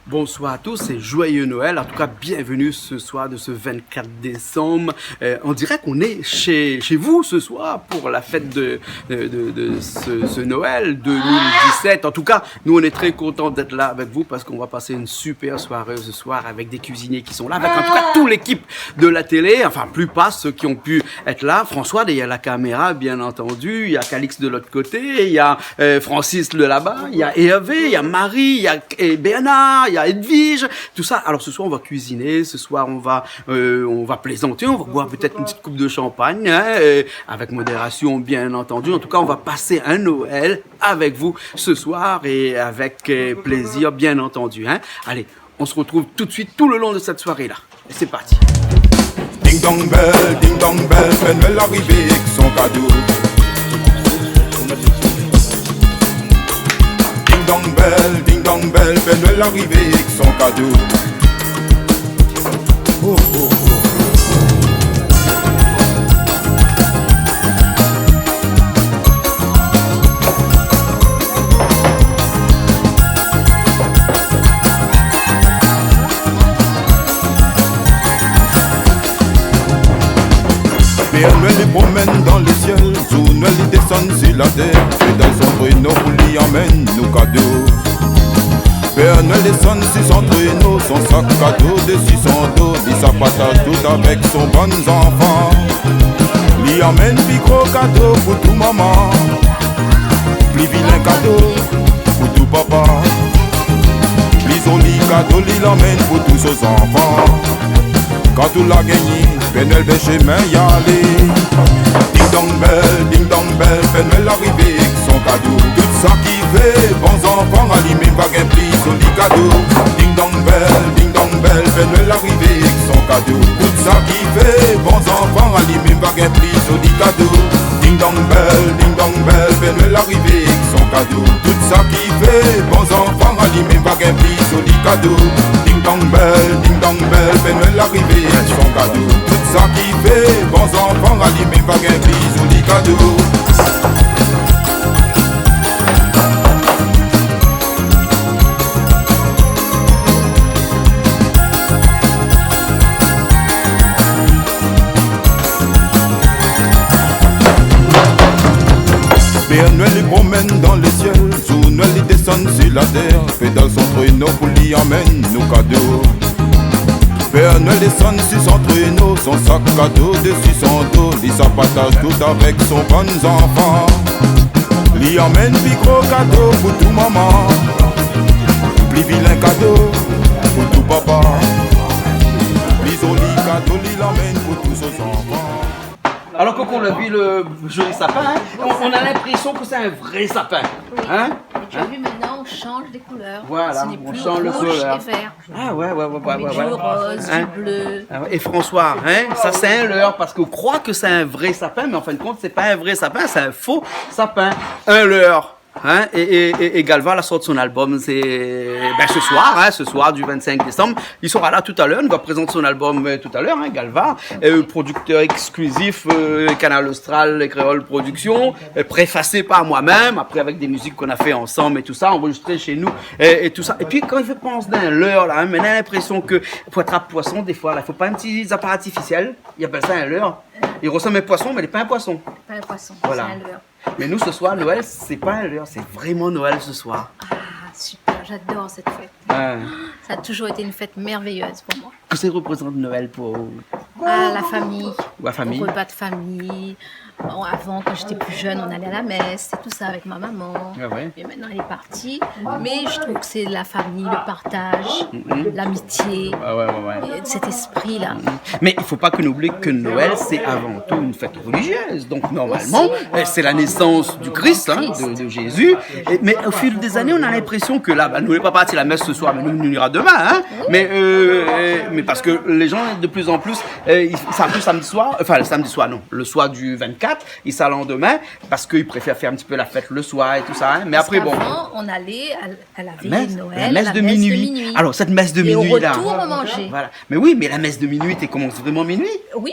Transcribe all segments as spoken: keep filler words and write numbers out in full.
Bonsoir à tous et joyeux Noël. En tout cas, bienvenue ce soir de ce vingt-quatre décembre. Euh, on dirait qu'on est chez, chez vous ce soir pour la fête de, de, de, de ce, ce Noël deux mille dix-sept. En tout cas, nous, on est très contents d'être là avec vous parce qu'on va passer une super soirée ce soir avec des cuisiniers qui sont là, avec en tout cas toute l'équipe de la télé, enfin, plus pas ceux qui ont pu être là. François derrière la caméra, bien entendu. Il y a Calix de l'autre côté. Il y a, euh, Francis de là-bas. Il y a Hervé, il y a Marie, il y a, et Bernard, il y a Edwige. Tout ça. Alors, ce soir, on va cuisiner. Ce soir, on va, euh, on va plaisanter. On va boire peut-être une petite coupe de champagne, hein, euh, avec modération, bien entendu. En tout cas, on va passer un Noël avec vous ce soir et avec, euh, plaisir, bien entendu, hein. Allez, on se retrouve tout de suite tout le long de cette soirée-là. Et c'est parti. Ding dong bell, ding dong bell, Père Noël la arivé èk son kado. Ding dong bell, ding dong bell, Père Noël la arivé èk son kado. Oh, oh, oh. Père Noël i promèn dan le sièl, Zour Noël i désann si la tèr, pédal son treno pou li amenn nou kado. Père Noël i désann si son treno, son sak kado dési son do, li sa partaz tout avèk son bann zanfan. Li amenn pi gro kado pou tou momon, pli vilin kado pou tou papa, pli zoli kado li amenn pou tout son zanfan. Kan tout la gingn, Père Noël bès shemin i alé. Ding dong bell, ding dong bell, Père Noël la arivé èk son kado. Tout sak i fé bon zanfan, ali mèm va gingn pli zoli kado. Ding dong bell, ding dong bell, Père Noël la arivé èk son kado. Tout sak i fé bon zanfan, ali mèm va gingn pli zoli kado. Ding dong bell, ding dong bell, Père Noël la arivé èk son kado. Tout sak i fé bon zanfan, ali mèm va gingn pli zoli kado. Ding dong bell, ding dong bell, Père Noël la arivé èk son kado. Tout sak i fé bon zanfan, ali mèm va gingn pli zoli kado. Père Noël i promèn dan le sièl, Zour Noël i désann si la tèr, pédal son treno pou li amenn nou kado. Père Noël i désann si son treno, son sak kado dési son do, li sa partaz tout avèk son bann zanfan. Li amenn pi gro kado pou tou momon, pli vilin kado pou tou papa, pli zoli kado li amenn pou tout son zanfan. Alors, quand on a vu le joli sapin, hein, on, on a l'impression que c'est un vrai sapin. Oui. Hein ? Et tu as vu, maintenant, on change des couleurs. Voilà, on change de couleur. Ce n'est plus rouge et vert. Ah ouais, ouais, ouais, ouais, ouais. On met du rose, du bleu. Ah ouais. Et François, hein, ça c'est un leurre, parce qu'on croit que c'est un vrai sapin, mais en fin de compte, c'est pas un vrai sapin, c'est un faux sapin. Un leurre. Hein, é, é, é, é Galva la sort son album, sé, ben, ce soir, hein, ce soir du vingt-cinq décembre. Il sera là tout à l'heure, il va présenter son album, euh, tout à l'heure, hein, Galva, euh, producteur exclusif, euh, Kanal Austral, Les Créoles Productions, euh, préfacé par moi-même, après avec des musiques qu'on a fait ensemble et tout ça, enregistré chez nous et, et tout ça. Et puis quand i fé pans dan leurre la, hein, mé na l'impression que pou atrap poisson, défoi la, i fo pa in ti aparèy artifisièl, i apèl sa in leurre. I resanm in poisson, mé li lé pa in poisson. Pas un poisson, voilà. C'est un leurre. Mais nous, ce soir, Noël, c'est pas un leurre, c'est vraiment Noël ce soir. Ah, super, j'adore cette fête. Ouais. Ça a toujours été une fête merveilleuse pour moi. Kosa i représente Noël pou ou ? Ah, la famille. La famille. Repas de famille. Bon, avant, quand j'étais plus jeune, on allait à la messe et tout ça avec ma maman. Ah ouais. Mais maintenant, elle est partie. Mais je trouve que c'est la famille, le partage, l'amitié, euh, cet esprit-là. Mais il faut pas que nous oublions que Noël, c'est avant tout une fête religieuse. Donc, normalement, euh, c'est la naissance du Christ, hein, de, de Jésus. Et, mais au fil des années, on a l'impression que là, bah, nou lé pa parti la messe ce soir, mais nou, nou ira demain, hein. Mais, euh, euh, mais parce que les gens, de plus en plus, euh, i, i sava pli samedi soir, enfin, le samedi soir, non, le soir du vingt-quatre, i sava le lendemain, parce qu'ils préfèrent faire un petit peu la fête le soir et tout ça, hein. Mais après, bon. Parce qu'avant, on allait à, à la veillée de Noël, à la messe de minuit. Alors, cette messe de minuit, là. Et au retour, on mangeait. Voilà. Mais oui, mais la messe de minuit, elle commence vraiment minuit ? Oui.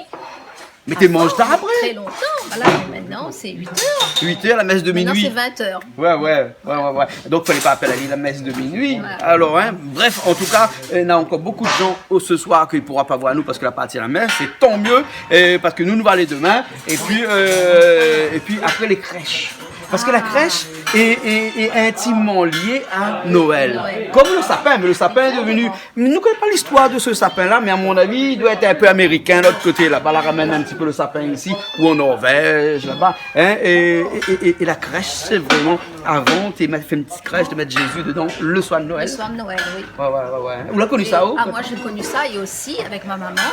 Mé té manz tar apré. Très longtemps, voilà, mais maintenant c'est huit heures. Huit heures, la messe de minuit. Maintenant c'est vingt heures. Ouais, ouais, ouais, ouais, ouais. Donc, falé pa apèl ali la messe de minuit. Voilà. Alors, hein, bref, en tout cas, euh, néna ankor bonpé de moun, euh, ce soir ki pourra pa voir anou parske la parti la messe, é tan myé, euh, parske nou, nou va alé demin. É pi, euh, é pi apré, lé krèsh. Parske la krèsh lé, lé, lé intimman lié a Noël. Noël. Kom lo sapin, mé lo sapin lé devenu, nou koné pa listoir de se sapin-la, mé a mon avi, i doi èt in pé amérikin, lot koté laba, la ramèn in ti pé lo sapin isi, ou an Norvèj, laba, hein, é, é, é, é la krèsh, sé vréman, avan, té mèt, fé in ti krèsh, té mèt Jézi dedan, le soir de Noël. Le soir de Noël, oui. Ouais, ouais, ouais, ouais. Ou la koni sa, ou ? Et, ah, moi, j'ai connu ça, et aussi, avec ma maman,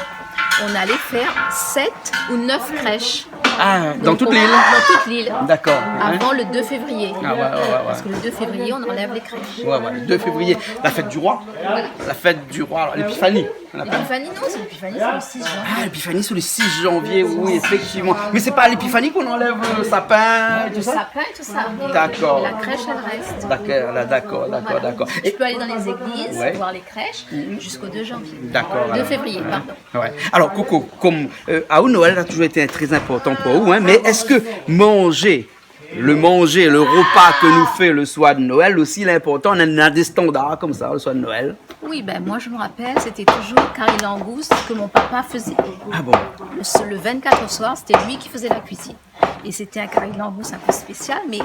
on allait faire sept ou neuf crèches. Ah, dans toute l'île ? Donc, dans toute l'île. D'accord. Avant le deux février. Ah ouais, ouais, ouais, ouais. Parce que le deux février, on enlève les crèches. Ouais, ouais, le deux février, la fête du roi. Voilà. La fête du roi, alors, l'épiphanie, on appelle. L'épiphanie, non, c'est l'épiphanie, c'est le six janvier. Ah, l'épiphanie, c'est le six janvier, oui, effectivement. Mais c'est pas à l'épiphanie qu'on enlève le sapin et tout ça ? Le sapin et tout ça, oui. D'accord. La crèche, elle reste. D'accord, là, d'accord, d'accord, d'accord. Voilà. Je peux aller dans les églises, voir les crèches, jusqu'au deux janvier. D'accord, alors. Deux février, pardon. Ouais. Alors, Coco, kom, euh, aou, Noël la toujour été très important pou ou, hein, mé èske manzé, le manzé, le repa ke nou fé le soir de Noël osi, lé inportan, néna, néna dé standar konmsa, le soir de Noël ? Oui, ben, moi, je me rappelle, c'était toujours carry langouste que mon papa faisait. Ah bon ? Le, le vingt-quatre au soir, c'était lui qui faisait la cuisine. Et c'était un carry langouste un peu spécial, mais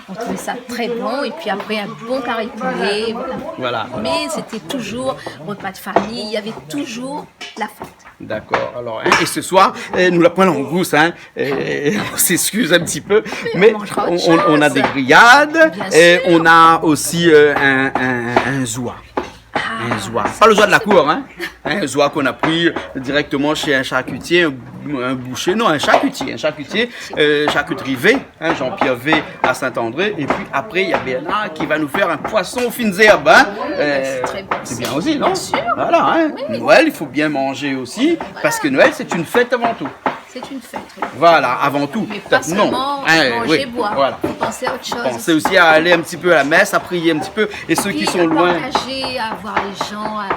on trouvait ça très bon. Et puis après, un bon carry poulet, voilà. Voilà. Mais c'était toujours repas de famille, il y avait toujours la fête. D'accord, alors, hein, et ce soir, euh, nou la poin langous, hein, euh, on s'excuse un petit peu, mais on, on, on a des grillades, et on a aussi, euh, un, un, un zwa. Ah, ça, c'est bon. Un zwa. Pas le zwa de la cour, hein. Un zwa qu'on a pris directement chez un charcutier, un, un boucher, non, un charcutier, un charcutier, euh, charcuterie V, hein, Jean-Pierre V à Saint-André. Et puis après, il y a Bernard qui va nous faire un poisson aux fines herbes, hein. Oui, c'est très bon aussi. Euh, c'est bien aussi, non ? Bien sûr. Voilà, hein. Oui. Noël, il faut bien manger aussi, parce que Noël, c'est une fête avant tout. C'est une fête, oui. Voilà, avant tout. Mais pas seulement manger, boire. Hein, oui, voilà. Faut penser à autre chose aussi. Pensez aussi à aller un petit peu à la messe, à prier un petit peu. Et ceux qui sont loin. Oui, à partager, à voir les gens, à,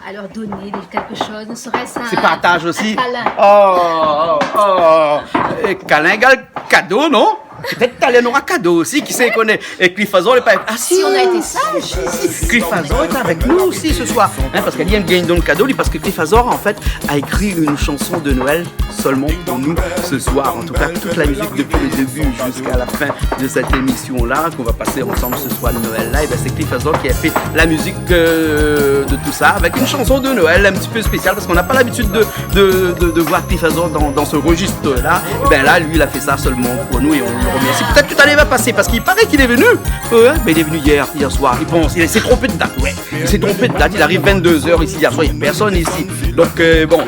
à leur donner des, quelque chose, ne serait-ce un, un câlin. C'est partage aussi. Oh, oh, oh, oh. É kalin égal kado, non ? Pétèt talèr nora kado osi, kisa i koné. É Cliff Azor lé pa... Ah si, si, si. On a été sages. Cliff Azor est avec nous aussi ce soir. Hein, parce qu'il y a une gagne dans le cadeau, lui, parce que Cliff Azor, en fait, a écrit une chanson de Noël seulement pour nous ce soir. En tout cas, toute la musique depuis le début jusqu'à la fin de cette émission-là, qu'on va passer ensemble ce soir de Noël là, et ben, c'est Cliff Azor qui a fait la musique, euh, de tout ça, avec une chanson de Noël un petit peu spéciale, parce qu'on n'a pas l'habitude de, de, de, de voir Cliff Azor dans, dans ce registre-là. Et ben là, lui, il a fait ça seulement pour nous et on le remercie. Peut-être que tout à l'heure, il va passer, parce qu'il paraît qu'il est venu. Ouais, mais il est venu hier, hier soir. Il pense, il s'est trompé de date, ouais. Il s'est trompé de date, il arrive vingt-deux heures ici, hier soir, il y a personne ici. Donc, euh, bon,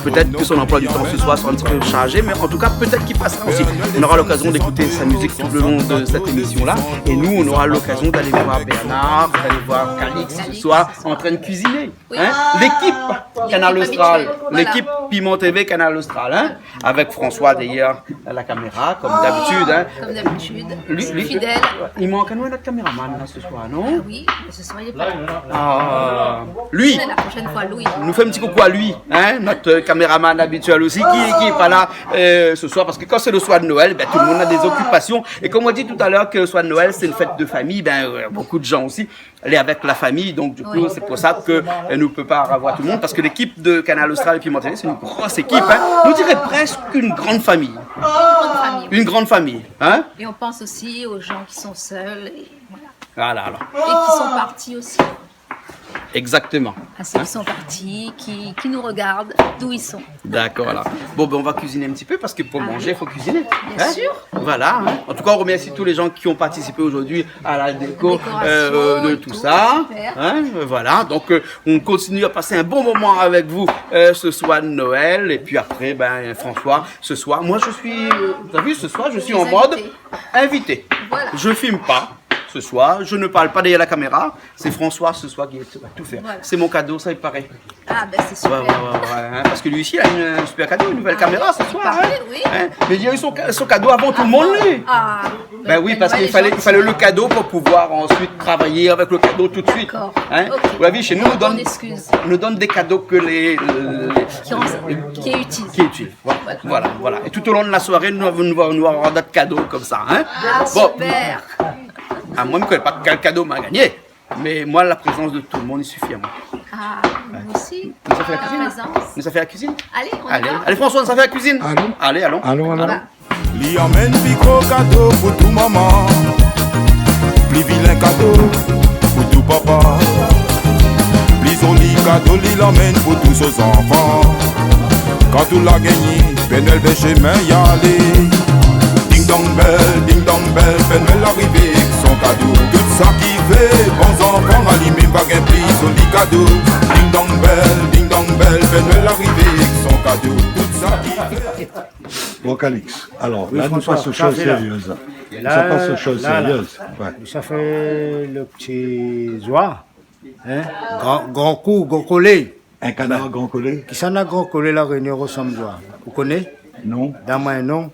peut-être que son emploi du temps ce soir sera un petit peu chargé, mais en tout cas, peut-être qu'il passera aussi. On aura l'occasion d'écouter sa musique tout le long de cette émission-là. Et nous, on aura l'occasion d'aller voir Bernard, d'aller voir Calix ce soir en train de cuisiner. Oui. Hein ? L'équipe Canal Austral, l'équipe Piment T V Canal Austral, hein ? Avec François derrière la caméra, comme d'habitude, hein. Comme d'habitude. Lui, lui, fidèle. Il manque un autre caméraman là ce soir, non ? Ah oui, mais ce soir il est pas là. Ah, lui. Mais la prochaine fois, Louis. Nou fé in ti koukou à lui, hein, notre caméraman habituel aussi, qui, qui est pas là, euh, ce soir, parce que quand c'est le soir de Noël, ben, tout le monde a des occupations. Et comme on dit tout à l'heure que le soir de Noël, c'est une fête de famille, ben, euh, beaucoup de gens aussi, elle est avec la famille, donc du coup, c'est pour ça que, euh, nou pé pa avoir tout le monde, parce que l'équipe de Canal Austral et Piment T V, c'est une grosse équipe, hein. On dirait presque une grande famille. Une grande famille. Une grande famille, hein. Et on pense aussi aux gens qui sont seuls, et voilà. Voilà, alors. Et qui sont partis aussi. Exactement. À ceux qui sont partis, qui, qui nous regardent, d'où ils sont. D'accord, alors. Bon, ben, on va cuisiner un petit peu parce que pour manger, il faut cuisiner. Bien sûr. Voilà, hein. En tout cas, on remercie tous les gens qui ont participé aujourd'hui à la déco, euh, de tout ça. Super. Hein, voilà. Donc, euh, on continue à passer un bon moment avec vous, euh, ce soir de Noël. Et puis après, ben, François, ce soir, moi, je suis, euh, t'as vu, ce soir, je suis en mode invité. Voilà. Je filme pas ce soir, je ne parle pas derrière la caméra. C'est François ce soir qui va tout faire. Voilà. C'est mon cadeau, ça, il paraît. Ah, ben, c'est super. Ouais, ouais, ouais, ouais, hein, parce que lui aussi, il a une, un super cadeau, une nouvelle caméra ce soir, hein. Ah, il paraît, oui. Hein, mais il a eu son ca-, son cadeau avant tout le monde, lui. Ah, ben oui, parce qu'il fallait, il fallait le cadeau pour pouvoir ensuite travailler avec le cadeau tout de suite. D'accord. Hein. Ok. Vous l'avez vu, chez nous, on donne, on donne des cadeaux que les, les, qui est utile. Qui est utile. Voilà. Voilà, voilà. É tout o lon de la soiré, nou, nou, nou va avoir dot kado konmsa, in ? Ah, bon. Super. Ah, moin, mi koné pa kèl kado ma gagné, mé moin, la prézans de tout le monde, i sifi amoin. Ah, nou osi. Nou sa fé la kuizine ? La prézans. Nou sa fé la kuizine ? Alé, on y va. Alé, François, nou sa fé la kuizine ? Alon. Alé, alon. Alon, alon. Voilà. Li amenn pli gro kado pou tou momon, pli vilin kado pou tou papa, pli zoli kado li amenn pou tou son zanfan. Kan tout la gingn, Pè Nwèl bès shemin i alé. Ding dong bèl, ding dong bèl, Pè Nwèl la arivé èk son kado. Tout sak i vé, bon zanfan, ali mèm va gingn pli zoli kado. Ding dong bèl, ding dong bèl, Pè Nwèl la arivé èk son kado. Tout sak i vé. Bon, Calix, alors, là, nous passons aux choses sérieuses. Oui, François, ça fait là. Là, ça passe aux choses sérieuses. Ouais. Là, là, ça fait le petit zwa, hein ? Grand, grand cou, grand collé. Un canard grand collé. Kisa na gran kolé La Rényon i rosanm zwa ? Ou koné ? Non. Donn amoin in non.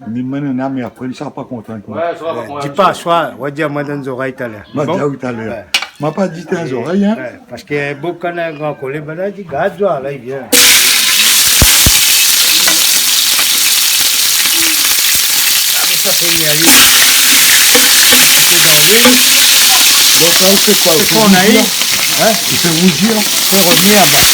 Ni moin néna, mé apré li sra pa kontan èk moin. Ouais, sa va, ouais, di pa, swa, ou va dir amoin dann zorèy talèr. Ma di aou talèr. Ouais. Ma pa di dann zorèy, in. Ouais, parske in boug kan na in gran kolé, bin la, li di, gard zwa, la, li vien. Hein ? I fé rouzir. I fé rouzir, bin.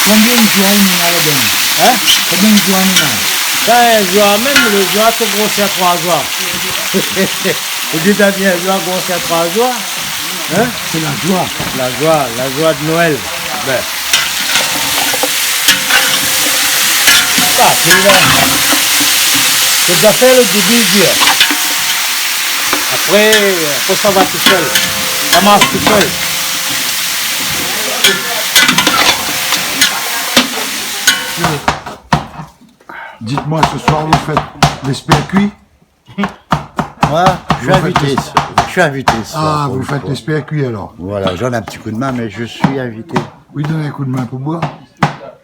Konbien zwa néna ladan ? Hein ? Konbien zwa néna ? Sa, in zwa mèm, lo zwa, sé gro, sé trwa zwa. Ou di, ta di in zwa gro, sé trwa zwa. Hein ? Sé la zwa. La zwa, la zwa de Noël. Bin. Sa, sé la, sé zafèr lo début i dir. Apré, apré sa va tousèl. Sa marsh tousèl. Dites-moi, ce soir, vous faites l'espère cuit ? Moi, je suis invité. Vous faites les... Je suis invité ce soir pour une fois. Ah, vous faites l'espère cuit, alors ? Voilà, je donne un petit coup de main, mais je suis invité. Oui, donne un coup de main pour boire.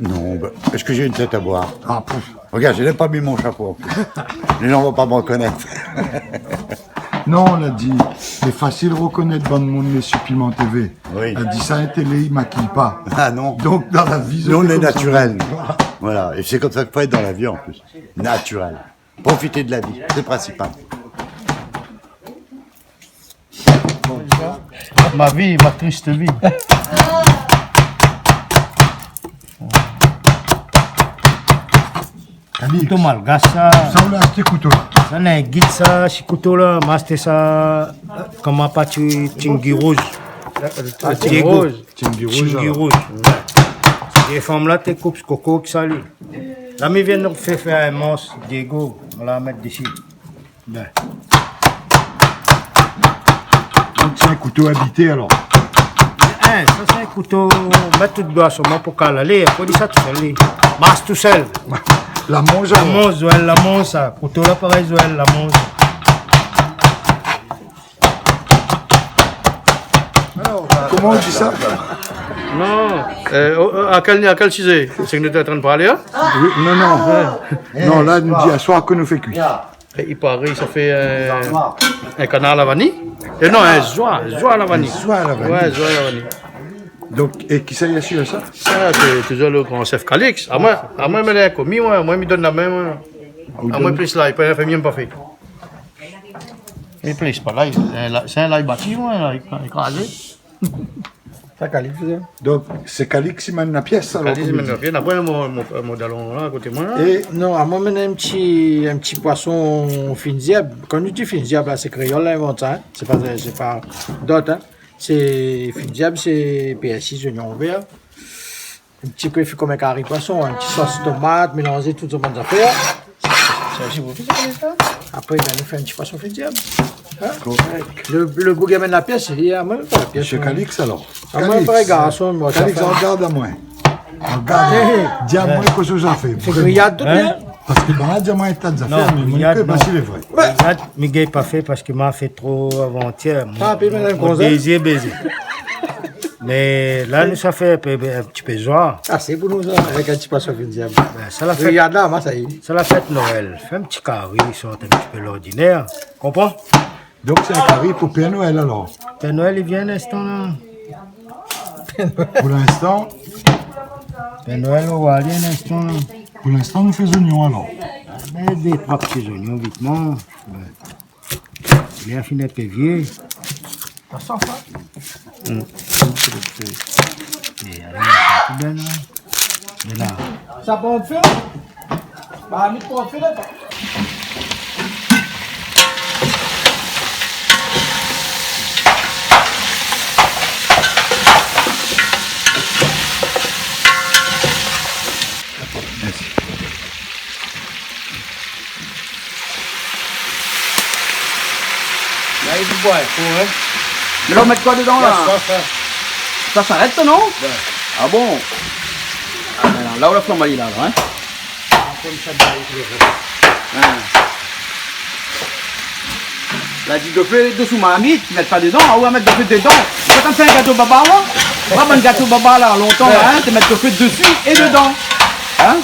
Non, bah, est-ce que j'ai une tête à boire ? Ah, pouf. Regarde, j'ai même pas mis mon chapeau en plus. Les gens vont pas me reconnaître. Non, la di, lé fasil rekonèt bann moun lé su Piment TV. Oui. La di sa, in télé i makiy pa. Ah non. Donk, dan la vi, nou, nou lé natirèl. Voilà. Voilà. Et c'est comme ça qu'il faut être dans la vie en plus. Naturel. Profiter de la vie, c'est le principal. Ma vie, ma triste vie. Calix. Kouto malgash, sa. Sa, ou la ashté kouto la ? Sa, na in gid, sa, si kouto la, ma ashté sa, koman pa ti, Tingi Rouz. Ah, Tingi Rouz. Tingi Rouz, alor. Tingi Rouz. Vèy fanm la té koup koko èk sa, li. La, mi vien fé, fé in mans, Diego, nou la mèt dési. Bin. Donk, sé in kouto abité, alor. Hein, sa, sé in kouto, mèt tout doi solman pou kal alé, apré, li sa tousèl, li. Marsh tousèl. La monz, alor. La monz, ouais, la monz, sa. Kouto la, parèy, Joël, la monz. Koman i di sa ? Non, euh, o, o, a kèl, a kèl sizé ? Sé ke nou té antrin parl, in ? Oui, non, non. Non, la, nou di aswar ke nou fé kui. É i paré, sa fé, euh, in kanar la vaniy. É non, in zwa, zwa la vaniy. Zwa la vaniy. Ouais, zwa la vaniy. Donk, é kisa i asir sa ? Sa, sé touzour lo gran shèf Calix. Amoin, amoin, mi lé in komi, moin, moin, mi donn la min, moin. Amoin, plis la, i pé fé myé, mi pa fé. É plis pa la, sé in la, sé in lay bati, moin, la, i kra-, i krazé. Sa, Calix, in. Donk, sé Calix i mèn la pyès, alor, komi i di. Mèn la pyès. Apré, mon, mon, mon dalon la, koté moin la. É non, amoin, mi néna in ti, in ti poison fine zèrb. Kan nou di fine zèrb la, sé kréol la invant sa, in. Sé pa, sé pa dot, in. Sé fine zèrb, sé pèrsi, zoignon vèr. In ti pé fé konm in kari poison, in ti sos tomat, mélanzé tout bann zafèr. Sa osi, ou fé sa, sa ? Apré, bin, nou fé in ti poison fine zèrb. In ? Dakor. Lo, lo boug i amèn la pyès, li di, ah, moin, mi fé la pyès, moin. Mésyé Calix, alor. Amoin, Calix. Vré garson, moin, Calix, sa fé. Regard amoin. Regard. Di amoin kosa ou la fé. Sé griyad, tout bien. Parske, bin, di amoin in ta zafèr, mé moin, griyad, mi koné pa si lé vré. Griyad, mi gingn pa fé parske ma fé tro avantyèr. Ah, pi, madam Gonzalez. Mon dézir bézé. Mé la, nou sa fé in pé, in ti pé zwa. Ah, sé pou nou sa, avèk in ti poison fine diab. Bin, sa la fèt, rogard la, ma, sa i lé, sa la fèt Noèl. Fé in ti kari, sort in ti pé lordinèr. Konpran ? Donk, sé in kari pou Pèr Noèl, alor ? Pèr Noèl, li vien in instan, la. Pou linstan ? Pèr Noèl, ou va alé in instan, la. Pou linstan, nou fé zoignon, alor. Mèt dé, trwa ti zoignon, vitman. Bin. Li la fine in pé vié. Sa sanz sa ? Mm. É alé, sa lé bien, la. Mé la. Sa pran fé ? Ba, mi pran fé, la. Mèrsi. La, i fo boir in kou, in. Mé la, ou mèt koi dedan, la ? Sa, sa. Sa i arèt, sa, non ? Ouais. Ah bon ? Ah, bin la, la, ou la flanb ali la, la, in ? Apré, sa va, i fo... In. La di dofé dosou marmit, mèt pa dedan, ah, ou va mèt dofé dedan. Ou té fé in gato baba, la ? Ou va bann gato baba, la, lontan, la, in, té mèt dofé dosi é dedan. In ?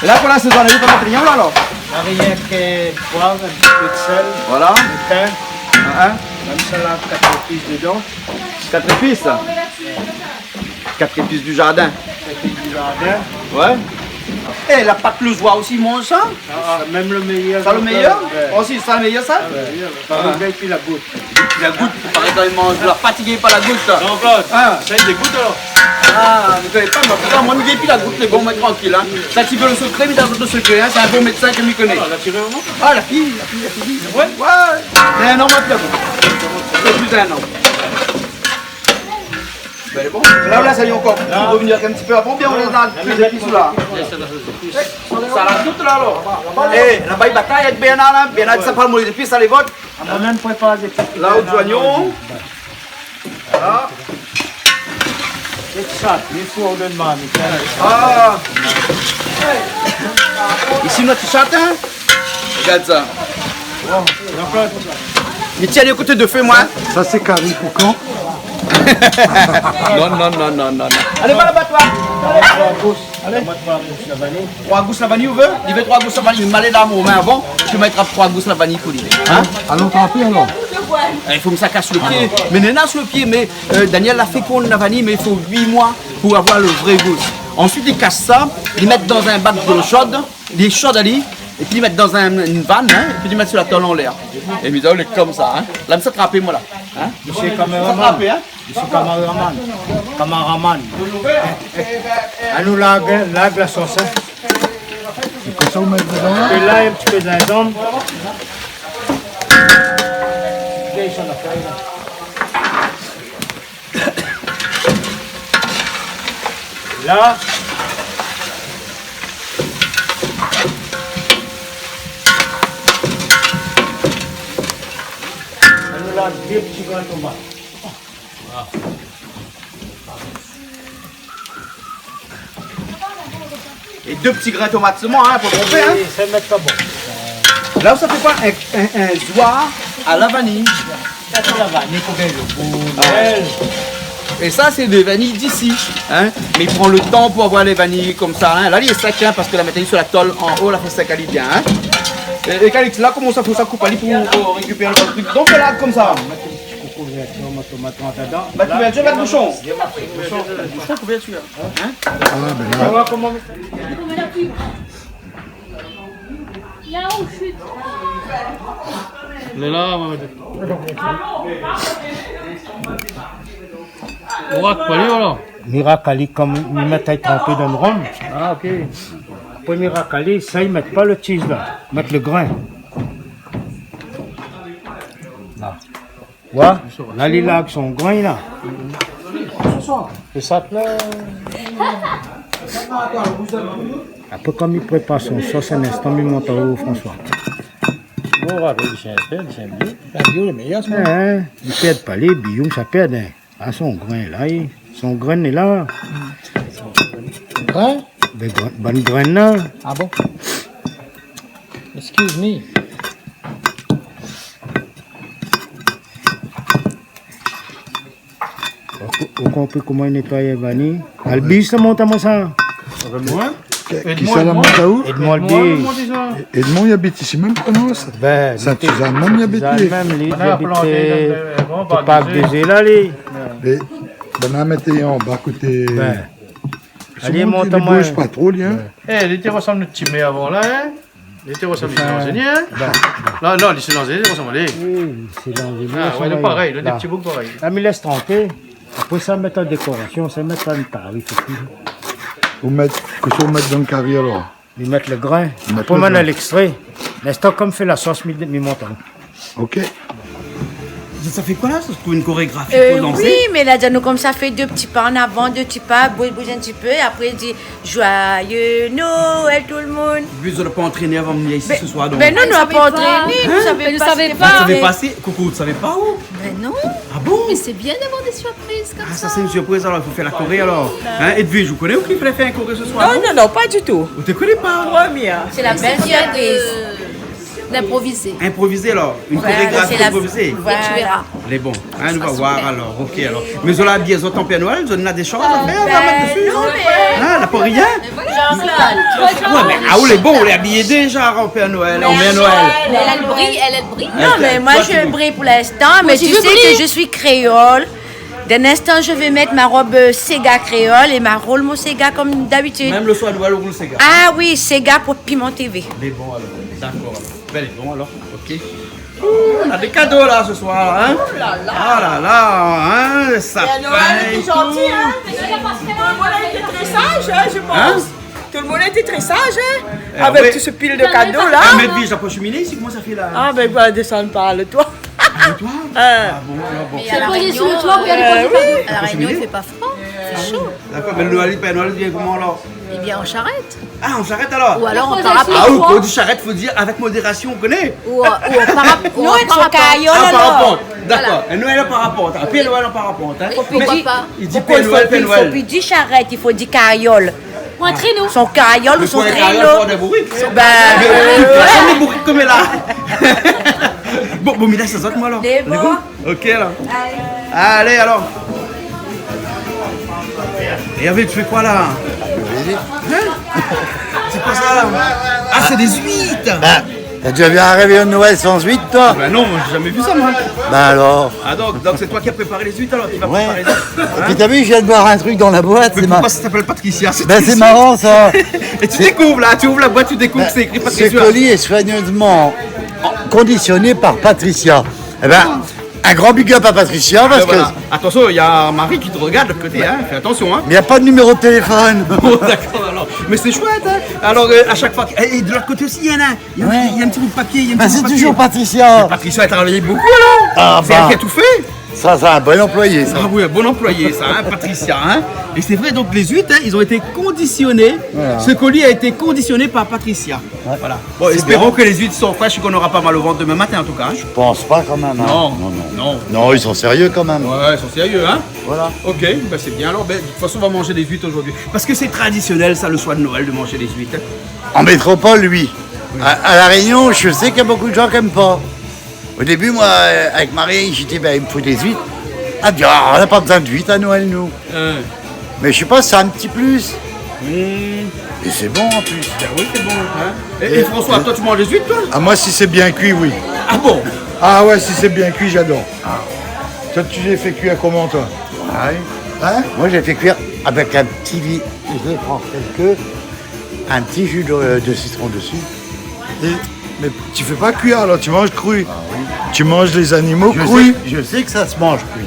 É la, pou la sézone, ou pé mèt rien, la, alor ? La, rienk, euh, poiv, in ti pé d'sèl, voilà, le tin. In, in. Mèm sa la, kat zépis dedan. Kat zépis, sa ? Kat zépis du jardin. Kat zépis du jardin. Ouais. É, la pat le zoi osi, i manz sa ? Ah, ah, mèm le méyèr. Sa, le méyèr ? Ouais. Oh, si, sa, le méyèr, sa ? Ah, ouais, ouais. Paré, i gingn pi la gout. Pi la gout, paré kan i manz la pat, i gingn pa la gout, sa. Jean-Claude, in ? Sa, i dégout, alor ? Ah, mi koné pa, mé an tou ka, moin, mi gingn pi la gout, lé bon, moin, trankil, in. Sa, ti vé le sekré, mi done le sekré, in. Sé in bon médsin ke mi koné. Ah, la tiré, non ? Ah, la fine, la fine, la fine. Ouais ? Ouais. Sé in an, moin, pi la gout. Sé plis in an. Bin, lé bon. La, la, sa i lé ankor. La. Ou rovien in ti pé avan, bien, ou lé dan le zépis, la. Sa la tout, la, alor. É, laba, i batay avèk Bernard, la. Bernard, sa pa moin, lé zépis, sa, lé vot. Ah, moin mèm, prépar zépis. La, ou zoignon. Voilà. Sé sa, i fo ou donn ma, Michel. Ah. Isi, nou, ti sat, in ? Rogard sa. Bon, Jean-Claude. Mé tiens, ékout, de fé, moin. Sa, sé kari pou kan ? Non, non, non, non, non, non. Alé, va laba, toi. Alé. Trwa gous la vani. Trwa gous la vani, ou vé ? Li vé trwa gous la vani. Mé alé la, mon min avan, mi mèt trwa gous la vani pou li. In ? Alon trapé, alor. Eh, i fo mi sa kas le pié. Mé néna su le pié, mé, euh, Daniel la fé konn la vani, mé i fo uit moi pou avoir le vré gous. Ansuit, li kas sa, li mèt dan in bak dolo shod, li shod ali, épi li mèt dan in, in vann, in, épi li mèt su la tol anlèr. É mi di aou, lé konmsa, in. La, mi sa trapé, moin, la. In ? Mésyé kameraman. Mi sa trapé, in. Mésyé kameraman. Kameraman. Anou larg, larg la sos, in. Sé konmsa ou mèt dedan, la ? In pé lay, in ti pé zinzanm. La. Anou la dé ti grin tomat. É dé ti grin tomat solman, in, fo tronpé, in. É sa i mèt pa bon. La, ou sa fé pa in, in, in zoi a la vaniy. Sa, sé la vaniy pou gingn le gou, Noèl. É sa, sé de vaniy d'isi, in. Mé i pran le tan pou avoir lé vaniy konmsa, in. La, li lé sèk, in, parske la mèt ali su la tol an o, la fé sèk ali bien, in. É, é Calix, la, koman sa fé, sa koup ali pou, pou rékipèr le trik ? Donk, la, konmsa. Kouvertir, mèt tomat dedan. Mèt kouvertir, mèt boushon. Boushon, kouvertir. In ? Ah, bin la. Lé la, moin, mi rak pa li, alor. Mi rak ali konm mi mèt ali tranpé dan rom. Ah, ok. Apré, mi rak ali, sa, i mèt pa le cheese la. Mèt le grin. La. Wa, la, li larg son grin, la. Sé sa, la. Apré, konm mi prépar son sos, in instan, mi mont aou, François. Bon, wa, li sé in pé, li sé in bio. In bio, lé méyèr, sa. In, in, li pèrd pa, lé bio, sa pèrd, in. Ah, son grin, la, li, son grin, li, la. Grin ? Bin, grin, bann grin, la. Ah bon ? Excuse me. Ou konpri koman i nétoy in vani ? Albi, sa mont amoin sa. Avèk moin ? Ki, kisa la mont aou ? Edmond Albi. Edmond, la mont sa. Edmond, li abit isi mèm, pa non, sa ? Bin, Sainte-Suzanne mèm, li abit, li. Sainte-Suzanne mèm, li, li abit, euh, park dé zé la, li. Bin, banna mèt anba koté. Bin. Alé, mont amoin. Li bouz pa tro, li, hein ? Bin. Eh, li té rosanm nout ti mèr avan la, hein ? Li té rosanm Michel Langelier, hein ? Bin. Non, non, li sé Langelier, li rosanm ali. Oui, sé Langelier, ah, ouais, lé parèy, lé dé ti boug parèy. La, mi lès trankil. Apré sa, mèt an dékorasion, sa mèt an tarif épi. Ou mèt, kosa ou mèt dan kari alor ? Mi mèt lo grin. Apré, mi mèt lo grin. Pou mèt an ékstré. Linstan, kom fé la sos, mi, mi mont, hein. Ok. Sa, sa fé koi la ? Sa sé pou in korégrafi pou dansé ? Euh, oui, mé la, di anou konmsa, fé dé ti pa an avan, dé ti pa, bouz, bouz in ti pé, apré, di, Joyeux Noël tout le monde. Zot la pa antréné avan vni isi se soir, donk. Bin non, nou la pa antréné, nou savé pa. Hein ? Zot savé pa ? Koukou, zot savé pa ou ? Bin non. Ah bon ? Mé sé bien d'avoir dé surpriz konmsa. Ah, sa sé in surpriz alor, i fo fé la koré alor. Hein, Edwige, ou koné ou ki falé fé in koré se soir, non ? Non, non, non, pa ditou. Ou té koné pa ? Premièr. Sé la bèl surpriz. D'improviser. Improviser alor, in korégrafi inprovisé. Voilà, sé la, voilà. Et tu verras. Lé bon, hein, nou va voir alor. Ok alor. Mé zot la abiy azot an Père Noël, zot na dé shoz a fèr, la mèt desi, non ? Ah, la pa rien. Ouais, mé, ah, ou lé bon, ou lé abiyé déza an Père Noël, an Mère Noël. Elle, elle brille, elle, elle brille. Non, mais moi, je brille pour l'instant, mais tu sais que je suis créole. Dans un instant, je vais mettre ma robe, euh, séga créole et ma roule mon séga comme d'habitude. Mèm le soir, nou va roul séga. Ah oui, séga pou Piment T V. Lé bon alor. Dakor alor. Bin, lé bon alor. Ok. Ouh, nou na dé kado la se soir, hein ? Oh là là. Ah là là, hein, sapin é tout. Père Noël était gentil, hein ? Tout le monde a été très sage, hein, je pense. Hein ? Tout le monde a été très sage, hein, avec tout ce pile de cadeaux là. Eh oui. Ah, mé Edwige, la posh sheminé isi, koman sa fé la ? Ah, bin, voilà, désann par le toit. Ah, le toit ? Ah bon, alor, bon. Mé à La Réunion, euh, oui. À La Réunion, il fait pas froid, c'est chaud. Dakor, mé Noël, Père Noël, li vien koman alor ? Eh bien, en charrette. Ah, an sharèt alor ? Ou alors en parapente. Ah, ou, kan ou di sharèt, fo dir avèk modérasion, ou koné ? Ou, euh, ou en para-, ou en parapente. Non, son kariol alor. Ah, parapente. Dakor. Voilà. Noël an parapente. Ah, Père Noël an parapente, hein. Oui, pourquoi pas ? Mé li di Père Noël, Père Noël. Pourquoi il faut, il faut plus dire charrette, il faut dire kariol. Entre nous. Son kariol ou son trélo. Mé pou in kariol, fo dé bourik. Bin, euh, sa, lé bourik konm la. Bon, bon, mé la, sé sa, moin, alor. Lé bon. Ok, alor. Allez. Allez, alor. Et Hervé, tu fais quoi là ? Hein ? C'est quoi ça ? Ah, c'est des huîtres. Bah, t'as déjà vu un réveillon de Noël sans huîtres, toi ? Ah bah non, moi, j'ai jamais vu ça, moi. Bah alors. Ah, donc, donc c'est toi qui as préparé les huîtres, alors, qui vas préparer les huîtres. Ouais. Et puis, t'as vu, je viens de boire un truc dans la boîte. Mais pourquoi ça s'appelle Patricia ? Bah, c'est marrant, ça. Et tu découvres, là, tu ouvres la boîte, tu découvres que c'est écrit Patricia. Ce colis est soigneusement conditionné par Patricia. Eh ben, un grand big up à Patricia, parce que... Ah ben voilà. Attention, il y a Marie qui te regarde de l'autre côté, hein. Fais attention, hein. Mais il y a pas de numéro de téléphone. Bon, d'accord, alors. Mais c'est chouette, hein. Alors, euh, à chaque fois que, et, et de l'autre côté aussi, il y en a. Il y a un petit, il y a un petit bout de papier, il y a un petit bout de papier. Bah, c'est toujours Patricia. Mais Patricia, elle travaille beaucoup, alors. Ah, c'est elle qui a tout fait. Ça, c'est un bon employé, ça. Ah oui, un bon employé, ça, hein, Patricia, hein. Et c'est vrai, donc les huîtres, hein, ils ont été conditionnés. Voilà. Ce colis a été conditionné par Patricia. Ouais. Voilà. Bon, espérons que les huîtres sont fraîches et qu'on n'aura pas mal au ventre demain matin, en tout cas, hein. Je pense pas quand même, hein. Non, non, non. Non, ils sont sérieux quand même. Ouais, ils sont sérieux, hein. Voilà. Ok, ben c'est bien alors. Ben, de toute façon, on va manger des huîtres aujourd'hui. Parce que c'est traditionnel, ça, le soir de Noël, de manger des huîtres, hein. En métropole, oui. Oui. À, à La Réunion, je sais qu'il y a beaucoup de gens qui aiment pas. Au début, moi, euh, avec Marie, j'ai dit, ben, il me faut des huîtres. Elle dit, ah, on n'a pas besoin d'huîtres à Noël, nous. Hein. Mais je sais pas, c'est un petit plus. Hmm. Et c'est bon en plus. Ben oui, c'est bon, hein. Et, et François, toi, tu manges les huîtres, toi ? Ah, moi, si c'est bien cuit, oui. Ah bon ? Ah ouais, si c'est bien cuit, j'adore. Ah. Toi, tu les fais cuire comment, toi ? Ouais. Hein ? Moi, je les fais cuire avec un petit vi-, je prends quelques, un petit jus de, de citron dessus. Et, mais tu fais pas cuire, alors tu manges cru. Ah oui. Tu manges les animaux crus. Je sais, je sais que ça se mange cru.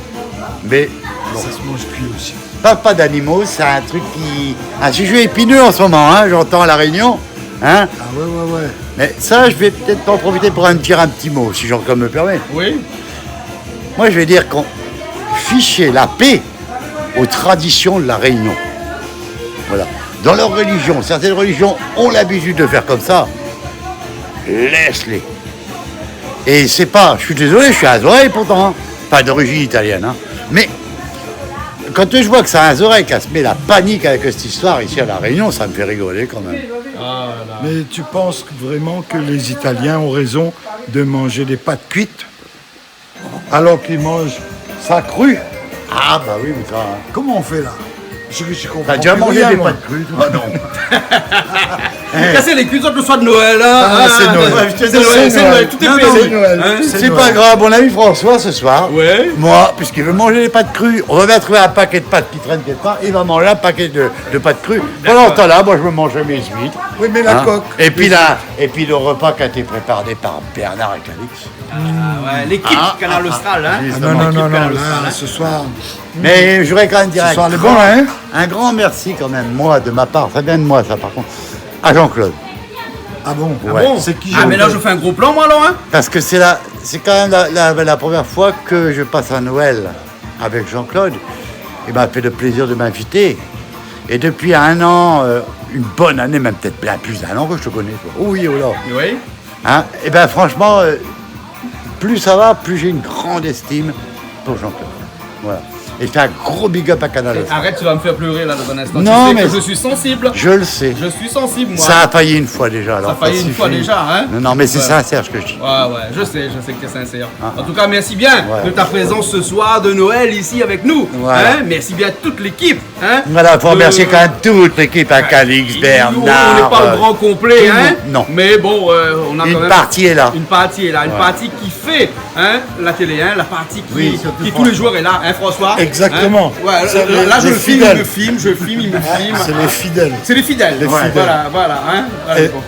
Mais bon. Ça se mange cru aussi. Pas, pas d'animaux, c'est un truc qui, un sujet épineux en ce moment, hein, j'entends à La Réunion, hein. Ah ouais, ouais, ouais. Mais ça, je vais peut-être en profiter pour en dire un petit mot, si Jean-Claude me permet. Oui. Moi, je vais dire qu'on fichait la paix aux traditions de La Réunion. Voilà. Dans leur religion, certaines religions ont l'habitude de faire comme ça. Laisse-les. Et c'est pas, je suis désolé, je suis azorèy pourtant, hein. Pas d'origine italienne, hein. Mais quand je vois que c'est un Azorèy qui se met la panique avec cette histoire ici à La Réunion, ça me fait rigoler quand même. Ah là là. Mais tu penses vraiment que les Italiens ont raison de manger des pâtes cuites ? Alors qu'ils mangent ça cru. Ah, bah oui, mé sa, hein. Koman i fé la ? Sé ke mi konpran pi rien, moin. T'as déjà mangé des pâtes crues, toi ? Ah non. Kasé lé kui, sirtou le soir de Noël, hein. Ah, sé Noël. Sé Noël, sé Noël, tout est permis. Non, non, mé sé Noël. Hein ? C'est pas grave, on a eu François ce soir. Ouais. Moi, puisqu'il veut manger des pâtes crues, on va bien trouver un paquet de pâtes qui traîne quelque part, il va manger un paquet de, de pâtes crues. D'accord. Pendant ce temps-là, moi, je me mange mes huîtres. Oui, mais la coque. Hein ? Et puis là, et puis le repas qui a été préparé par Bernard et Calix. Ah ouais, l'équipe Kanal Austral, hein. Ah, non, non, non, non, là, ce soir, ce soir, le bon, hein. Mais je voudrais quand même dire un grand, un grand merci quand même, moi, de ma part, ça vient de moi, ça, par contre, à Jean-Claude. Ah bon ? Ouais. Ah bon ? C'est qui, Jean-Claude ? Ah, mais là, je fais un gros plan, moi, alors, hein. Parce que c'est la, c'est quand même la, la, la première fois que je passe un Noël avec Jean-Claude. Il m'a fait le plaisir de m'inviter. Et depuis un an, euh, une bonne année, même peut-être bien plus d'un an que je te connais, toi. Oh oui, oh là. Oui. Hein ? Eh ben, franchement, euh, plus ça va, plus j'ai une grande estime pour Jean-Claude. Voilà. Et je fais un gros big up à Kanal Austral. Arrête, tu vas me faire pleurer là dans un instant. Non, mais je suis sensible. Je le sais. Je suis sensible, moi. Ça a failli une fois déjà, alors ça suffit. Ça a failli une fois déjà, hein ? Non, non, mais c'est sincère ce que je dis. Ouais, ouais, je sais, je sais que t'es sincère. Ah. En tout cas, merci bien de ta présence ce soir de Noël ici avec nous. Voilà. Hein ? Merci bien à toute l'équipe. Hein ? Voilà, faut remercier quand même toute l'équipe, hein, Calix, Bernard, euh, tout le monde. On n'est pas au grand complet, hein, mais bon, euh, on a quand même une partie est là. Une partie est là, une partie qui fait, hein, la télé, hein, la partie qui, qui tous les jours est là, hein, François ? Oui, surtout François. Exactement. Hein ? Ouais, là, je le filme, il me filme, je filme, il me filme. C'est les fidèles. C'est les fidèles. Les fidèles. Voilà, voilà, hein. Voilà, bon.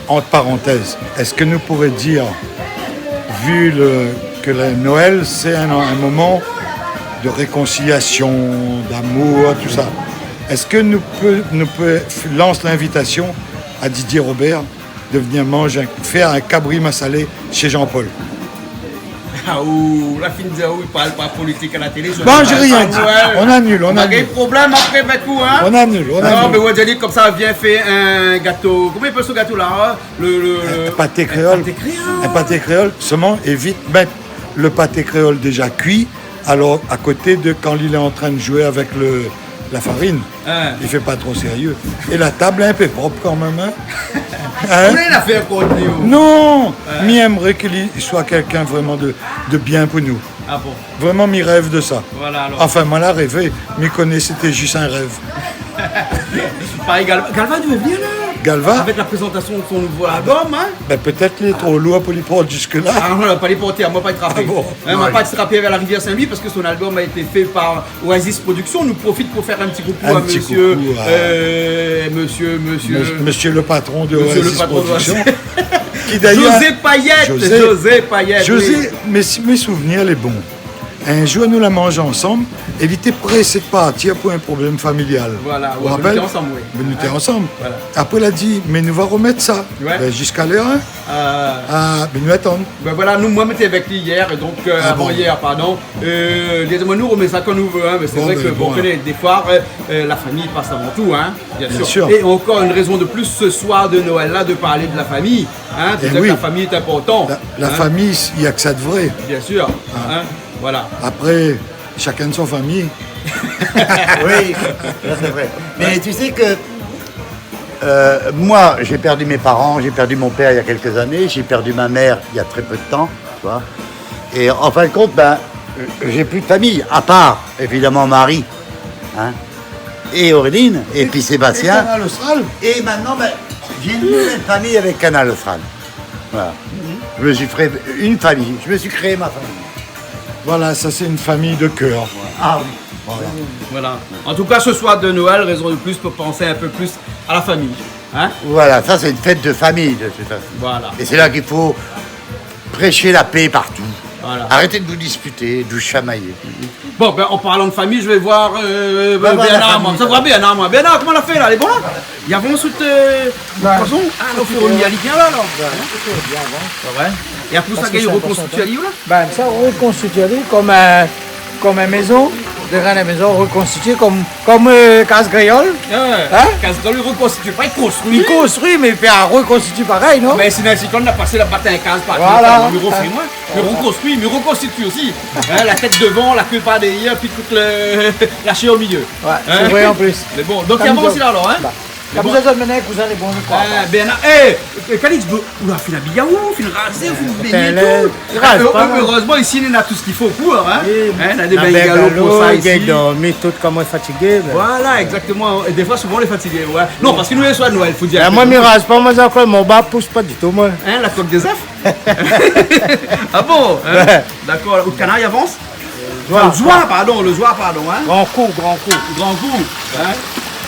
Entre parenthèses, est-ce que nous pourrions dire, vu le, que le Noël, c'est un, un moment de réconciliation, d'amour, tout ça, est-ce que nous peut, nous peut lancer l'invitation à Didier Robert de venir manger, faire un cabri massalé chez Jean-Paul ? Ah, ou la fine di, ou i parl pa politik à la télé, sa. Bon, j'ai rien dit. On annule, on annule. On a des problèmes après avec vous, hein ? On annule, on annule. Non, mais on va dire comme ça, viens faire un gâteau. Comment il appelle ce gâteau-là, hein ? Le, le, un pâté créole. Un pâté créole. Un pâté créole, seulement évite mettre le pâté créole déjà cuit, alors à côté de quand il est en train de jouer avec le, la farine. Hein. Il fait pas trop sérieux. Et la table est un peu propre quand même, hein ? Hein ? Ou lé la fé kont li, ou ? Non, mi aimerais qu'il soit quelqu'un vraiment de, de bien pour nous. Ah bon ? Vraiment, mi rêve de ça. Voilà, alors. Enfin, moi, la rêvé, mi koné sété juste un rêve. Pareil, Gal-, Galva, tu veux venir, là ? Galva ? Avec la présentation de son nouveau album, hein ? Ben, peut-être il est trop lourd pour lui prendre jusque-là. Ah non, non, pa li porté, moin pa trapé. Ah bon ? Hein, moin pa trapé avec la Rivière Saint-Louis parce que son album a été fait par Oasis Productions. Nou profit pou fé in ti koukou a mésyé, euh, mésyé, mésyé, mésyé le patron de Oasis Productions. Ki d'ailleurs, José Payet, José, José Payet, José, oui. Mé si mé souvnir lé bon. In zour, nou la manz ansanm, é li té présé de partir pou in problèm familial. Voilà, ouais, nou té ansanm, oui. Mé nou té ansanm. Voilà. Apré, la di, mé nou va romèt sa. Ouais. Ben, ziska lèr, hein. Euh. Ah, ben, nou atann. Ben voilà, nou, moin, mi té avèk li yèr, é donk, euh, avan-yèr, pardon. Ah bon. Euh, li la di amoin, nou romèt sa kan nou vé, hein, mé sé vré ke, bon, koné, défoi, euh, euh, la fami i pas avan tou, hein, bien sir. Bien sir. É ankor in rézon de plis, se soir de Noël la, de parl de la fami, hein, de dire que la fami lé inportan, hein. Eh oui. La, la fami, i na ke sa de vré. Bien sir, hein, voilà. Apré, shakinn son fami. Oui, sa, sé vré. Mé tu sais que Euh, moi, j'ai perdu mes parents, j'ai perdu mon père il y a quelques années, j'ai perdu ma mère il y a très peu de temps, tu vois. Et en fin de compte, ben, j'ai plus de famille, à part, évidemment, Marie, hein, et Auréline, et puis Sébastien. Et Kanal Austral. Et maintenant, ben, j'ai une nouvelle famille avec Kanal Austral. Voilà. Mhm. Je me suis fait une famille, je me suis créé ma famille. Voilà, ça, c'est une famille de cœur. Ah oui. Voilà. Voilà. En tout cas, ce soir de Noël, raison de plus pour penser un peu plus à la famille. Hein ? Voilà, ça, c'est une fête de famille, de toute façon. Voilà. Et c'est là qu'il faut prêcher la paix partout. Voilà. Arrêtez de vous disputer, de vous chamailler. Bon, ben, en parlant de famille, je vais voir, euh, Bernard, moi. Ben voilà, la famille. Sa va, Bernard, moi. Bernard, koman la fé la ? Lé bon la ? I avans tout, euh, poison ? Ah, la, ou fé revenir ali bien la, alor. Ouais, tout est bien, bon. Ouais, ouais. É apré sa, ou sa gingn rekonstitié ali, ou la ? Ben, sa, rekonstitié ali kom, euh, kom in mézon, de grann mézon, rekonstitié kom, kom, euh, kaz kréol. Ah, kaz kréol, i rekonstitié pa, i konstrui. I konstrui, mé i pé rekonstitié parèy, non ? Mé si néna in siklone, la pasé, la bat in kaz par tèr, voilà, mi refé, moin. Mi rekonstrui, mi rekonstitié osi. Hein, la tèt devan, la ké par dèryèr, pi tout le, la shèr o milyé. Ouais, sé vré an plis. Mé bon, donk i avans osi la, alor, hein ? Bah. Kan zot i amenn in kouzin, lé bon, mi kroi. Eh, Bernard, eh, Calix, ou la fine abiy aou, ou fine razé, ou fine bingné, tout. Érèzman, isi, néna tout sak i fo pou, hein. Oui, néna dé bingalo pou sa isi. Néna bingalo, gingn dormi, tout, kan moin lé fatigé, bin. Voilà, exactement. É défoi, souvan, lé fatigé, ouais. Non, parske nou lé soir Noël, fo dir. Bin, moin, mi raz pa, moin, ankor, mon barb i pous pa ditou, moin. Hein, la coque des œufs ? Ah bon, hein ? Ouais. D'accord, le canard, il avance ? Zoi. Enfin, le zoi, pardon, le zoi, pardon, hein ? Gran kou, gran kou. Gran kou, hein ?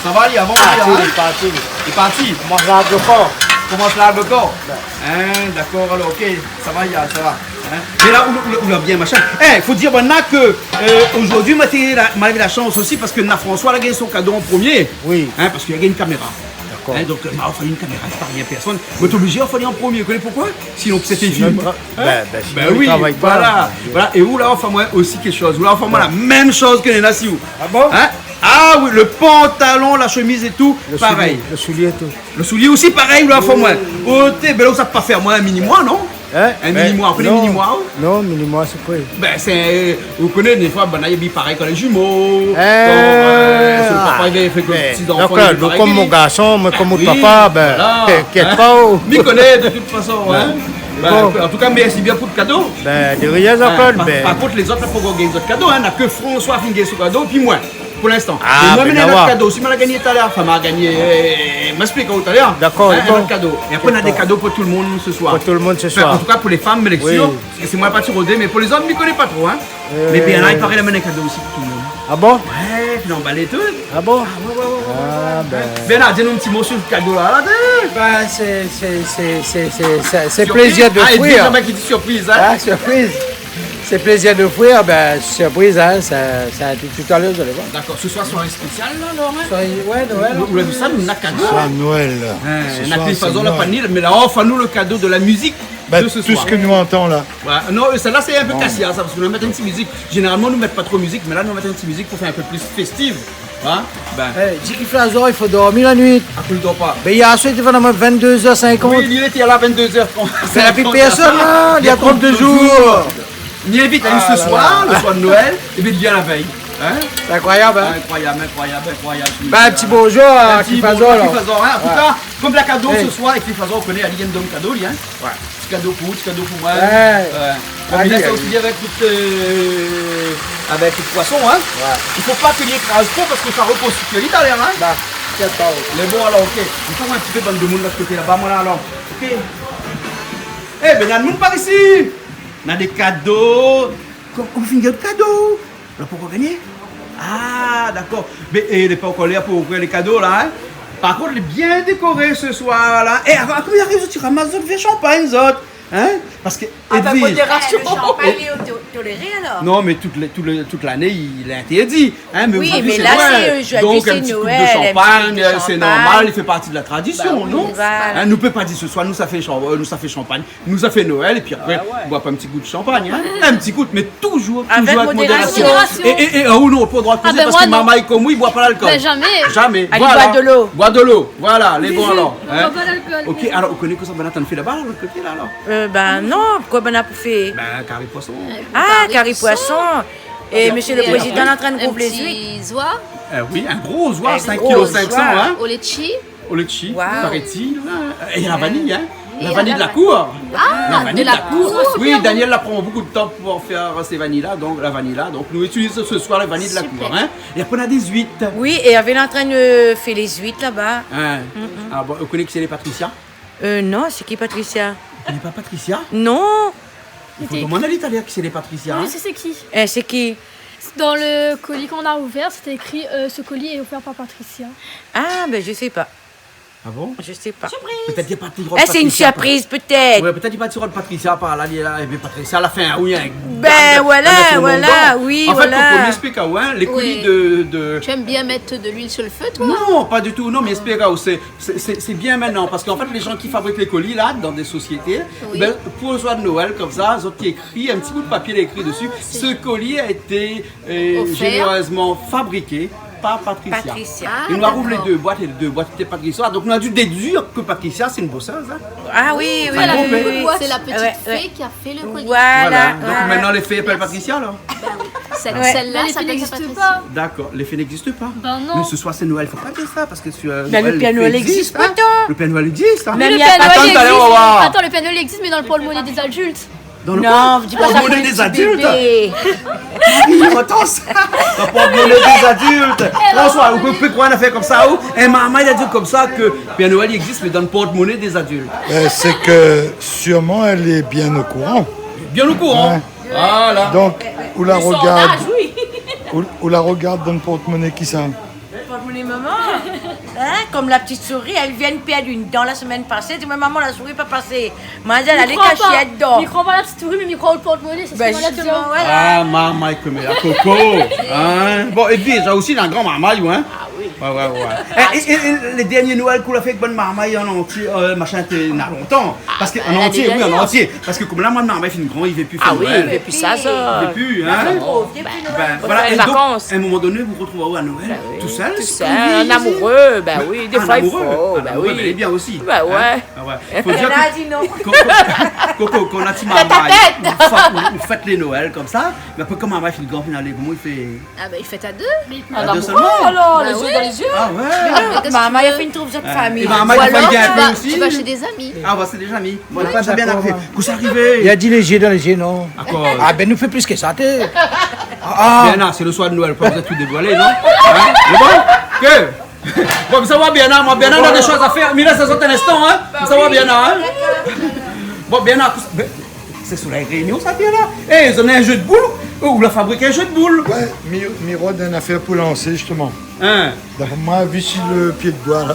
Sa va, li avans, li, hein ? Li lé parti. Li lé parti. Komans larg le kor. Komans larg le kor. Ouais. Hein, d'accord, alors, ok, sa va, li, sa va. Hein ? Mé la, ou, ou, ou la bien, machin. Eh, fo dir, banna, ke, euh, zordi, moin la, moin la u la shans osi, parske néna François la gingn son kado an promié. Oui. Hein, parske li la gingn in kaméra. D'accord. Hein, donk, euh, ma ofèr in kaméra, lé pa rien pèrsone. Moin lé oblizé ofèr ali an promié, ou koné poukosa ? Sinon, sé in film. Sinon, li tra-, bin, bin, sinon, li travay pa. Voilà. Voilà. É ou la ofèr amoin osi kékshoz. Ou la ofèr amoin la mèm shoz ke néna si ou. Ah bon ? Hein ? Ah oui, le pantalon, la shemiz é tout, parèy. Le soulié, le soulié é tout. Le soulié osi, parèy, ou la ofèr amoin. Oui, oui, oui. Oté, bin la, ou sa pa fé amoin in mini moir, non ? Hein ? In mini moir, ou koné mini moir, ou ? Non, mini moir, sé koi ? Bin, sé, euh, ou koné, défoi, banna i abiy parèy kan lé zimo. Eh, kan, euh, sé le papa, li fé ke le ti zanfan i abiy parèy. Donk, euh, kom mon garson, moin, kom mon papa, bin, voilà, inkièt pa, oh. Mi koné, de tout fason, hein. Bon. Bin, an tou ka, mèrsi bien pou le kado. Bin, de rien, Jean-Claude, par, par kont, lézot la pankor gingn zot kado, hein. Na ke François la fine gingn son kado, épi moin. Pou linstan. Ah, mé moin, bin, mi néna in lot kado osi, moin la gingn talèr. Anfin, moin la gingn, euh, moin la ésplik aou talèr. D'accord, d'accord. Hein, in lot kado. É apré, néna dé kado pou tout le moun se soir. Pou tout le moun se soir. Anfin, an tou ka, pou lé fanm, mé lé sir, oui, parske sé moin la parti rodé, mé pou lézom, mi koné pa tro, hein. Euh. Mé Bernard, i paré, la amenn in kado osi pou tout le moun. Ah bon ? Ouais, fine anbalé tout. Ah bon ? Ah, ouais, ouais, ouais, ouais. Ah, bin. Bernard, di anou in ti mo si le kado la, la, té. Bin, sé, sé, sé plézir d'ofrir. Ah, é di zamé ki di sirpriz, hein. Ah, sirpriz. Sé plézir d'ofrir, bin, sirpriz, hein, sa, sa, tout, tout à l'heure, zot i voi. D'accord, se soir, soiré spésial, la, alor, hein ? Soiré, ouais, Noël. Ou, ou la vi sa, nou néna kado, hein ? Se soir Noël. Hein, se soir, sé Noël. Na Cliff Azor, la pa ni, mé la ofèr anou le kado de la mizik de se soir. Bin, tout sak nou antann la. Ouais. Non, euh, sa la, sé in pé kasiar, sa, parske nou mèt in ti mizik. Zénéralman, nou mèt pa tro mizik, mé la, nou mèt in ti mizik pou fé in pé plis féstif. Hein ? Bin. Eh, di Cliff Azor, i fo dormi la nuit. Ah, pou li dor pa. Bin, yèr soir, li té vien amoin vingt-deux heures cinquante. Oui, li lété la vingt-deux heures cinquante. Mé la pi pèrsone, la, li la tromp de zour. Mi invit ali se soir, le soir de Noël, é bin, li vien la vèy. Hein ? Sé inkroiyab, hein ? Inkroiyab, inkroiyab, inkroiyab. Bin, in ti bonzour a Cliff Azor, la. In ti bonzour a Cliff Azor, hein. An tou ka, kom la kado se soir, é Cliff Azor, ou koné, ali i donn kado, li, hein. Ouais. Ti kado pou ou, ti kado pou moin. Ouais. Ouais. Mé la, sé osi avèk tout, euh, avèk tout poison, hein. Ouais. I fo pa ke li kraz tro parske sa rekonstitié li talèr, hein. Ba, sé pa. Mé bon, alor, ok. I fo in ti pé bann demoun de lot koté laba, moin la, alor. Ok. Eh, bin, néna demoun par isi. Néna dé kado. Kom, kom fine gingn kado. La pankor gingné ? Ah, d'accord. Mé, eh, lé pankor lèr pou ouvrir lé kado, la, hein ? Par kont, lé bien dékoré se soir, la. Eh, avan, koman i ariv, zot i ramas zot vèr shanpagn, zot ? Hein ? Parske, avèk modérasion. Eh, le shanpagn lé to-, toléré, alor ? Non, mé tout le, tout le, tout lané, lé intèrdi, hein, mé zordi, sé Noël. Oui, mé la, sé, euh, zordi, sé Noël, in ti kou de shanpagn, euh, sé normal, i fé parti de la tradision, non ? Ba oui, voilà. Hein, nou pé pa dir se soir, nou sa fé shan-, euh, nou sa fé shanpagn. Nou sa fé Noël, épi apré, boir pa in ti kou de shanpagn, hein. In ti kou, mé toujour, toujour avèk modérasion. Avèk modérasion. É, é, é, ah, ou non, pa le droi de kozé, parske moman, kom moin, i boir pa lalkol. Bin, zamé. Zamé, voilà. Boir de lo. Boir de lo, voilà, lé bon, alor, hein. Boir pa lalkol. Ok, alor, ou koné kosa banna i fé laba, la, lot koté, la, alor ? Euh, bin, non, kosa banna i fé ? Bin, kari poison. Ah, kari poison. É mésyé le prézidan lé antrin de rouv lé zuit. In ti zoi. Eh oui, in gro zoi, cinq kilos cinq cents, hein. In gro zoi. O létshi. O létshi, paraît-il, hein. Waouh. Et il y a la vanille, hein. La vanille de la cour. Ah, de la cour. Oui, Daniel la pran bonpé de tan pou fé sé vanille-la, donk la vanille-la. Donk nou itiliz se soir la vanille de la cour, hein. Super. É apré, nou na dé zuit. Oui, é avèk, lé antrin de fé lé zuit laba. Hein. Mm, mm. Ah bon, ou koné kisa lé Patricia ? Euh, non, sé ki Patricia ? Ou koné pa Patricia ? Non. I fo domann ali talèr kisa lé Patricia, hein. Oui, sé, sé ki ? Eh, sé ki ? Dans le colis qu'on a ouvert, c'était écrit, euh, ce colis est offert par Patricia. Ah, ben, je sais pas. Ah bon ? Je sais pas. Surprise. Pétèt li la parti rod Patricia. Eh, c'est une surprise, peut-être. Ouais, pétèt li la parti rod Patricia par la, li la, é bin Patricia la fé in, oui, in gag avèk le mango. Ben voilà, oui, voilà. An fèt, Coco, mi ésplik aou, hein, lé colis de, de... Tu aimes bien mettre de l'huile sur le feu, toi ? Non, pas du tout. Non, mi ésplik aou, sé, sé, sé, sé bien mintnan, parske an fèt, lé jan ki fabrik lé colis la, dan dé sosiété, ben, pou le soir de Noël, konmsa, zot i ékri, in ti bout de papié, lé ékri desi, ce colis a été, euh, généreusement fabriqué Par Patricia. Patricia. Ah, d'accord. Et on a rouvert les deux boîtes et les deux boîtes étaient Patricia. Donc on a dû déduire que Patricia, c'est une bosseuse, hein. Ah oui, oui, oui, oui. C'est la petite fée qui a fait le collier. Voilà. Voilà. Donc maintenant, les fées appellent Patricia, alors. Bah oui. Celle-là, ça s'appelle Patricia. D'accord, les fées n'existent pas. Ben non. Mais ce soir, c'est Noël, faut pas dire ça, parce que sur, euh, Noël, les fées existent, hein. Le Père Noël existe pourtant. Le Père Noël existe, hein. Même il y a... Attends, tout à l'heure, on va voir. Attends, le Père Noël existe, mais dans le porte-monnaie des adultes. Dans le porte-monnaie des adultes. Non, di pa sa pou ti bébé. Attends, ça. Dans le porte-monnaie des adultes. François, ou pé, pé kroir in afèr konmsa, ou in marmay la di konmsa ke Père Noël i égzis, mé dan le porte-monnaie des adultes. Euh, c'est que sûrement elle est bien au courant. Bien au courant. Ouais. Voilà. Donc, ou la regard, ou, ou la regard dan le porte-monnaie kisa ? Porte-monnaie momon. Hein, comme la petite souris, elle vient de perdre une dent la semaine passée. Di amoin, momon, la souris pa pasé. Moin la di, alé kash adan. Mi kroi pa la petite souris, mé mi kroi o porte-monnaie, sé sak moin la di. Ben, justement, voilà. Ah, marmay koméla, Coco. Hein ? Bon, et puis, ça aussi, la grand marmay, hein ? Ah oui. Ouais, ouais, ouais. Et, et, et, et le dernier Noël k'ou la fé avèk bann marmay an antié, euh, machin, té, na lontan. Parce que, ah, an antié, oui, an antié. Parce que konm la, mon marmay fine gran, i vé pi fé Noël. Ah oui, i vé pi sa, sa. I vé pi, hein. Ben, voilà. Et donc, à un moment donné, vous vous retrouvez à Noël, tout seul, c'est comme... Ben oui, tout seul, tout seul, en amoureux, ben oui, des fois, il faut, ben oui. Un amoureux, bel et bien aussi, hein. Ben ouais. Ah ouais. Faut dire que, Coco, Coco, kan ou na ti marmay, ou fèt, ou fèt lé Noël konmsa, mé apré, kan marmay fine gran, fine alé, koman i fé ? Ah ben, i fèt à deux. À deux seulement. En amoureux, alors, les yeux dans les yeux. Ah ouais. Mais non, mais qu'est-ce que tu veux ? Marmay la fine trouv zot fami. Et marmay i fé in pé osi. Ou alors, tu vas, tu vas chez des amis. Ah, bah, c'est des amis. Voilà, ça vient d'arriver. Kosa i ariv ? Li la di les yeux dans les yeux, non. D'accord. Ah ben, nou fé plis ke sa, té. Ah, ah. Bien, non, c'est le soir de Noël, pas besoin de tout dévoiler, non ? Hein ? C'est bon ? Que ? Bon, sa va bien, hein, moi, bien, on a des choses à faire. Mais là, ça sort un instant, hein. Ça va bien, hein. Bon, bien, ben, c'est Soleil Réunion, ça, bien là. Eh, ils ont un jeu de boules. Oh, ou la fabrik in jeu de boules. Ouais, mi, mi rod in afèr pou lansé, justement. Hein ? D'après moi, vu sur le pied de bois, là.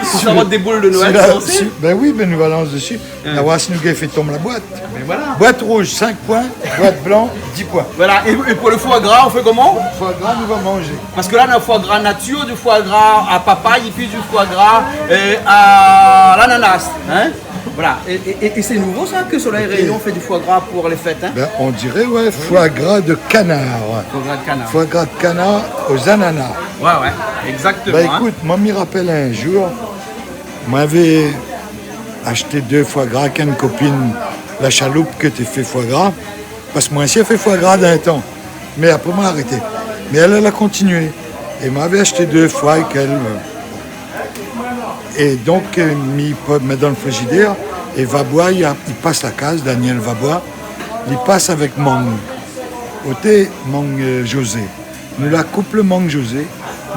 Sa va rod des boules de Noël, sur la, sur, ben oui, ben, nou va lans desi. Hein. Nou va voir si nou gingn fé tonm la boîte. Ben voilà. Boîte rouge, cinq points. Boîte blanc, dix points. Voilà. Et, et pour le foie gras, on fait comment ? Foie gras, nou va manzé. Parce que là, on a foie gras nature, du foie gras à papaye et puis du foie gras, euh, à l'ananas. Hein ? Voilà. Et, et, et, et c'est nouveau, ça, que Soleil Réunion fait du foie gras pour les fêtes, hein ? Ben, on dirait, ouais, foie gras de canard. Foie gras de canard. Foie gras de canard aux ananas. Ouais, ouais, exactement, hein. Ben, écoute, moi, mi rapèl un jour, moin lavé ashté deux foie gras avèk in kopine, la Chaloupe, ke té fé foie gras. Paske moin osi la fé foie gras dan in tan. Mé apré, moin la arété. Mé èl, èl la kontinié. É moin lavé ashté deux foie avèk èl, euh. É donk, euh, mi mèt dan le frizidèr. É Vabois, li, li pas la kaz, Daniel Vabois, li pas avèk mang. Oté, mang, euh, José. Nou la koup le mang José,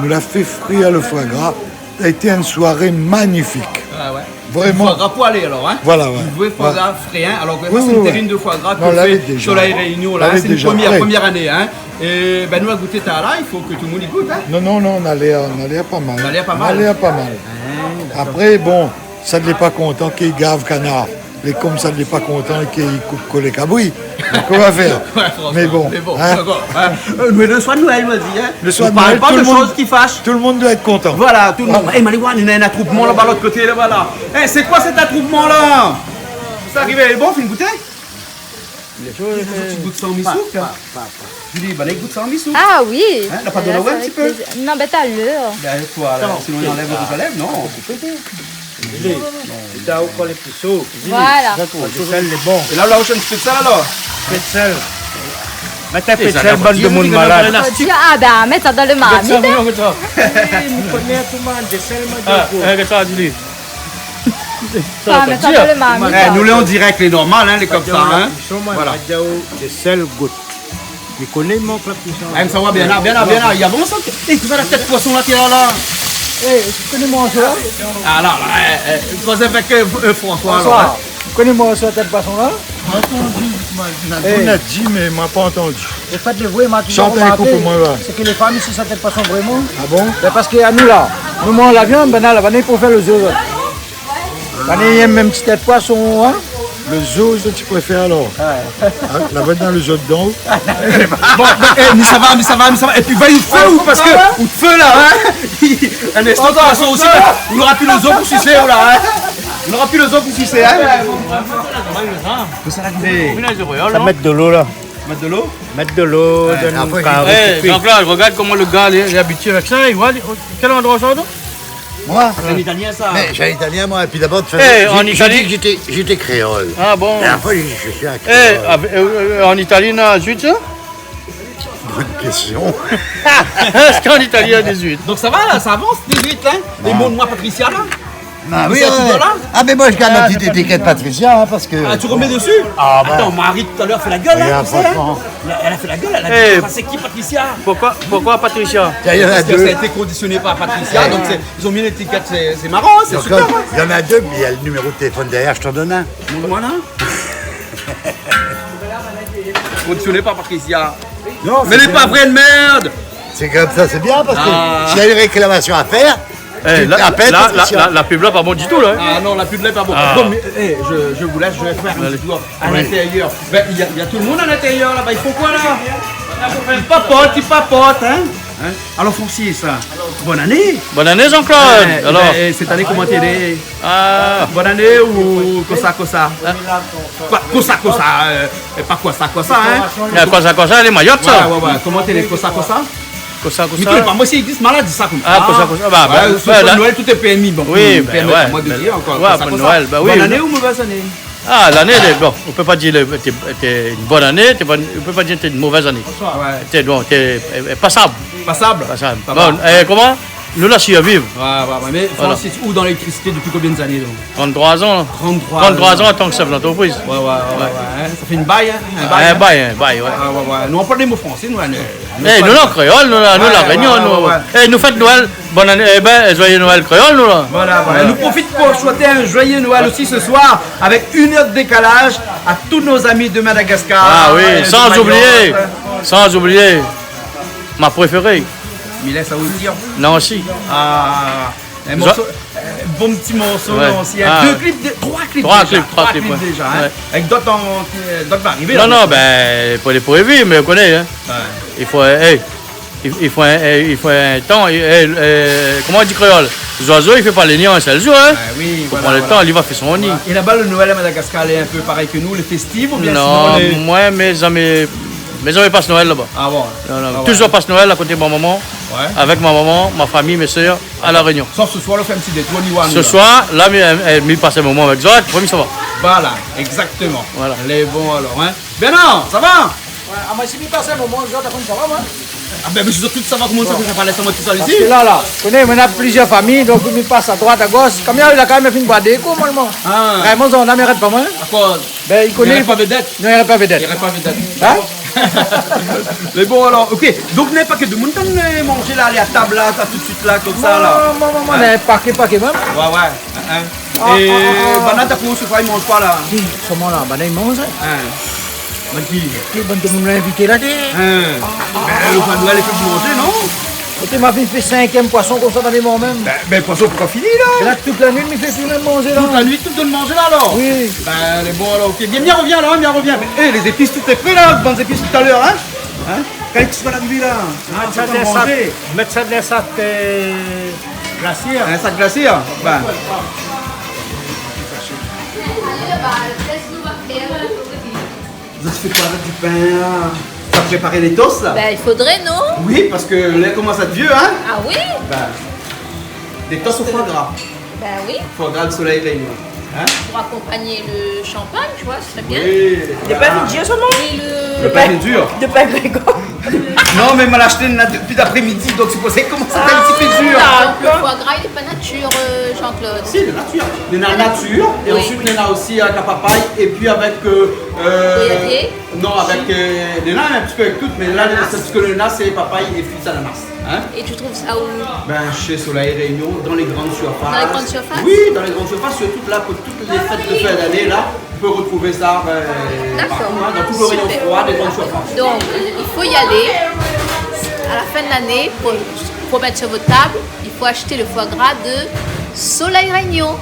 nou la fé frir le foie gras. Ça a été une soirée magnifique. Ah ouais. Vraiment. Foie gras poêlé alors, hein ? Voilà, ouais. Vous pouvez foie gras frais, hein ? Alors que ça, c'est une terrine de foie gras que fait Soleil Réunion, là, hein. Non, on l'avait déjà. C'est une première, première année, hein. Et ben, nou la gouté sa la, il faut que tout le monde y goûte, hein. Non, non, non, nou la, nou la pa mal. Nou la pa mal. Nou la pa mal. Ah, d'accord. Apré, bon, sat lé pa kontan ki gav kanar. Lé konmsa, lé pa kontan é ki koup kolé kabri. Donk, nou va fé. Ouais, François, mé bon, hein. Mé le soir de Noël, moin la di, hein. Le soir de Noël, tout le monde, tout le monde doit être content. Voilà, tout le monde. Voilà. Eh, mé alé voir, néna in atroupman laba, lot koté laba la. Eh, c'est quoi cet attroupement-là ? Sa i ariv, lé bon, fine gouté ? Lé bon. Ti gout san misouk, hein. Pa, pa, pa. Julie, ben, la i gout san misouk. Ah oui. Hein, la pa dolo in ti pé ? Là, c'est avec plaisir. Non, ben, talèr. Ben, koi, la, sinon, i anlèv le rouj a lèv, non ? Lé, lé ta ou koi lé pli sho. Voilà. Dakor, le sèl lé bon. É la, la, ou shèr in ti pé de sèl, alor ? Pé de sèl. Mèt in pé de sèl, bann demoun malad. Ah ben, mèt sa dan le marmit, hein. Gèt sa, gèt sa. Oui, mi koné tout le monde, de sèl, moin, de gou. Ah, gèt sa, Julie. Sa va pa dir. Mèt sa dan le marmit. Eh, nou lé an dirèk, lé normal, hein, lé konmsa, hein. Voilà. De sèl, gout. Mi koné mon pèp, tousa. Eh, sa va bien la, bien la, bien la. I avans sa. Eh, tousa la tèt poison la, té la la. Eh, ou koné manzé ? Ah la la, eh, eh, koz avèk, euh, François, alor, hein. Ou koné manzé tèt poison la ? Moin la antandi, moin la di, mé moin la pa antandi. An fèt, lé vré, moin la touzour romarké, sé ke lé fanm isi, sa tèt poison vréman. Ah bon ? Ben, paske anou la, nou manz la viann, ben la, la, banna i préfèr le zo. Banna i èm mèm ti tèt poison, hein ? Le zo, sa ti préfèr alor ? Ouais. Hein, la va dan le zo dedan. Bon, ben, eh, mi sava, mi sava, mi sava. Épi, va, i fé ou, paske, ou fé la, hein ? In instan, de tout fason, osi, la, ou nora pi le zo pou sisé, ou la, hein ? Ou nora pi le zo pou sisé, hein ? Sa mèt dolo la. Mèt dolo ? Mèt dolo, ouais, donn apré, kari, eh, épi Jean-Claude, regard koman le gars, li, li lé abitié avèk sa, li voi, li, kèl androi sa, non ? Moin ? Sé in Italien, sa. Mé sé in Italien, moin, épi dabor, eh, an Itali, mi di ke mi lété, mi lété kréol. Ah bon ? É apré, mi di, mi lé in kréol. Eh, av-, euh, euh, an Itali, na zuit, sa ? Bone késtion. Èske an Itali, na zuit ? Donk sa va, la, sa avans, zuit, hein ? Non. Li mont, moin, Patricia, la. Ah oui, ouais. Ah, mé moin, mi gard la ti étikèt Patricia, hein, parske... Ah, ou romèt dési ? Ah, ben. Atann, Marie, tout à l'heure, fé la guèl, hein, tu sais, hein. Regarde, franchement. Èl la, èl la fé la guèl, èl la di, eh, ah, sé ki Patricia ? Pourquoi, pourquoi Patricia ? Tiens, il y en a deux. Parske sa la été kondisioné par Patricia, ouais, donk sé, zot la mèt in étikèt, sé, sé maran, hein, sé super, hein. Il y en a deux, mé néna le numéro de téléphone derrière, je t'en donne un. Mont amoin, la. Kondisioné par Patricia. Non, mé sé bien. Lé pa vré, mèrd ! Sé konmsa, sé bien, parske si néna in réklamasion a fèr, eh, tu t'appelles Patricia. La, la, la, la pub la lé pa bon ditou, la, hein. Ah non, la pub la lé pa bon. Ah. Bon, mé, eh, je, je vous laisse, je vais faire un petit tour à l'intérieur. Allez. Oui. Ben, il y a, il y a tout le monde à l'intérieur, là-bas. Ils font quoi, là ? Ils papotent, ils papotent, hein ? Hein ? Alors, Francis, hein, bonne année. Bonne année, Jean-Claude. Eh, alors. Ben, eh, cette année, comment elle est ? Ah. Bonne année ou kosa, kosa ? Hein ? Kosa, kosa, euh, é pa kosa, kosa, hein ? Ah, kosa, kosa, lé Mayotte, sa. Ouais, ouais, ouais. Koman i lé, kosa, kosa ? Kosa, kosa. Mi koné pa, moin, si i égzis, maladi, sa, konmsa. Ah, kosa, kosa. Bah, ouais, ben, sauf ben, que la Noël, tout est permis. Bon, oui, ben, permet pas, ouais, moi, de dire encore, ouais, kosa, bonne kosa. Noël, ben oui, bonne année ou mauvaise année ? Ah, lané, lé, bon, on peut pas dire le, té, té in bone ané, té pa, on peut pas dire té in mové ané. Ouais. Té, bon, té, eh, eh, pasab. Pasab. Pasab. Sa va. Bon, eh, koman ? Nou la sirviv. Ouais, ouais, ouais. Voilà. Mé Francis, ou dan léléktricité dopi konbien d'ané, donk ? Trant-troi an. Trant-troi an. Trant-troi an an tan ke shèf d'antrepriz. Ouais, ouais, ouais, ouais, ouais. Sa fé in bay, hein ? In bay, hein ? Ah, in bay, in bay, ouais. Ah, ouais, ouais. Nou, nou pran dé mo fransé, nou, la, nou. Eh, nou, an kréol, nou, la, nou, ouais, La Rényon, ouais, nou. Ouais, ouais. Eh, nou fèt Noël, bone ané, eh ben, joyeux Noël kréol, nou, la. Voilà, voilà. Voilà. Nou profit pou souhaiter un joyeux Noël aussi ce soir, avec une heure de décalage, à tous nos amis de Madagascar. Ah oui, et de Mayotte. Sans oublier, sans oublier ma préférée. Mylène Saoudi. Nancy. Ah, un morceau, euh, bon petit morceau, ouais. Nancy, hein. Ah. Deux clips, de, trois clips déjà. Trois clips, trois clips, ouais. Trois clips déjà, hein. Ouais. Avèk dot an, euh, dot va arivé, la. Non, non, ben, pou lé, pou lé vi, mé ou koné, hein. Ouais. I fo, eh, i, i fo in, eh, i fo in tan, eh, eh, koman i di kréol ? Zoizo i fé pa le ni an in sèl zour, hein. Ah oui, voilà, voilà. Fo pran le tan, li va fé son ni. Voilà. Et là-bas, le Noël à Madagascar, il est un peu pareil que nous, il est festif ou bien sinon... Non, moin, mé zamé, mé zamé pas Noël laba. Ah bon ? Non, non, ah ouais. Toujour pas Noël a koté mon momon, ouais, avèk mon momon, ma fami, mé sèr, à La Rényon. Sauf ce soir, nou fé in ti détour, nou va, nou, la. Ce soir, la, mi, eh, mi pas in moman avèk zot, apré mi sava. Voilà, exactement. Voilà. Lé bon, alors, hein. Bernard, sa va ? Ouais, ah, moin, si mi pas in moman, zot, apré, sa va, moin ? Ah ben, mé zot tout, sa va, koman sa, sa va lès amoin tousèl isi ? Parske la, la, ou koné, moin na plizièr fami, donk mi pas a droit, a gosh. Kan mi ariv la kaz, mi fine boir dé kou, moin, moin. Ah. Réèlman, zot la, mi arèt pa, moin. Akoz ? Ben, i koné. I arèt pa vedèt. Non, i arèt pa vedèt. I arèt pa vedèt. Hein ? Mé bon, alors, ok. Donk, na pa ke demoun i vien manzé la, alé a tab la, sa, tout suit la, konmsa, la. Non, non, non, non, hein ? Na pakèt, pakèt, mèm. Ouais, ouais. Hein ? Ah, é, ah, ah, ah. Banna, ta pou se fé, i manz pa, la ? Si, solman la, banna i manz, hein. Hein. Bann ki ? Ki bann demoun la invité la, té. Hein. Ah, ah, ah, ah. Ben, le Père Noël i fé pou manzé, non ? Épi ma fine fé sinkèm poison konmsa dan lé man mèm. Ben, ben, poison, pou pa fini, la ? É la, tout la nuit, mi fé tout le manzé, la. Tout la nuit, tout donn manzé, la, alors ? Oui. Ben, lé bon, alors, ok. Bien, bien, revien, la, bien, revien. Eh, les épices, tout est prêt, la. Bann zépis tout à l'heure, hein ? Hein ? Kan i sava arivé, la ? Ah, sa, sa, manzé. Mèt sa dan in sak, euh, glasié. In sak glasié, hein ? Ben. Zot i fé koi avèk du pain, la ? Sa prépar lé toast, la ? Ben, i fodré, non ? Oui, parske la i komans èt vié, hein ? Ah oui ? Ben, lé toast o foi gra. Ben oui. Foi gra de Soleil Réunion. Hein ? Pour accompagner le champagne, tu vois, ce serait bien. Oui, voilà. Le pain, c'est dur, seulement. Et le... Le pain, c'est dur. De pain Grégoire. Non, mé moin la ashté néna dopi d'après-midi, donk sé pou sa i komans èt in ti pé dur. Ah, d'accord. Le foie gras, il est pas nature, euh, Jean-Claude. Si, lé natir. Néna natir, é ansuit, néna osi avèk la papay, épi avèk, euh, euh, non, avèk, euh, néna in ti pé avèk tout, mé la, sé parske néna, sé papay épi ananas. Hein ? Et tu trouves ça où ? Ben, chez Soleil Réunion, dans les grandes surfaces. Dans les grandes surfaces ? Oui, dans les grandes surfaces, surtout là, pour toutes les fêtes de fin d'année, là, on peut retrouver ça, euh, partout, hein, dans tout le rayon froid des grandes surfaces. D'accord. Super. Donc, il faut y aller à la fin de l'année pour, pour mettre sur votre table. Il faut acheter le foie gras de Soleil Réunion.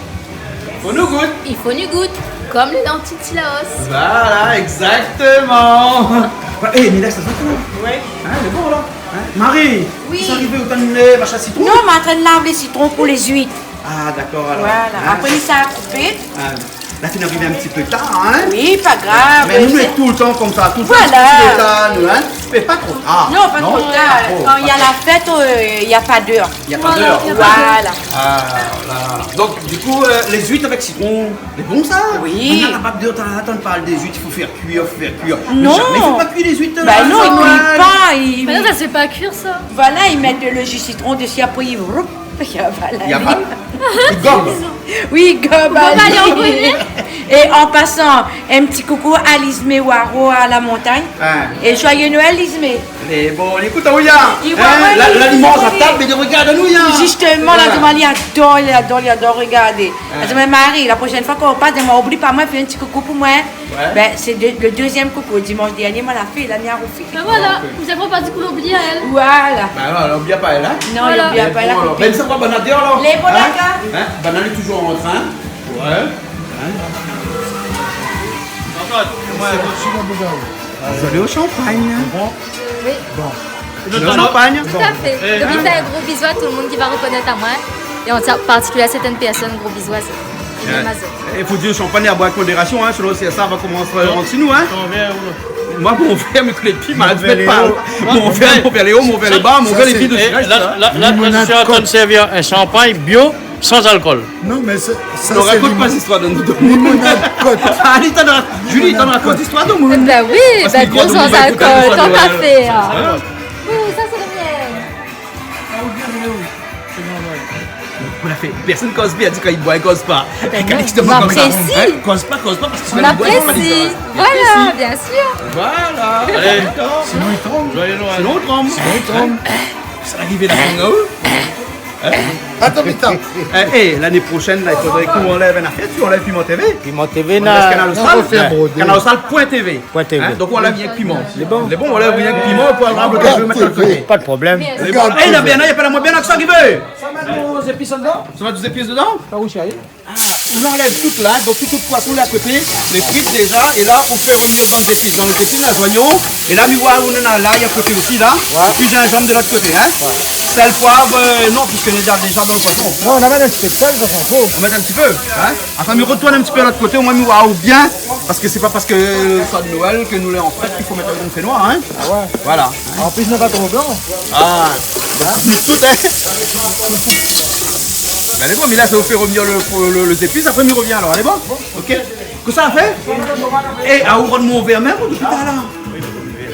Fo nou gout. I fo nou gout, kom lé lanti Cilaos. Voilà, exactement. Eh, mé la, sa sent bon. Ouais. Hein, lé bon, la. Hein ? Marie, oui, ou ariv o tan de machin sitron ? Non, mé antrin lav lé sitron pou lé zuit. Ah, d'accord, alors. Voilà. Hein ? Apré, mi sa koupé. Hein. La fine arivé in ti pé tar, in ? Oui, pa grav. Mé nou, sé nou lé toultan konmsa, toultan. Voilà. Toultan, nou, in ? Mé pa tro tar. Non, pa tro tar. Kan néna la fèt, euh, néna pa d'èr. Néna pa d'èr. Voilà. Ah, la, la, la. Donk, du kou, euh, lé zuit avèk sitron, lé bon, sa ? Oui. Mé la, la pa d'èr, atann, atann, parl dé zuit, i fo fé kui, fé kui. Non. Mé zamé i fé pa kui lé zuit, euh, Bah non, i kui pa, i... Mé non, sa sé pa kuir, sa. Voilà, i mèt le ji sitron dési, apré i roup. Voilà. I aval. I gob. Oui, i gob. Gob, alé, anvoyé. É an pasan, in ti koukou a Lizmé Waro a la Montagn. Ah. É joyeux Noël, Lizmé. Lé bon, ékout, aou ya. I voi, oui, la, oui, la, li manz a tab, mé li rogard anou, ya. Justement, la, voilà, li ador, li ador, li ador rogardé. Ah. La di, mé Marie, la proshèn foi kan ou pas, di amoin, oubli pa moin, fé in ti koukou pou moin. Ouais. Ben, sé de, le dezièm koukou. Dimansh dernié, moin la fé, la mi a roufé. Ben voilà, ou sa pa di kou lobli aèl. Voilà. Ben non, lobli pa aèl, in ? Non, lobli pa aèl. Lé bon, alor. Ben, sa va, bann la déor, alor ? Lé bon, dakor. In ? Bann la lé touzour an trin. Ouais. In ? Zot lé o Champagne, in ? Oui. Bon. Zot lé o Champagne ? Tout à fait. Donk mi fé in gro bizou a tout le moun ki va rekonèt amoin. É an partikilié a sèrtin pèrsone, gro bizou a zot. É mèm a zot. I fo dir, Champagne, a boir avèk modérasion, in, sinon sé sa va komans, euh, an dsi nou, in. Ton vèr, ou non ? Moin, mon vèr, mé koulé pi mal, mon vèr lé o, mon vèr lé o, mon vèr lé ba, mon vèr lé vid osi, in. La, la, la, mi lé antrin sèrvi in Champagne bio, san alkol. Non, mé sé, sa, nou rakont pa zistoir de nou dé. Limonad Kot. Alé, tann, Julie, tann, rakont zistoir de nou. Ben oui, ben bio, san alkol, tant qu'à faire. Ouh, sa sé le miel. Ou la fé, pèrsone i koz bien, di kan i boir, i koz pa. Ben non, Calix i domann konmsa. On apprécie. In ? Koz pa, koz pa, parske si ou boir, i fo pa dir koz. On apprécie. Voilà, bien sûr. Voilà. Alé. Sinon, i tranm. Joyeux Noël. Sinon, i tranm. Sinon, i tranm. In ? Sa va arivé la, mon gars. In ? Atann, pita. Eh, eh, lané proshèn, la, i fodré k'ou anlèv in afèr, ou anlèv Piment T V. Piment T V, ou anlèv Kanal Austral. Non, ou fé brodé. Kanal Austral point T V. Point T V. In ? Donk, ou anlèv rienk piman. Lé bon. Lé bon, ou anlèv rienk piman, ou anlèv Regarde T V. Mèt a koté. Pa de problèm. Lé bon. Eh, la, bien, la, na pa la moin bien, la, sa arivé. Sa mèt dé zépis dedan ? Sa mèt dé zépis dedan ? Par ousa, oui. Ah, ou anlèv tout la, donk tout, tout poison la koté, lé frit déza, é la ou fé revenir dan lé zépis, dan lé zépis, la, zoignon, é la mi oi ou néna lay a koté osi la, ouais, épi zinzanm de lot koté, in. Ouais. Sèl, poiv, euh, non, piske néna déza dan le poison. Non, ou la mèt in ti pé de sèl, sa, sa fo. Ou mèt in ti pé, in. Atann, mi retourn in ti pé lot koté, omoin mi oi bien, parske sé pa parske, euh, sa de Noël ke nou lé an fèt k'i fo mèt in fé noir, in. Ah ouais. Voilà. An plis, nou lé pa tro blan. Ah, tout, in. Ben, lé bon, mé la, sa ou fé revenir le, le, le zépis, apré, mi revien alor. Lé bon ? Ok. Kosa ou fé ? Eh, ah, ou rann mon vèr mèm ou dopi talèr ?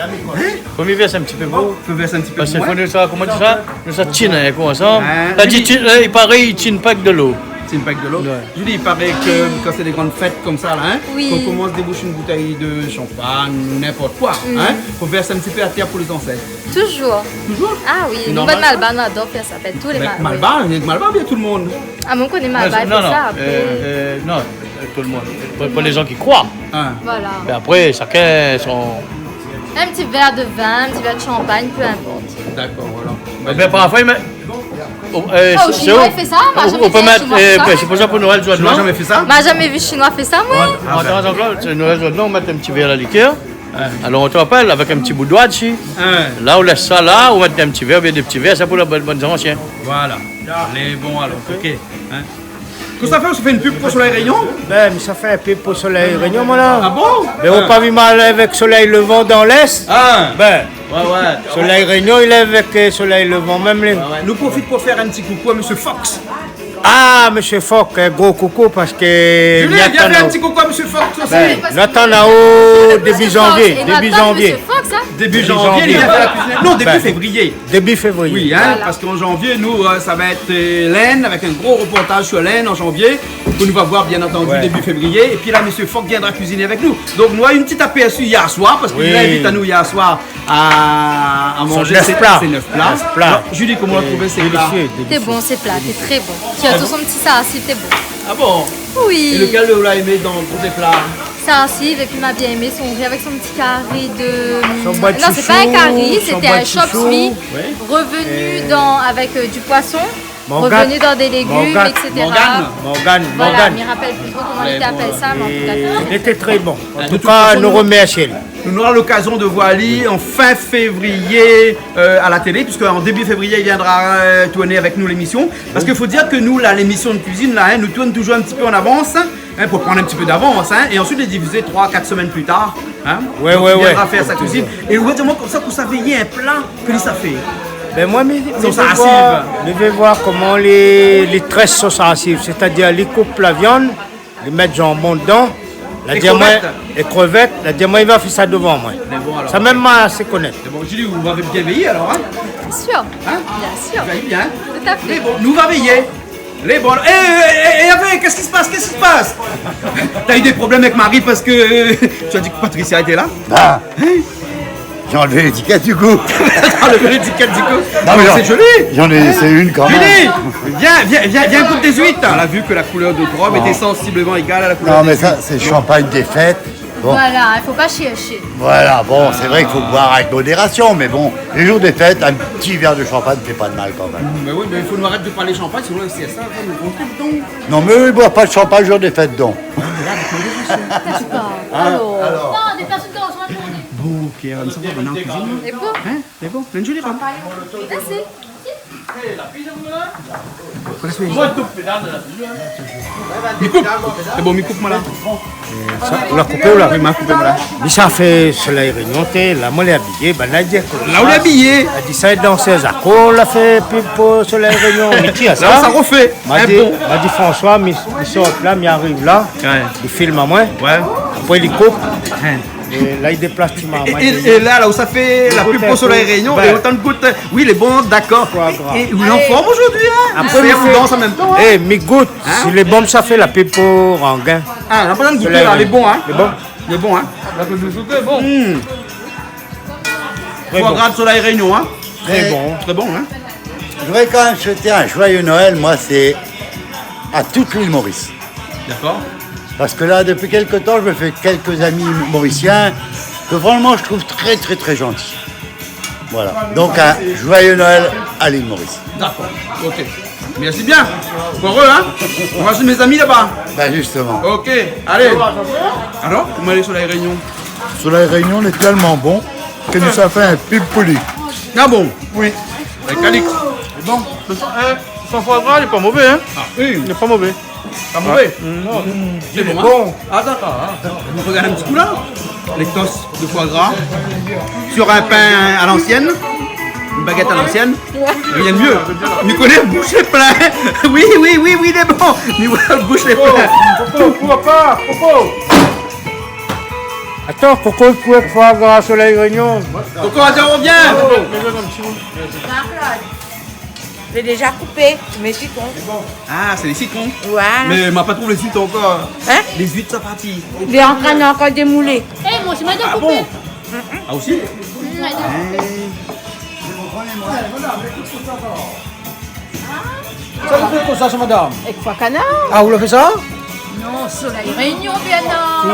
In ? Fo mi vèrs in ti pé pou ou. Fo vèrs in ti pé pou moin. Parske fo nou sa, koman dir sa ? Nou sa tine, in, konmsa. In ? La di, tine, eh, i paré, i tine pa èk de lo. Tine pa èk de lo. Ouais. Julie, i paré ke kan sé dé gran fèt konmsa la, in, oui, kan ou komans déboush in boutèy de champagne ou ninport koi, in, fo vèrs in ti pé atèr pou lé zansèt. Touzour. Touzour ? Ah oui, nou, bann Malbar, nou ador fé sa. Ben, tout lé Malbar. Malbar, rienk Malbar, bien tout le moun. Ah, moin mi koné Malbar i fé sa, apré. Non, non, euh, euh, non, euh, tout le moun. Pou, pou lé zan ki kroi. In. Voilà. Mé apré, shakinn son... In ti vèr de vin, in ti vèr de champagne, peu importe. Dakor, voilà. Oubien parfoi, mé, oh, euh, oh, sé, Shinoi i fé sa, ma zamé vi in Shinoi fé sa. Ou pé mèt, euh, ben, sé pou sa, pou Noèl, zot, non ? Shinoi zamé fé sa ? Ma zamé vi Shinoi fé sa, moin. Ouais, ah, atann, ben, atann, sé Noèl, zot, non, ou mèt in ti vèr la likèr. Ouais. Alor, ou té rapèl, avèk in ti bout doi dsi. Ouais. La, ou lès sa la, ou mèt in ti vèr, oubien dé ti vèr, sa pou la bone, bone zansien. Voilà. Lé bon, alor, ok. In ? Kosa ou fé, ou fé in pub pou Soleil Réunion ? Ben, mi sa fé in pub pou Soleil Réunion, moin, la. Ah bon ? Ben, ou pa vi moin alé avèk Soleil Levant dan l'Est ? Ah. Ben, ouais, ouais. Soleil Réunion, li lé avèk, euh, Soleil Levant mèm, li. Ouais, ouais. Nou profit pou fé in ti koukou a Mésyé Fox. Ah, Mésyé Fox, in gro koukou, parske... Julien, vien fé in ti koukou a Mésyé Fox osi. Ben, nou atann aou début janvier, début janvier. Début janvier, li vien fé la kuizine. Non, début février. Début février. Oui, in, voilà. Parske an janvié, nou, euh, sa va èt, euh, l'Inde, avèk in gro reportaz su l'Inde an janvié, ke nou va voir, bien antandi, début février. Épi la, Mésyé Fox viendra kuiziné avèk nou. Donk, nou la u in ti apèrsu yèr soir, parske li la invit anou yèr soir a, a manzé. Sé nèf pla. Sé nèf pla. Nèf pla. Alor, Julie, koman ou la trouvé sé pla ? Délisié, délisié. Té bon, sé pla, té tré bon. Sirtou son ti sarsi, té bon. Ah bon ? Oui. É lékèl ou la èmé dan tout lé pla ? Sarsi, épi ma bien èmé son ri avèk son ti kari de... Son boi de shoushou, non, sé pa in kari, sété in chop suey revenu dan, avèk, euh, du poisson, revenu dan dé légim, et cetera. Morgane, Morgane, Morgane. Voilà, mi rapèl pi tro koman li té apèl sa, mé an tou ka, lété tré bon. An tou ka, nou remèrsi ali. Nou nora lokazion de voir ali an fin févrié, euh, à la télé, puisque en début février, il viendra, euh, tourner avec nous l'émission. Parce qu'il faut dire que nous, là, l'émission de cuisine, là, hein, nous tourne toujours un petit peu en avance, hein, pour prendre un petit peu d'avance, hein, et ensuite les diffuser trois, quatre semaines plus tard, hein. Ouais, ouais, ouais. Donc, il viendra faire sa cuisine. Et ou di amoin konmsa ou sa véyé in pla ke li sa fé. Ben, moin, mi, mi vé voir, mi vé voir koman li, li très son arsiv, sétadir li koup la viann, li mèt janbon dedan, la di amoin, é krevèt, la di amoin, li va fé sa dovan moin. Mé bon, alor. Sa mèm, moin, sé konèt. Mé bon, Julie, ou va bien véyé, alor, hein ? Bien sûr. Hein ? Bien sûr. Vous allez bien, hein ? Tout à fait. Mé bon, nou va véyé. Lé bon. Eh, eh, eh, eh, Hervé, qu'est-ce qui se passe ? Qu'est-ce qui se passe ? T'as eu des problèmes avec Marie parce que, euh, tu as dit que Patricia était là ? Bah. Hein ? J'ai enlevé l'étiquette du coup. T'as enlevé l'étiquette du coup. Non, mais c'est joli. J'en ai laissé une quand même. Julie, viens, viens, viens, viens goûter des huîtres. On a vu que la couleur de votre robe était sensiblement égale à la couleur des huîtres. Non, mais ça, c'est champagne des fêtes. Bon. Voilà, il faut pas chercher. Voilà, bon, c'est vrai qu'il faut boire avec modération, mais bon, les jours des fêtes, un petit verre de champagne fait pas de mal quand même. Mais oui, mais il faut nous arrêter de parler champagne, sinon c'est ça, ça nous gonfle le don. Non, mais eux, ils boivent pas de champagne jour des fêtes, donc. Hein ? Alors. Non, des personnes qui ont besoin de... Bon, Pierre, nous sommes maintenant en cuisine. C'est beau. Hein ? Lé bon, in joli rob. Merci. Mi koup. Lé bon, mi koup, moin, la. Sa, ou la koupé, ou la ? Oui, ma koupé, moin, la. Mi sa fé Soleil Réunion, té, la, moin lé abiyé, ben, la, di, la, ou lé abiyé. La di sa, dan sé zako, la fé pub pou Soleil Réunion. Mi tir sa. La, sa refé. Ma di, ma di, François, mi, mi sort la, mi ariv la. Ouais. Li film amoin. Ouais. Apré, li koup. Hein. É la, li déplas ti marmay. É, é, é la, la ou sa fé la pub pou Soleil Réunion, é ou tann gout. Oui, lé bon, dakor. Foie gras. É, é ou lé an form zordi, hein ? Apré, mi fé, ou dans an mèm tan, hein ? Eh, mi gout. Hein ? Si lé bon, sa fé la pub pou Ranguin. Ah, la, pa gout la, lé bon, hein ? Lé bon. Lé bon, hein ? La pub pou Soleil, bon. Hmm. Foie gras de Soleil Réunion, hein ? Très bon. Très bon, hein ? Je voudrais quand même souhaiter un joyeux Noël, moi, c'est à toute l'île Maurice. D'accord. Parce que là, depuis quelque temps, je me fais quelques amis mauriciens que vraiment je trouve très, très, très gentils. Voilà. Donc, un joyeux Noël à l'île Maurice. D'accord. Ok. Merci bien. Pour eux, hein ? Moi, c'est mes amis là-bas. Ben, justement. Ok. Allez. Alors, koman lé Soleil Réunion ? Soleil Réunion lé tèlman bon ke nou sa fé in pub pou li. Ah bon ? Oui. Avèk Calix. Lé bon. San, hein, san foie gras, lé pa mové, hein ? Ah oui. Lé pa mové. Pa mové ? Ah. Mm. Non, lé bon, hein ? Ah, dakor, hein. Nou rogard in ti kou la. Lé tos de foie gras sur un pain à l'ancienne. Une baguette à l'ancienne. Rien de mieux. Mi koné, boush lé plin. Oui, oui, oui, oui, lé bon. Mi koné, boush lé plin. Coco, Coco, pa, Coco. Atann, Coco, pou èt foie gras Soleil Réunion. Coco, atann, revien. Lé déza koupé, mé sitron. Ah, sé lé sitron. Voilà. Mé ma pa trouv lé zuit ankor. Hein ? Lé zuit, sa parti. Lé antrin ankor démoulé. Eh, moin osi, madame. Ah bon ? Ah, osi ? Mm, madame. Eh. Sa, ou fé kosa sa, madame ? Èk foie canard. Ah, ou la fé sa ? Non, Soleil Réunion, bien non.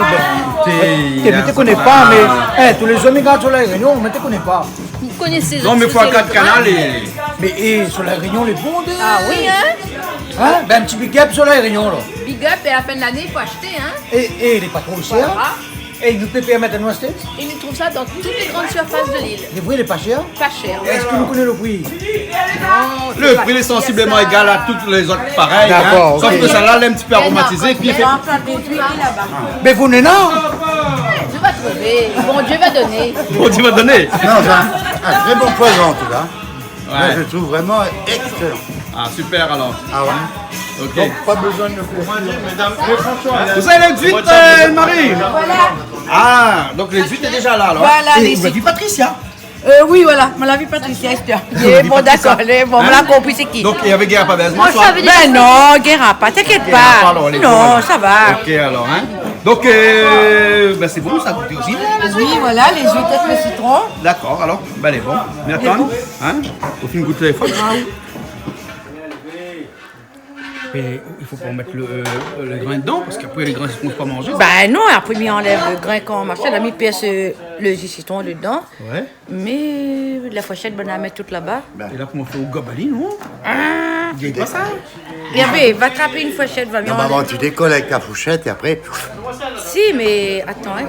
Eh ben, écoutez, mi té koné pa, mé, eh, tout lé zom i gard Soleil Réunion, mi té koné pa. Vous connaissez... Non, mé foie gras de canard, lé... Mé, eh, Soleil Réunion, lé bon, dé... Ah oui, hein ? Hein ? Ben, in ti big up Soleil Réunion, la. Big up, et à la fin de l'année, il faut acheter, hein ? Eh, eh, lé pa tro shèr. Voilà. Eh, nou pé pèrmèt anou ashté ? Et on trouve ça dans toutes les grandes surfaces de l'île. Lé vré, lé pa shèr ? Pas cher. Èske nou koné lo pri ? Non, c'est pas... Le prix est sensiblement égal à toutes les autres pareilles, hein. D'accord, ok. Sauf que celle-là, elle est un petit peu aromatisée, puis... Mé ou néna ? Dieu va trouver. Bon Dieu va donner. Bon Dieu va donner. Non, c'est un, un très bon poison, en tout cas. Ouais. Moi, je trouve vraiment excellent. Ah, super, alors. Ah ouais ? Ok. Donc, pas besoin de le faire. Vous avez les huîtres, euh, Marie ? Voilà. Ah, donc les huîtres est déjà là, alors, hein ? Voilà, les huîtres. Et vous avez vu Patricia ? Euh, oui, voilà, moin la vi Patricia, Esther. Lé bon, dakor, lé bon, moin la konpri sé ki. Donc, et avec Guerre pas baise, bonsoir. Ben non, Guerre pas, t'inquiète pas. Guerre pas, alors, lé bon, alors. Non, ça va. Ok, alors, hein. Donc, euh, ben, c'est bon, ça a goûté aussi. Oui, voilà, les huîtres avec le citron. D'accord, alors, ben, lé bon. Mais attends, hein, ou fine gout téléfone. Ah oui. Mé i fo pa mèt le, euh, le grin dedan, parske apré le grin, i pé pa manzé. Ben non, apré mi anlèv le grin kan machin, la mi pèrs, euh, le ji sitron dedan. Ouais. Mé la fourshèt, ben, la mèt tout laba. É la, koman i fé, ou gob ali, non ? Ah. Gèt pa sa. Hervé, va trap in fourshèt, va. Non, mi anlèv. Maman, tu décolles avec ta fourchette et après... Si, mé atann, hein.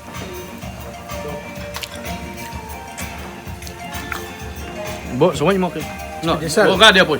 Bon, sé bon, i mank. Non, désèl. Bon, gard apré.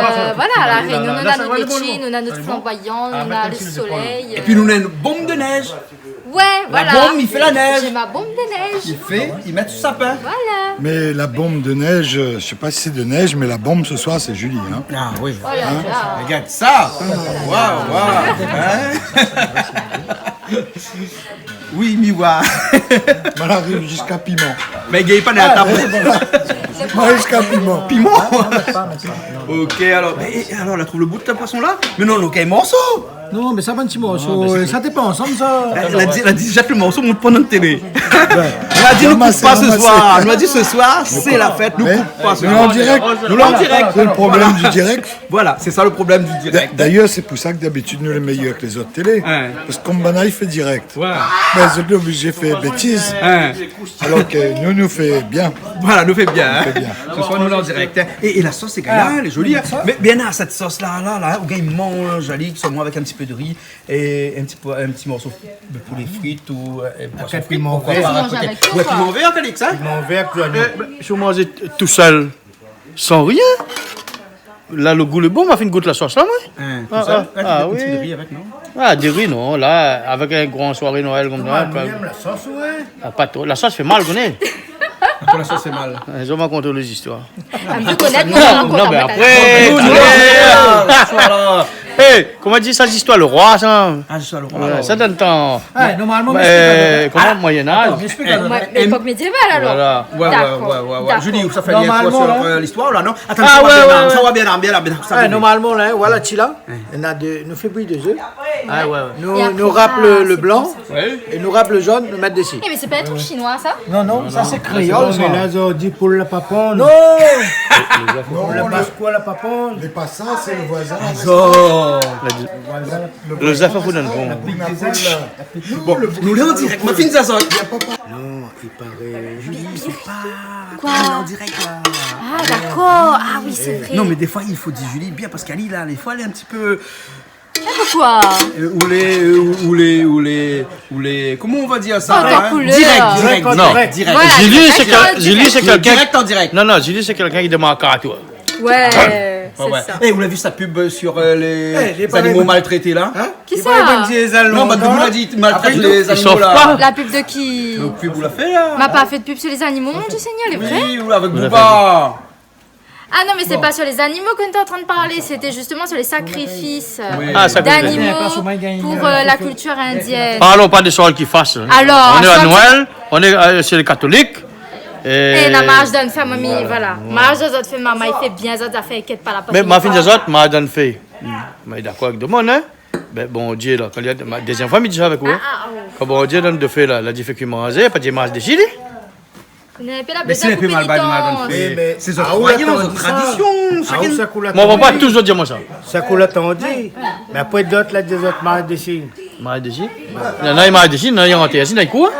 euh, voilà, à La Réunion, nou néna nout létshi, nou néna nout flanboyan, nou néna le solèy. Épi nou néna in bonm de nèj. Ouais, voilà. La bombe, il fait la neige. J'ai ma bombe de neige. Il fait, il met sous sapin. Voilà. Mais la bombe de neige, euh, je sais pas si c'est de neige, mais la bombe ce soir, c'est Julie, hein. Ah oui. Oh là là. Regarde ça. Waouh, waouh. Hein ? Oui, mi voi. Voilà, arrive jusqu'à piment. Mais il gagne pas dans la table. Voilà. Moi, jusqu'à piment. Piment ? Ok, alors, et, et alors, la trouv le bout de ta poisson là ? Mais non, non, quel morceau ? Non, mé sa bann ti morso, sa té pa ansanm sa. La di, la di, zèt le morso, mont pa dan la télé. La di, nou koup pa se soir. Nou la di se soir, sé la fèt, nou koup pa se soir. Nou lé an dirèk. Nou lé an dirèk. Sé le problèm du dirèk. Voilà, c'est ça le problème du direct. D'a-, d'ailleurs, c'est pour ça que d'habitude, nous, les meilleurs que les autres télé. Ouais. Parce que comme banna i fé dirèk, ben, zot lé oblizé fé bétiz. Ouais. Alors que nous, nous fait bien. Voilà, nou fé bien, hein. Nou fé bien. Ce soir, nou lé an dirèk, hein. Et, et la sauce, c'est gaillard, elle est jolie, hein. Mais bien, là, cette sauce-là, là, là, ou gingn manzé, joli, soit moi avec un petit peu de riz et un petit peu, un petit morceau de poulet frites ou, euh, un poisson frit, pourquoi pas, à côté. Avec piment vert. Ouais, piment vert, Calix, hein. Piment vert, puis oignon. Euh, ben, si ou manz tout seul, san rien. La, le gou lé bon, ma fine gout la sos la, moin. Hein, tout seul ? Ah, ah, oui. Ah, di ri, non ? La, avèk in gran soiré Noël konmsa, pa tro. La sos i fé mal, koné. Akoz la sos i fé mal ? Zot i koné mon zistoir. Non, mé apré, eh, koman i di sa, zistoir le roi, sa ? Ah, zistoir le roi. Ouais, sa donn tan. Ah, normalman, euh, koman, Moyen-Âge. Atann, mi ésplik aou. Lépok médiéval, alor. Voilà. Ouais, ouais, ouais, ouais. D'accord. Julie, ou sa fé lien koi sur, euh, l'histoire, la, non ? Atann, sa va bien, sa va bien, bien, bien, sa va bien. Normalman, la, voilà, ti la, nou fé bouyi dé zèf. Ah, ouais, ouais. Nou, nou rap le, le blan, é nou rap le zone, nou mèt dési. Eh, mais c'est pas un truc chinois, ça ? Non, non, sa sé kréol, sa. Mé la, zot i di poul la pa ponn. Non. Poul la pa, koi la pa ponn. Lé pa sa, sé le voisin. Azor. Le voisin. Le zèf a fou dan le fon. Bon, nou lé an dirèk. Ma fine sa sort. Non, i paré. Julie, i fo pa. Koi ? Nou lé an dirèk, la. Ah, d'accord. Ah oui, c'est vrai. Non, mé défoi, i fo di Julie bien, parske ali, la, défoi, lé in ti pé, euh, ou lé, euh, ou lé, ou lé, ou lé, koman nou va dir sa, hein ? Dirèk, dirèk, dirèk. Voilà, Julie, sé kèl-, Julie, sé kèlkin dirèk. Non, non, Julie, sé kèlkin ki démar karto. Ouais, c'est ça. Eh, ou la vi sa pub, euh, sur, euh, les animaux maltraités, la ? Hein ? Kisa ? Non, mé ou la di, i maltrèt les animaux, la. La pub de qui ? La pub ou la fé, la. Ma pa fé de pub sur les animaux, mon Dieu Seigneur, lé vré ? Oui, ou avèk Booba. Ah non, mais c'est pas sur les animaux que nous étions en train de parler, c'était justement sur les sacrifices, euh, d'animaux pour, euh, la culture indienne. Parlons pas de celles qui fâchent, hein. Alors, on est à Noël, on est, euh, chez les catholiques. Eh, na marsh dan fé, mami, voilà. Marsh dan zot fé, mama i fé bien zot zafèr, inkièt pa la. Mé ma fine di azot, marsh dan fé. Mé dakor avèk domoun, hein. Ben, Bondié, la, kan li la, ma, dézièm foi mi di sa avèk ou, hein. Ah, ah, oh. Kan Bondié i donn dofé, la, la di fé kui manzé, pa di marsh dési li. Mé sé in pé mal baz, mal dan fé. Sé zot kroyans, zot tradision, shakinn. Moin, ou va pa touzour di amoin sa. Sa kou la tandi. Mé apré, dot la di zot marsh dési. Marsh dési ? Non, non, i marsh dési, non, i antér, sinon i kour.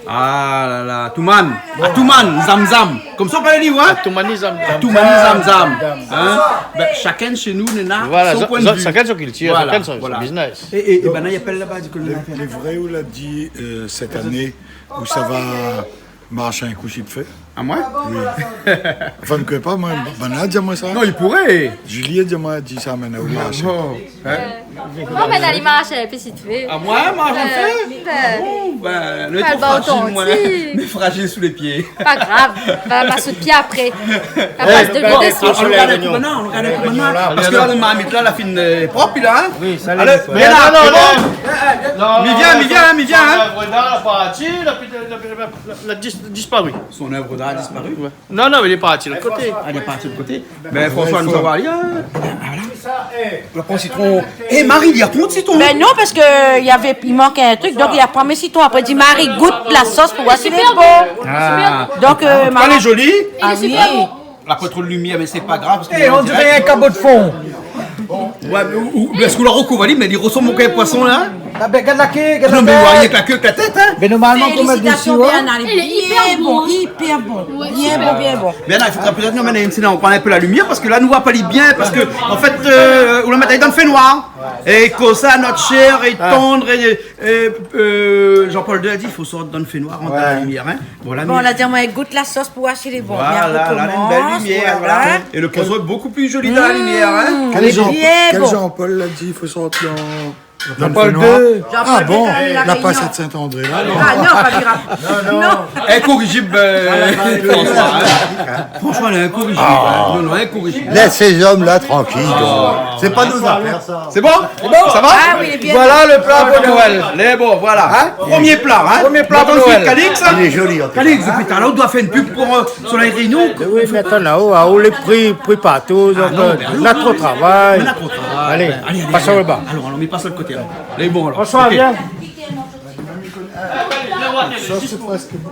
Ah la la, Touman. Atouman, Zamzam. Konmsa ou pé di, ouais. Atoumani Zamzam. Atoumani Zamzam. Hein ? Ben, shakinn shé nou, néna son poin de vi. Voilà, shakinn son kiltir, shakinn son, son business. É, é, é banna i apèl laba, di ke lé vré ou la di, euh, sèt ané, ou sa va marsh in kou si d'fé. Amoin ? Oui. Anfin, mi koné pa, moin, banna la di amoin sa. Non, i pouré. Julie la di amoin, la di sa, mé ou marsh. Hein ? Moin, mé na li marsh, euh, pi si d'fé. Ah, moin, marsh an fé ? Bon, ben, nou lé tro frajil, moin. Mé frajil sou lé pié. Pa grav. Ben, ma sou d'pié apré. Bon, alon gard in kou koman, alon gard in kou koman. Parske la, le marmit la, la fine, euh, prop, la, hein ? Oui, sa lé prop. Alé, vien la, non, non, non. Mi vien, mi vien, mi vien, hein. Son œuvre d'art la parti, la, la, la, la dis-, disparu. Son œuvre d'art a disparu ? Ouais. Non, non, mé li lé parti lot koté. Ah, li lé parti lot koté. Ben, François, nou sava alé, hein. Ah, voilà. La pran sitron. Eh, Marie, li la pran sitron. Ben non, parske i avé, i mank in truk, donk li la pran mon sitron. Apré, li di, Marie, gout la sos pou voir si lé bon. Ah. Donk, euh, Marie. Lé zoli. Ah oui. La poin tro de limièr, mé sé pa grav, parske... Eh, on diré in kabo d'fon. Ouais, mé ou, ou, èske ou la rokouvèr ali, mé li rosanm in poison, la. Ah ben, gard la ké, gard la ké. Non, mé ou voi rienk la ké, èk la tèt, hein. Mé normalman, konm la di isi, ouais. Félicitations, Bernard, il est bien bon, hyper bon. Bien bon, bien bon. Bernard, i fodra pétèt nou amenn in ti, nou pran in pé la limièr, parske la, nou voi pa li bien, parske, an fèt, euh, ou la mèt ali dan le fénoir. É konmsa, nout shèr lé tann, é, é, euh, Jean-Paul deux la di, i fo sort dan le fénoir, rant dan la limièr, hein. Bon, la di amoin, gout la sos pou voir si lé bon. Voilà, la, la, in bèl limièr, voilà. É le poison lé bokou pli zoli dan la limièr, hein. Kèl Jean-, kèl Jean-Paul la di, i fo sort dan Jean-Paul Fenoy. Ah bon, la Réunion. La pas de Saint-André, là, non ? Ah non, pas du rap. Non, non. Non. Incorrigible, euh, François, hein. François, il est incorrigible, hein. Non, non, incorrigible. Laisse ces hommes-là tranquilles, donc. C'est pas nos affaires, ça. C'est bon ? C'est bon ? Ça va ? Ah oui, il est bien. Voilà le plat pour Noël. Les bons, voilà. Hein ? Premier plat, hein ? Premier plat pour Noël. Calix, hein ? Il est joli, en tout cas. Calix, putain, là, on doit faire une pub pour, euh, Soleil Réunion. Oui, mais attends, là, oh, ah, oh, les prix, prix partout, donc, euh, on a trop de travail. Ah non, mais allons, on a trop de travail. Allez, allez, allez, passons là-bas. Allons, allons, mais passe de l'autre côté, là. Lé bon, alor. François, viens. OK. Ça, c'est presque bon.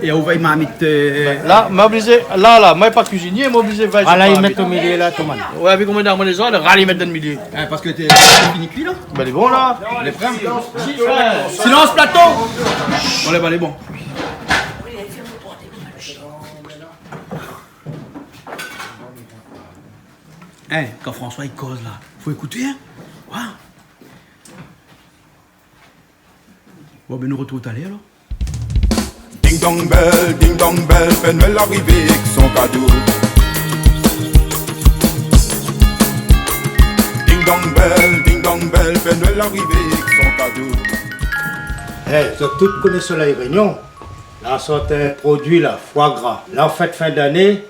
É ou va marmit, euh, la, moin oblizé, la, la, moin lé pa kuizinié, moin oblizé va... Ah, la, i mèt o milié, la, tomat. Ouais, avèk koman i mèt dan le milié. Ah, parske té, té fini kui, la. Ben, lé bon, la. Lé pré. Silence, plato. Bon, lé bon, lé bon. Hein, kan François i koz la, fo ékouté, hein. Waouh. Bon, ben, nou artrouv talèr, alor. Ding dong bèl, ding dong bèl, Pè Noèl la arivé èk son kado. Ding dong bèl, ding dong bèl, Pè Noèl la arivé èk son kado. Eh, zot tout i koné Soleil Réunion. La sort in produi la, foie gras. La, an fèt fin d'ané,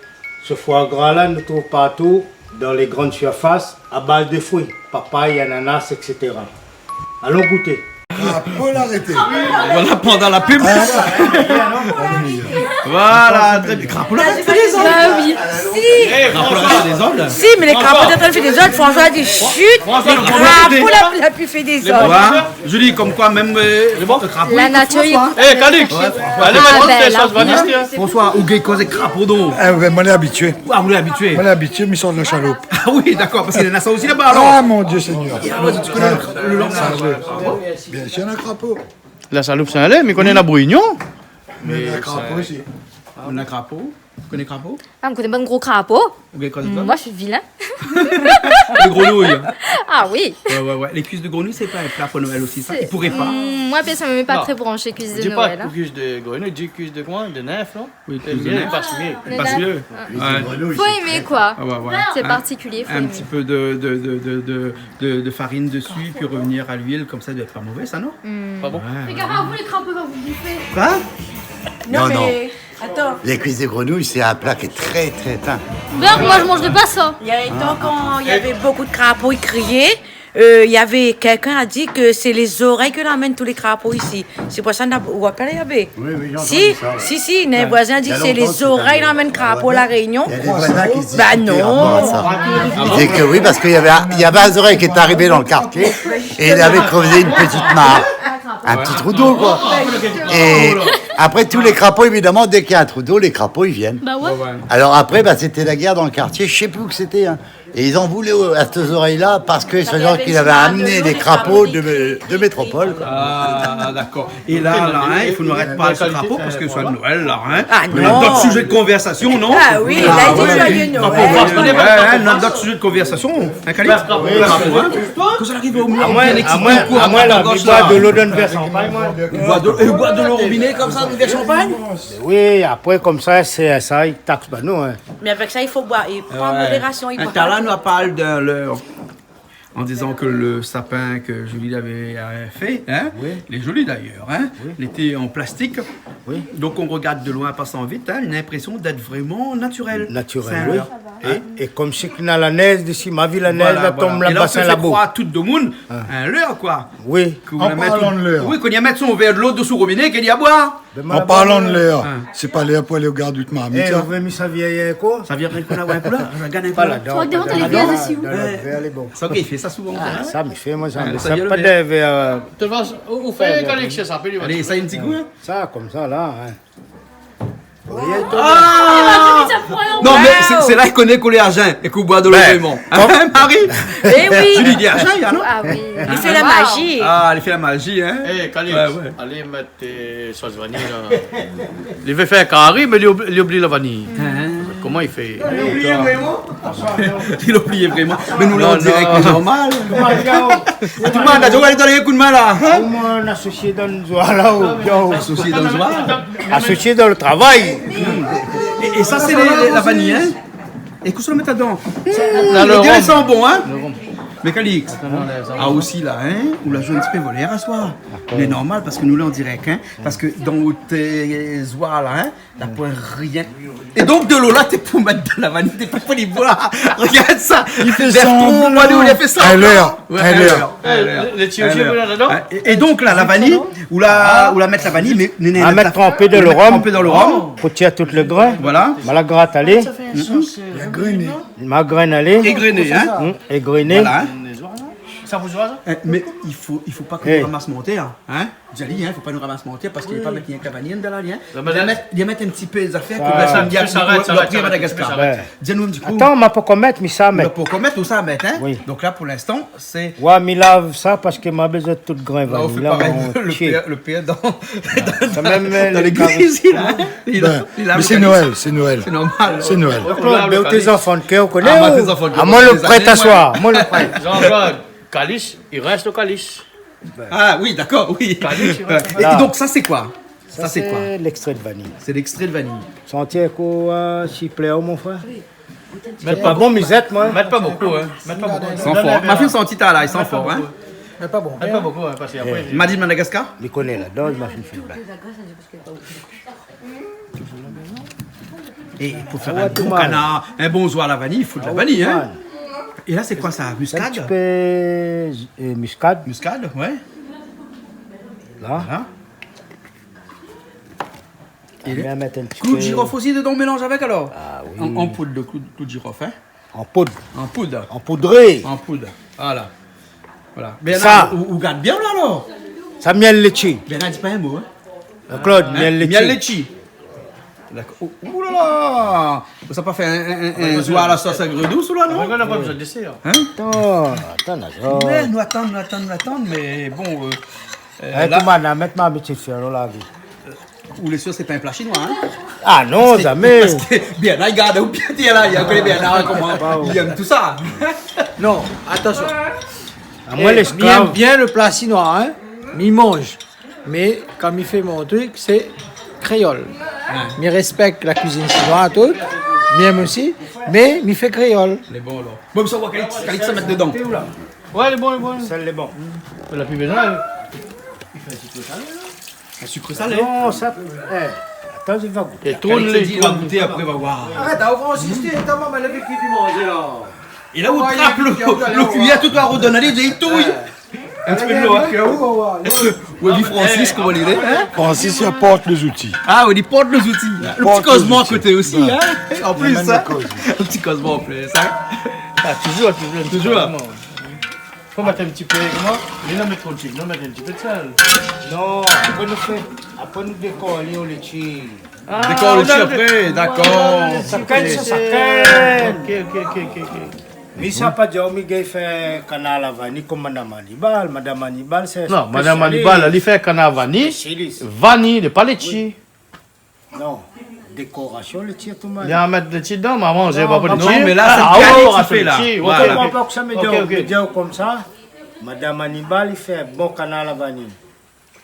se foie gras la, nou trouv partou dan lé grann sirfas, a baz de frui, papay, ananas, et cetera. Alon gouté. Krapo la arété. Voilà, pandan la pub. Ah, voilà, très bien. Krapo la arété. Bah oui. Si. Krapo la arété dé zot. Si, mé lé krapo té antrinn fé dé zot. François la di, chut, François, lé krapo la, la pi fé dé zot. Voilà. Julie, konm koi, mèm, euh, lé bon, krapo, la natir, François, hein. Eh, Calix, ouais, François. Alé, ah, mintnan, ben, sé la, sos vanille, tiens. François, ou gingn koz èk krapo, donk. Eh, ouais, moin lé abitié. Ah, ou lé abitié. Moin lé abitié, mi sort la Chaloupe. Ah oui, dakor, parske néna sa osi laba, alor. Ah, mon Dieu Seigneur. Ah, ouais, tu connais le, le langage. Ah, ouais. Bien sûr, néna krapo. La Chaloupe, sé alé, mé koné la Brignon. Mé néna krapo osi. Néna krapo. Ou koné krapo ? Ah, mi koné bann gro krapo. Ou gingn koz èk sa ? Moin, mi lé vilin. Lé grenouy. Ah oui. Ouais, ouais, ouais. Les cuisses de grenouille, c'est pas un plat pour Noël aussi, ça ? Sé, i pouré pa. Mm, moin, pèrsonèlman, mi lé pa tré branshé kuiz de Noël, hein. Non. Di pa kuiz de grenouy, di kuiz de koi, de ninf, non ? Oui, kuiz de ninf. Sé mié, i pas mié. Ah, de ninf. I pas mié. Ouais. Fo émé, koi. Ah ouais, ouais. Sé partikilié, fo émé. Un, un petit peu de, de, de farine dessus, puis revenir à l'huile, comme ça, ça doit être pas mauvais, ça, non ? Mm. Pa bon ? Ouais, ouais. Fé gaf, vous, les crapauds, va vous bouffer. Quoi ? Non, non, non. Atann. Les cuisses de grenouille, c'est un plat qui est très, très tin. Donk, moin, mi manzré pa sa. Il y a un temps, quand il y avait beaucoup de crapauds, ils criaient, euh, il y avait quelqu'un a dit que c'est les oreilles que ramènent tous les crapauds ici. C'est pour ça, na, ou rapèl, Yabé ? Oui, oui, j'ai entendu ça, ouais. Si, si, si, néna in voizin la di, sé lé zorèy la amenn krapo La Rényon. Ouais. Il y a des voisins qui se disputaient par rapport à ça. Bah non. Ils disaient que oui, parce qu'il y avait un, il y avait un zorèy qui était arrivé dans le quartier et il avait creusé une petite mare. Un petit trou d'eau, quoi. Et après, tous les crapauds, évidemment, dès qu'il y a un trou d'eau, les crapauds, ils viennent. Bah ouais. Ouais, ouais. Alors après, bah, c'était la guerre dans le quartier, je sais plus où que c'était, hein. Et ils en voulaient au, à ce zorèy-là parce que ce zorèy qu'il avait amené des crapauds de, de métropole, quoi. Ah, d'accord. Et là, là, hein, il faut nous arrêter de parler de ce crapaud parce que c'est Noël, là, hein. Ah non. On a d'autres sujets de conversation, non ? Ah oui, là, il dit joyeux Noël. Ouais, ouais, on a d'autres sujets de conversation. Un calife ? Oui. Crapaud, hein ? Quand ça arrive au mur, on est excité, on court à droite, à gauche, là. Moi, la, moi, mi boir de l'eau dan in vèr shanpagn, moi. On boit de, et on boit de l'eau au robinet comme ça, dans un verre champagne ? Oui, après, comme ça, c'est, ça, i taks pa nou, hein. Mais avec ça, il faut boire. Et prendre modération, il boit. Ouais. Tout à l'heure, on a parlé de le, en disant que le sapin que Julie avait, avait fait, hein, il est joli d'ailleurs, hein, il était en plastique. Oui. Donc on regarde de loin, passant vite, hein, une impression d'être vraiment naturel. Naturel, oui. C'est un leurre. Hein ? Et, et comme c'est qu'il y a la neige d'ici, ma ville, la neige, la tombe, la bassin, la boue. Voilà, voilà. Et là, on te fait croire tout le monde, un leurre, quoi. Oui. En parlant de leurre. Oui, kan i mèt son vèr dolo dosou robiné, kèl i boir. En parlant de leurre, hein, c'est pas l'heure pour aller au garde-marmite, ça. Eh, ou vé mi sa vien, koi ? Sa vien, kan ou na in koulèr, regard in peu. Pas là-dedans, pas là-dedans. Dans l'autre verre, les bons. Sa, OK, i fé sa souvan, hein. Ah, sa, mi fé, moi, ça, hein, mais ça, ça vient pas le verre. De verre, euh, de toute façon, ou, ou fé Calix, ça, ça peut lui... Allez, essaye un petit coup, hein. Ça, comme ça, là, hein. Ah ! Non, mé sé, sé la i koné k'ou lé arzin é k'ou boir dolo vréman. Hein, Marie ? Eh oui. Julie, lé arzin, non ? Ah oui. Li fé la maji. Ah, li fé la maji, hein ? Eh, Calix, ouais, ouais, alé mèt, euh, sos vaniy, la. Li vé fé kari, mé li oub-, li oubli la vaniy. Hein ? Koman i fé ? Li la oublié vréman. Li la oublié vréman. Mé nou, la, an dirèk, normal. Non, non. Tout le monde a dit, ouais, donn in kou d'min, la. Hein ? Koman, asosié dan zoi la, ou bien. Asosié dan zoi. Asosié dan le travay. É, é sa, sé lé, lé, la vaniy, hein ? É kosa ou mèt ladan ? Sa, le rhum. Le gars, il sent bon, hein ? Le rhum. Mé Calix, ah, osi la, hein, ou la zoué in ti pé volèr aswar. Dakor. Mé normal, parske nou lé an dirèk, hein. Parske dan out, euh, zwa la, hein, la poin rien. É donk, dolo la, té pou mèt dan la vani, té pa pou li boir. Regard sa. Li fé sanblan. Bertrand, Walou, li la fé sanblan. Alèr, ouais, alèr. Alèr, alèr. É, é donk la, la vani, ou la, ou la mèt la vani, mé, mé, mèt tranpé dan lo rom. Tranpé dan lo rom. Pou tir tout lo grin. Voilà. Ma la grat alé. Sa fé in sos, euh, la grin, non ? Ma grin alé. Égrené, hein ? Mm, égrené. Voilà, hein. Sa pou zwa, sa ? Eh, mé i fo, i fo pa ke nou ramas mantèr, hein ? Di ali, hein, fo pa nou ramas mantèr parske li la pa mèt rienk la vani dan la, hein. Li la mèt, li la mèt in ti pé zafèr, sa, pou sa, sa, sa, sa, sa, Madagascar. Ouais. Di anou in ti kou. Atann, ma pankor mèt, mi sa mèt. Ou la pankor mèt, ou sa mèt, hein ? Oui. Donk la, pou linstan, sé... Ouais, mi lav sa parske ma bezoin tout grin vani. La, ou fé parèy lo pèr, lo pèr dan, dan légliz, la. Li la, li lav lo kalis. Bin, mé sé Noèl, sé Noèl. Sé normal. Sé Noèl. Donk la, mé tes enfants de cœur, ou koné, ah, ou ? Tes enfants de cœur. Ah, mwin lo prèt aswar, mwin lo prèt. Jean-Claude, kalis, i rès lo kalis. Ah oui, dakor, oui. Kalis, i rès lo kalis. É donk, sa, sé koi ? Sa, sé koi ? Sa, sé lèkstré de vani. Sé lèkstré de vani. Santi koi, siplé, mon frèr ? Mèt pa bonpé, hein. Mèt pa bonpé. San for. Ma fine santi talèr, san for, hein. Mèt pa bonpé. Mèt pa bonpé, hein, parske apré... Madi de Madagascar ? Mi koné la, dan ma fine fé la. É pou fé in bon kanar, in bon zwa la vani, i fo de la vani, hein. É la, sé koi sa ? Muskad ? In ti pé, euh, muskad. Muskad, ouais. La. Voilà. É mèt in ti pé klou de zirof osi dedan, ou mélanz avèk, alor ? Ah oui. An, an poud, lo klou, klou de zirof, hein ? An poud. An poud. An poudré. An poud. Voilà. Voilà. Sa. Bernard, ou, ou gard bien la, alor ? Sa, mièl létshé. Bernard, di pa in mo, hein ? Jean-Claude, mièl létshé. Mièl létshé. Dakor. Oh, oh la la ! Sa pa fé in, in, in, in zwa a la sos agré dous, ou la, non ? Ah, non, non, pa bezoin de désèr. Hein ? Atann, atann, atann. Ouais, nou atann, nou atann, nou atann, mé bon, euh, euh, la, Toumane, mèt ma abitid fé, alor la, oui. Ou lé sir, sé pa in pla shinoi, hein ? Ah non, zamé. Parske Bernard, li gard, ou bien, li lé la, li koné Bernard, koman li èm tout sa. Non, atansion. Ah, mwin, mi èm bien lo pla shinoi, hein. Mi manz. Mé kan mi fé mon trik, sé kréol. Ah. Mi rèspèk la kuizine shinoi, tout. Mi èm osi, mé mi fé kréol. Lé bon, alor. Bon, sa, ou oi, Calix, Calix sa mèt dedan. Ouais, lé bon, lé bon. Sèl lé bon. Mé la pi bezoin, hein. In sik salé ? Non, sa, eh, atann, mi sa gouté. É tourn, Calix la di, li va gouté, apré, va oir. Arèt, ah, Francis, té, ta momon, èl la vé kui pi manzé, la. É la, ou trap lo, lo kuiyèr, tout la rodone, alé, li touy. In ti pé dolo, hein. Ou di Francis, koman li lé, hein ? Francis, li aport lé zouti. Ah, ou di port lé zouti. Lo ti kozman a koté osi, hein ? An plis, hein ? Lo ti kozman an plis, hein ? Ah, toujour, toujour, toujour. Fo mèt in ti pé, koman ? Li la mèt tro de sik, non, mèt in ti pé de sèl. Non, apré nou fé, apré nou dékor ali o létshi. Ah, dékor o létshi apré, dakor. Shakinn son shakinn. Ok, ok, ok, ok, ok. Mi sa pa di aou mi gingn fé kanar la vani kom Madam Hannibal. Madam Hannibal, sé spésialis. Non, Madam Hannibal, li fé kanar vani. Spésialis. Vani, lé pa létshi. Oui. Non, dékorasion, létshi, Toumane. Li la mèt létshi dedan, momon, sé pa pou létshi. Non, mé la, sé... Ah, dékorasion, létshi. Voilà. Ou konpran pa kosa mi di aou, mi di aou komsa. Madam Hannibal, li fé bon kanar la vani.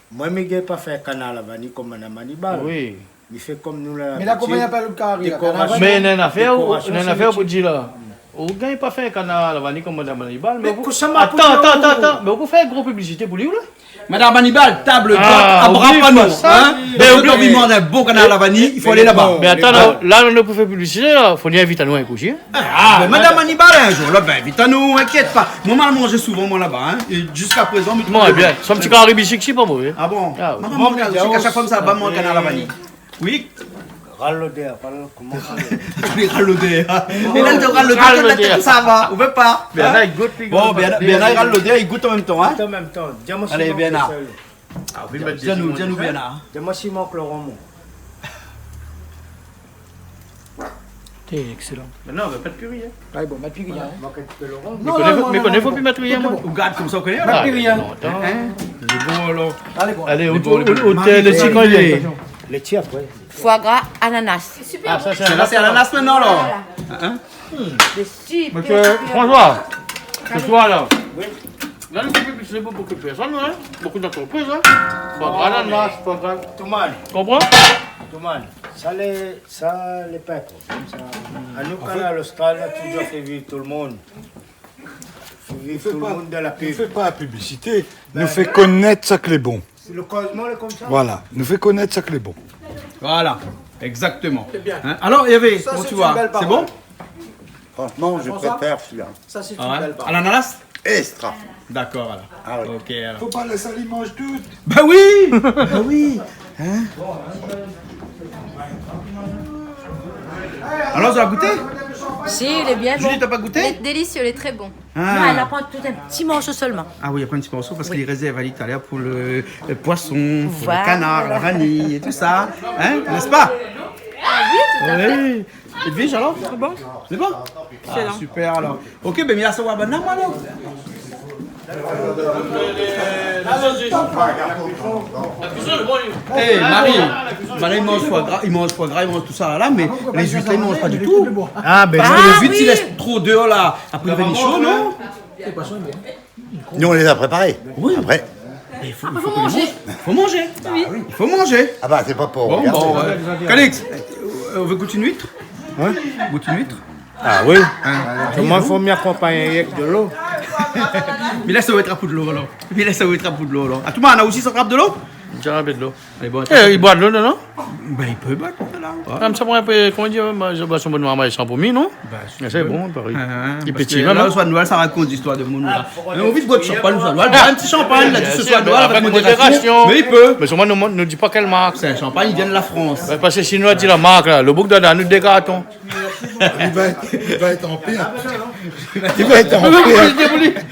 Mwin, mi gingn pa fé kanar la vani kom Madam Hannibal. Oui. Mi fé kom nou la labitid. Mé la, koman i apèl out kari la ? Dékorasion. Mé néna in afèr, dékorasion, néna in afèr pou di la. Ou gingn pa fé kanar la vani kom Madam Hannibal, mé ou... Atann, atann, atann, atann. Mé ou fé gro piblisité pou li, ou la ? Madam Hannibal, tab dot, ah, abra pa nou, hein ? Donk, ou anvi manz in bon kanar la vani, i fo alé laba. Mé atann, la, la, nou pou fé piblisité, la, fo li invit anou in kou osi, hein ? Ah, mé Madam Hannibal, in zour, la, bin, invit anou, inkièt pa. Mwin, ma manzé souvan, mwin, laba, hein. É ziska prézan, mi trouv bien. Son ti kari bishik, sé pa mové. Ah bon ? Ah, oui. Momon, mi di aou, shak foi mi sa laba, mi manz kanar la vani. Oui. Ral lodèr, pa lo, koman sa ? Li ral lodèr. É la, li ral lodèr, ral lodèr, sa va, ou vé pa. Bernard, li gout, li gout. Bon, Bernard, Bernard, li ral lodèr, li gout an mèm tan, hein. Gout an mèm tan. Di amoin si i mank lo sèl. Ah, oui, mé di anou, di anou, Bernard. Di amoin si i mank lo rom. Té, excellent. Mé non, mé pa de kari, hein. Ah, bon, mèt pi rien, hein. Mank in ti pé lo rom. Non, non, non, non, non. Mé koné, fo pi mèt rien, mwin. Ou gard komsa, ou koné, la. Mèt pi rien. Ah, non, atann. Lé bon, alor. Alé, bon. Alé, ou, ou, ou, ou, létshi kan i lé. Létshi apré. Foie gras, ananas. Ah, sa, sé... Sa la, sé ananas mintnan, la. Voilà. Hein ? Sé super, super. François, sé toi, la. Oui. La, nou fé piblisité pou bonpé de pèrsone, hein. Bonpé d'antrepriz, hein. Foie gras, ananas, foie gras. Toumane. Konpran ? Toumane. Sa lé, sa lé pa in problèm, sa. Anou, Kanal Austral, nou la toujour fé viv tout lo moun. Nou fé pa, nou fé pa la piblisité, nou fé konèt sak lé bon. Sé le kozman, le konmsa. Voilà, nou fé konèt sak lé bon. Voilà, exactement. Sé bien. Hein ? Alors, Hervé, comment tu vois ? C'est bon ? Franchement, je préfère celui-là. Ça, c'est une belle barre. À l'ananas ? Extra. D'accord, alors. Ah oui. Ok, alors. Fo pa lès ali manz tout. Bah oui. Bah oui. Hein ? Alors, tu as goûté ? Si, il est bien bon. Julie, t'as pas goûté ? Il est délicieux, il est très bon. Ah. Non, elle en prend tout un petit morceau seulement. Ah oui, elle prend un petit morceau parce qu'il réserve à l'Italien pour le, le poisson, pour le canard, la vanille et tout ça. Hein, n'est-ce pas ? Ah oui, tout à fait. Oui. Edwige, alors ? C'est bon ? C'est bon ? Excellent. Ah, super, alors. Ok, ben, mi la sava bann la, moin, alor. Eh, Marie, bann la, i manz foi gra, i manz foi gra, i manz tout sa la, mé lé zuit la, i manz pa ditou. Ah, ben, parske lé zuit, i lès tro déor la, apré i vien sho, non ? Nous, on les a préparés. Oui. Après. Mais il faut, il faut que les gens, faut manger. Bah oui. Il faut manger. Ah bah, c'est pas pour regarder. Bon, ouais. Calix, euh, on veut goûter une huître ? Hein ? Goûter une huître ? Ah oui. Hein ? Sèlman, fo mi akonpagn avèk dolo. Mé la, sa va èt pou dolo, alor. Mé la, sa va èt pou dolo, alor. Ah, tout le monde, on a aussi sa trappe de l'eau ? J'ai un peu de l'eau. Lé bon. Eh, i boi dolo, non ? Ben, i pé boir dolo. Ah, mé sa, moin, apré, koman dir, moin, mi boi son bon noir, moin, san pou mi, non ? Ben, sé bon, paré. Hein, li pé parske la, mèm, hein. Oswa Noël, sa rakont zistoir de moun, la. Mé anvi boir de champagne, sa. Noël, boir in ti champagne, la, di se soir, Noël, avèk modérasion. Bien sûr, avèk modérasion. Mé solman, nou, nou di pa kèl mark. Sé in champagne, i vien de la Frans. Ouais, parske si nou la di la mark, la, lo boug done anou dé karton. Li va èt, li va èt an pèrt. Li va èt an pèrt.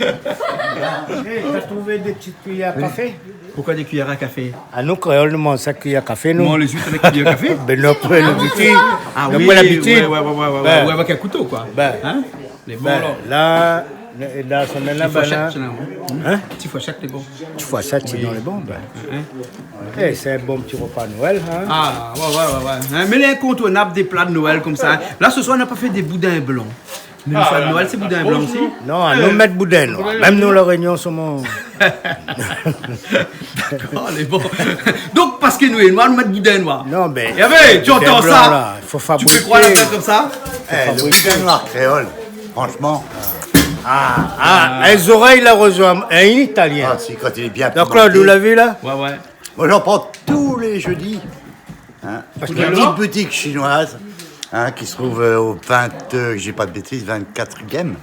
Eh, t'as trouvé des petites cuillères à café ? Pourquoi des cuillères à café ? Ah, nou, kréol, nou manz sa, kuiyèr kafé, nou. Non, lé zuit avèk kuiyèr kafé ? Ben, nou la pran labitid. Ah oui, nou la pran labitid. Ouais, ouais, ouais, ouais, ouais, avèk in kouto, koi. Ben. Hein ? Lé bon, ben, alor. La, la semèn la, ben, la. Ti fourshèt, généralement. Hein ? Ti fourshèt, lé bon. Ti fourshèt, sinon, lé bon, ben. Hein ? Eh, sé in bon ti repa Noël, hein ? Ah, ouais, ouais, ouais, ouais. Hein, mé l'incontournable des plats de Noël comme ça, hein. Là, ce soir, on n'a pas fait des boudins blancs. Mé lo soir de Noël, sé boudin blan osi ? Non, nou mèt boudin noir. Mèm nou, La Rényon, somon. Dakor, lé bon. Donk, parske nou lé noir, nou mèt boudin noir. Non, mé... Hervé, tu entends ça ? Boudin blan, la, fo fabriké. Tu peux croire la tête comme ça ? Eh, lo boudin noir kréol, franchement. Ah, ah, ah, zorèy la rezoin in Italien. Ah, si, kan li lé bien pimanté. Jean-Claude, ou la vi, la ? Ouais, ouais. Moi, j'en prends tous les jeudis. Hein ? Parce qu'il y a une petite boutique chinoise, hein, qui se trouve, euh, au vingt, euh, j'ai pas de bêtises, vingt-quatrième.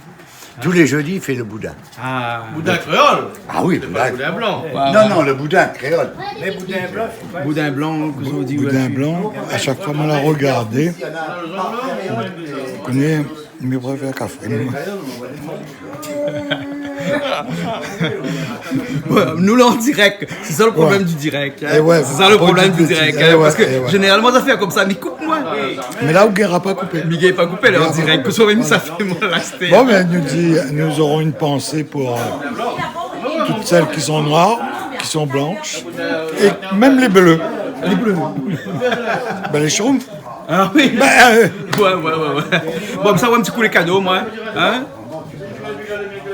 Tous les jeudis, il fait le boudin. Ah. Boudin kréol ? Ah oui, boudin. Sé pa boudin blan. Non, non, le boudin kréol. Mé boudin blan, sé koi ? Boudin blan, kosa ou di, boudin blan, a shak foi, moin la rogardé. Ou koné, Mi préfèr kafé, moin. Ouais, nou la an dirèk. Sé sa lo problèm du dirèk, hein. Eh ouais, sé sa lo problèm du dirèk, hein. Eh ouais, parske, eh ouais, zénéralman, zafèr konmsa, mi koup, moin. Mé la, ou gingn pa koupé. Mi gingn pa koupé, la, an dirèk. Ou gingn pa koupé. Ke soi mèm, sa fé moin la, sété. Bon, ben, nou di, nous aurons une pensée pour, euh, toutes celles qui sont noires, qui sont blanches, et même les bleus. Les bleus. Ben, les Schtroumpfs. Ah oui. Ben, euh. Ouais, ouais, ouais, ouais. Bon, sa, in ti kou lé kado, moin. Hein ?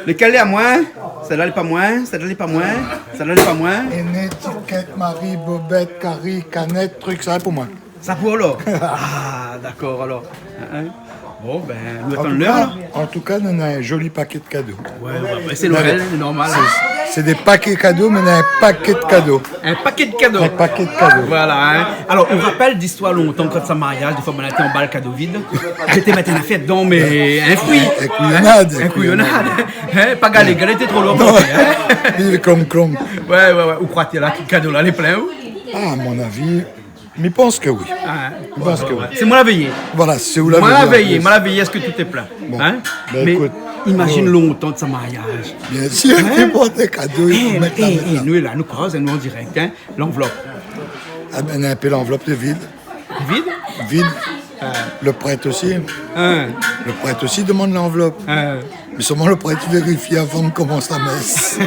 Lékèl lé amoin ? Sèt-la lé pa moin, sèt-la lé pa moin, sèt-la lé pa moin. Néné, Tikèt, Mari, Bobèt, Kari, Kanèt, trik, sa lé pou moin. Sa pou alor ? Ah, dakor, alor. Hein, hein. Bon, ben, nou atann lèr, alor. En tout cas, nou néna in zoli paké de kado. Ouais, ouais, ouais, sé Noël, sé normal, hein. Sé, sé dé paké kado, mé néna in paké de kado. In paké de kado. In paké de kado. Voilà, hein. Alor, ou rapèl zistoir lontan, kan sa mariaz, défoi, banna té anbal kado vid. Zot té mèt in nafèr dedan, mé in frui. In kouyonad. In kouyonad. Hein, pa galé, galé té tro lour, hein. Non. Li lé konm klonm. Ouais, ouais, ouais. Ou kroi ke la, kado la lé plin, ou ? Ah, à mon avis, mi pans ke oui. Ah, hein. Mi pans ke oui. Sé moin la véyé. Voilà, sé ou la véyé, an plis. Moin la véyé, moin la véyé, èske tout lé plin ? Bon, hein ? Ben, mé ékout, imazine lontan de sa mariaz. Bien sûr, hein ? N'importe kado, i mèt la, eh, mèt la. Nou lé la, nou koz, nou an dirèk, hein ? Lanvlop. Ah ben, in pé lanvlop lé vid. Vid ? Vid. Ah. Le prèt osi. Hein. Le prèt osi i demann lanvlop. Hein. Mé solman le prèt i vérifie avan de komans la mès.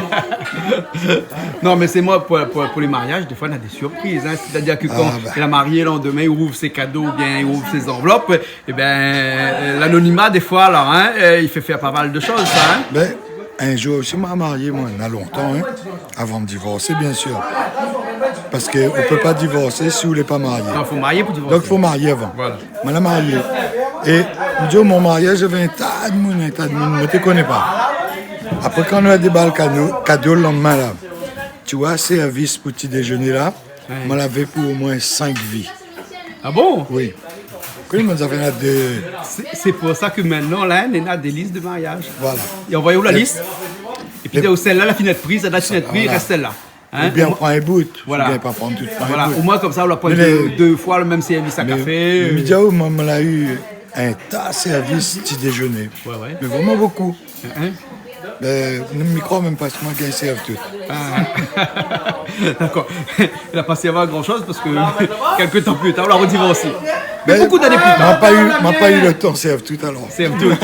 Non, mé sé moin, pou, pou, pou lé mariaz, défoi, néna dé surpriz, hein. Sétadir ke kan la marié, landemin, i rouv sé kado oubien i rouv sé zanvlop, eh ben, euh, l'anonymat, défoi, la, hein, euh, i fé fèr pa mal de shoz, sa, hein. Ben, in zour osi, moin la marié, moin, néna lontan, hein. Avan de divorsé, bien sûr. Parske ou pé pa divorsé si ou lé pa marié. Non, fo marié pou divorsé. Donk, fo marié avan. Voilà. Moin la marié. É mi di, o mon mariaz, navé in ta de moun, in ta de moun, moin té koné pa. Apré, kan nou la débal kado, kado lo landmin la, ti wa, sèrvis pou ti déjeuner la, ouais, moin lavé pou omoin sink vi. Ah bon ? Oui. Koman nou la fé la dé... Sé, sé pou sa ke mintnan la, néna dé lis de mariaz. Voilà. I anvoy la lis. Épi, dé, sèl-la, la fine èt pri, sèl-la la fine èt pri, voilà, rès sèl-la. Hein ? Oubien ou pran in bout, voilà, oubien pa pran tout, pran in bout. Voilà. Omoin konmsa, ou la pran dé, dé foi lo mèm sèrvis a kafé. Mé mi di aou, moin, moin la u in ta sèrvis ti déjeuner. Ouais, ouais. Mé vréman bonpé. Hein ? Bin, mi kroi mèm pa si moin la gingn sèrv tout. Ah. Dakor. La pa sèrv a gran shoz parske kèk tan pli tar, ou la redivorsi. Mé bonpé d'ané pli tar. Moin la pa u, moin la pa u lo tan sèrv tout alor. Sèrv tout.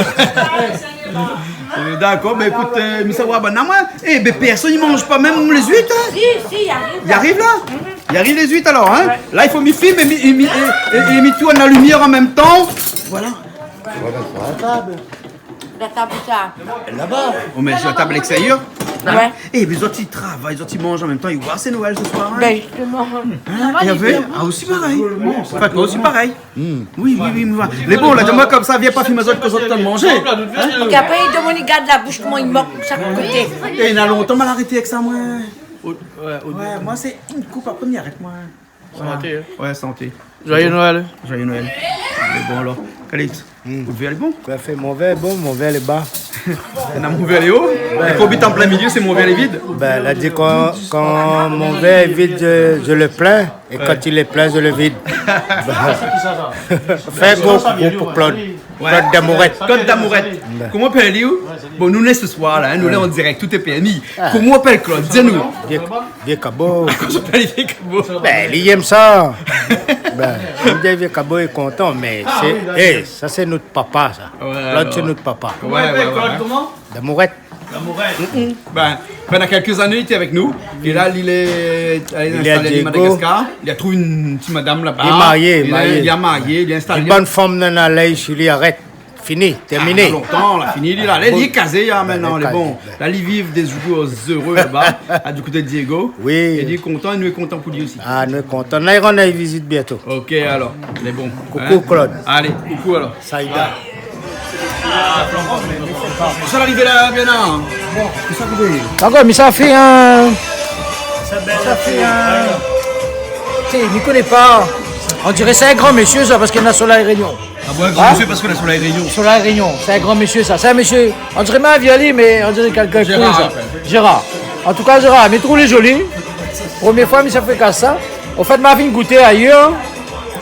Euh, dakor, bin ékout, euh, mi sa oir, bin, non, moin, eh, bin, pèrsone i manz pa mèm lé zuit, hein ? Si, si, i ariv la. I ariv la ? Mhm. I ariv lé zuit alor, hein ? Ouais. La, i fo mi film é mi, é mi, é, é, é mi tourn la limièr an mèm tan. Voilà. Voilà, sur la table. La tab sa. Laba. Ou mèt sur la tab èkstérièr. Ouais. Eh, mé zot i travay, zot i manz an mèm tan, i wa, sé Noèl se soir, hein ? Bin, justeman. Hein, Hervé ? Ah, osi parèy. Fatima osi parèy. Hmm. Oui, oui, oui, mi wa. Mé bon, la, di amoin konmsa, vien pa film azot kan zot i manz. Hein ? Parske apré, i domann, i gard la boush, koman i mok shak koté. Eh, néna lontan moin la arèt èk sa, moin. Ouais, moin sé in koup, apré mi arèt, moin. Voilà. Santé, hein. Ouais, santé. Joyeux Noël. Joyeux Noël. Mé bon, alor, Calix, hmm, out vèr lé bon ? Parfé, mon vèr lé bon, mon vèr lé ba. Néna mon vèr lé o. Ouais. É kan ou bit an plin milié, sé mon vèr lé vid. Bin, la di, kan, kan mon vèr lé vid, je, je le plains, é kan il est plein, je le vide. Fé gro, gro pou Claude. Ouais. Claude Damourette. Claude Damourette. Ouais. Koman i apèl ali, ou ? Bon, nou lé se soir la, hein, nou lé an dirèk, tout est permis. Ah. Koman i apèl Claude ? Di anou. Vieux, vieux Cabot. Koman i apèl Vieux Cabot ? Bin, li èm sa. Bin, li di Vieux Cabot lé kontan, mé sé, eh, sa sé nout papa, sa. Ouais, Claude, sé nout papa. Ouais, ouais, ouais. Koman i apèl Claude, koman ? Damourette. Damourette. Mm-mm. Bin, pandan kèk zané, li té avèk nou. É la, li lé, li lé instalé à Diego. Madagascar. Li la trouv in ti madam laba. Li lé marié, li lé, marié. Li la marié, li lé instalé. In bone fanm, nana lèy, si li arèt. Fini, tèrminé. Ah, lontan la, fini, li la. Bon. Li lé kazé, hein, mintnan, lé bon. Kazé, ouais. La, li viv dé zour éré laba, a, du koté de Diego. Oui. É li lé kontan, é nou lé kontan pou li osi. Ah, nou lé kontan. Nou va rann vizit bientôt. Ok, alor, lé bon. Coucou, hein ? Claude. Alé, koukou alor. Saïda. Sa la arivé la, bien la. Bon, kosa ou vé ? Dakor, mé sa fé in, sa fé in, té, mi koné pa. On diré sé in gran mésyé sa, parske néna Soleil Réunion. Ah bon, in gran mésyé parske néna Soleil Réunion. Soleil Réunion, sé in gran mésyé sa. Sé in mésyé, on diré ma vi ali, mé on diré kèlkin koul sa. Gérard. Gérard. An tou ka, Gérard, mi trouv lé zoli. Promié foi mi sa fé kas sa. An fèt, ma fine gouté ayèr,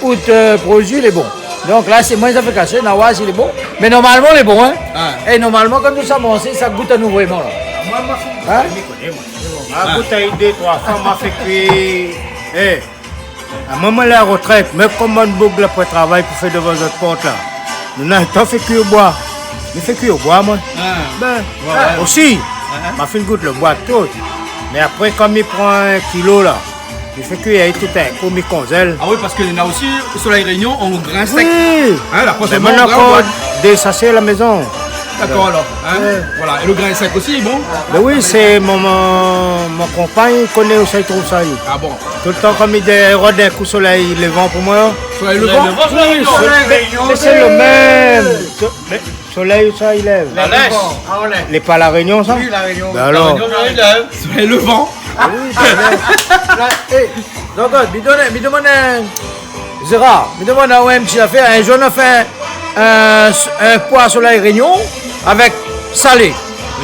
out, euh, produi lé bon. Donk la, sé moin sa fé kasé, na oir si lé bon. Mé normalman lé bon, hein. Ah. É normalman, kan nou sa manzé, sa gout anou vréman la. Moin, moin, hein ? Mi koné, moin. Ah. Moin la gout ali dé, troi foi, moin la fé kui. Eh, amoin, moin lé a la retrèt, mé koman boug la pou travay pou fé dovan zot port la. Nou na tan fé kui o boi. Mi fé kui o boi, moin. Ah. Bin, ouais, ouais, osi. Ah, ah. Ma fine gout lo boi tout. Mé apré, kan mi pran in kilo la, mi fé kui ali tout in kou, mi konzèl. Ah oui, parske néna osi Soleil Réunion an grin sèk. Oui. Hein, la proshèn foi, mé moin na ankor dé sashé a la mézon. Dakor, alor, hein. Ouais. Voilà. É lo grin sèk osi, bon ? Bin oui, sé mon, mon, mon konpagn i koné ousa i trouv sa, li. Ah bon ? Toultan, kan mi di, rod in kou Soleil Levant pou moin. Soleil Levant ? Soleil Levant, oui, Soleil Réunion. Soleil Réunion, mé sé lo mèm. So-, mé Solèy, ousa i lèv ? La Lès. Ah, on est. Lé pa La Rénion, sa ? Oui, La Rénion. Bin alor. La Rénion, oui, la. Soleil Levant. Ah oui, bin la, la, eh, donk, mi domann, mi domann, euh, Gérard, mi domann aou in ti afèr. In zour nou la fé in, in poi Soleil Rénion avèk salé.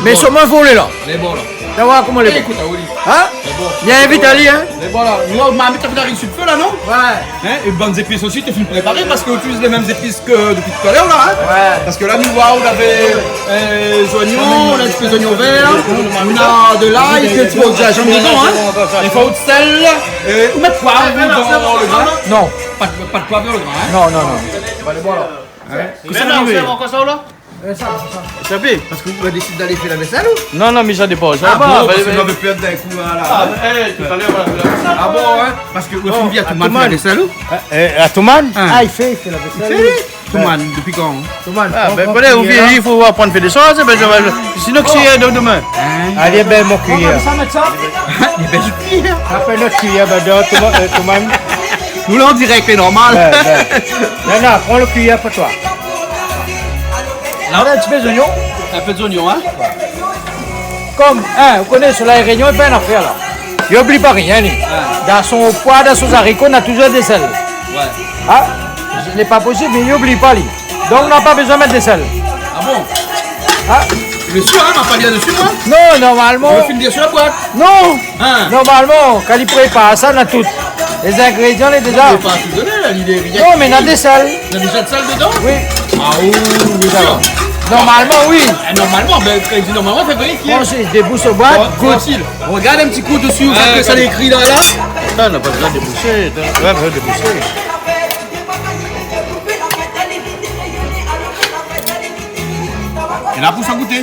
Mé bon. Soman volé la. Lé bon, la. Sa va, koman lé bon ? Ékout, ah oui. Hein ? Lé bon. Bien invit ali, hein ? Lé bon, la. Nou, marmit la fine ariv su lo fé, la, non ? Ouais. Hein ? É bann zépis osi, té fine préparé parske ou itiliz lé mèm zépis ke dopi talèr, la, hein ? Ouais. Parske la, nou voi, ou lavé, euh, zoignon, ou la in ti pé zoignon vèr, ou na de lay, in ti pé de zinzanm dedan, hein ? In pé de sèl, euh, ou mèt poiv dan lo grin ? Non. Pa de, pa de poiv dan lo grin, hein ? Non, non, non. Hein ? Kosa i ariv ? Mé non, sé ankor sa, la ? Eh, sa va, sa va. Sa va, parske ou la désid alé fé la vèsèl, ou ? Non, non, mé sa dépan. Ah bon, parske nou lavé pèr d'in kou, la. Ah, eh, talèr, voilà. Ah bon, hein ? Parske ou la fine vi Atoumane fé la vèsèl, ou ? Eh, eh, Atoumane ? Hein. Ah, i fé, i fé la vèsèl, oui. Atoumane, dopi kan ? Atoumane, ah, bon, bin, bon, voilà, ou vien, i fo aprann fé dé shoz, bin, sa va, sinon, kisa i fé domin ? Hein ? Alé, bin, mon kuiyèr. Sa, mèt sa. Alé, bin, kuiyèr. Apré, nout kuiyèr, bin, Atoumane, euh, Atoumane. Nou lé an dirèk, lé normal. Ouais, ouais. Non, non, pran lo kuiyèr pou toi. La, ou na in ti pé zoignon. In pé zoignon, hein. Kom, in, ou koné, Solèy Rényon i fé in afèr la. I oubli pa rien, li. Ah. Dan son poi, dan son zariko, na touzour dé sèl. Ouais. In ? Lé pa posib, mé i oubli pa, li. Donk, na pa bezoin mèt dé sèl. Ah bon ? In ? Mé sir, in, ma pa li la dsi, moin ? Non, normalman. Ou la fine dir si la boit ? Non. In ? Normalman, kan li prépar sa, na tout. Lé zingrédian lé déza. Non, mé pa tout donn la, li lé rien. Non, mé na dé sèl. Na déza de sèl dedan ? Oui. Ah oui, oui, sir. Normalman, oui. Ah, normalman, bin, kan li di normalman, fo vérifié. Bon, si, débous la boit, bon, gout. Fasil. Rogard in ti kou dsi, ou voi ke sa lé ékri la, la. Sa, na pa bezoin déboushé. Ouais, pa bezoin déboushé. É la, pou sa gouté.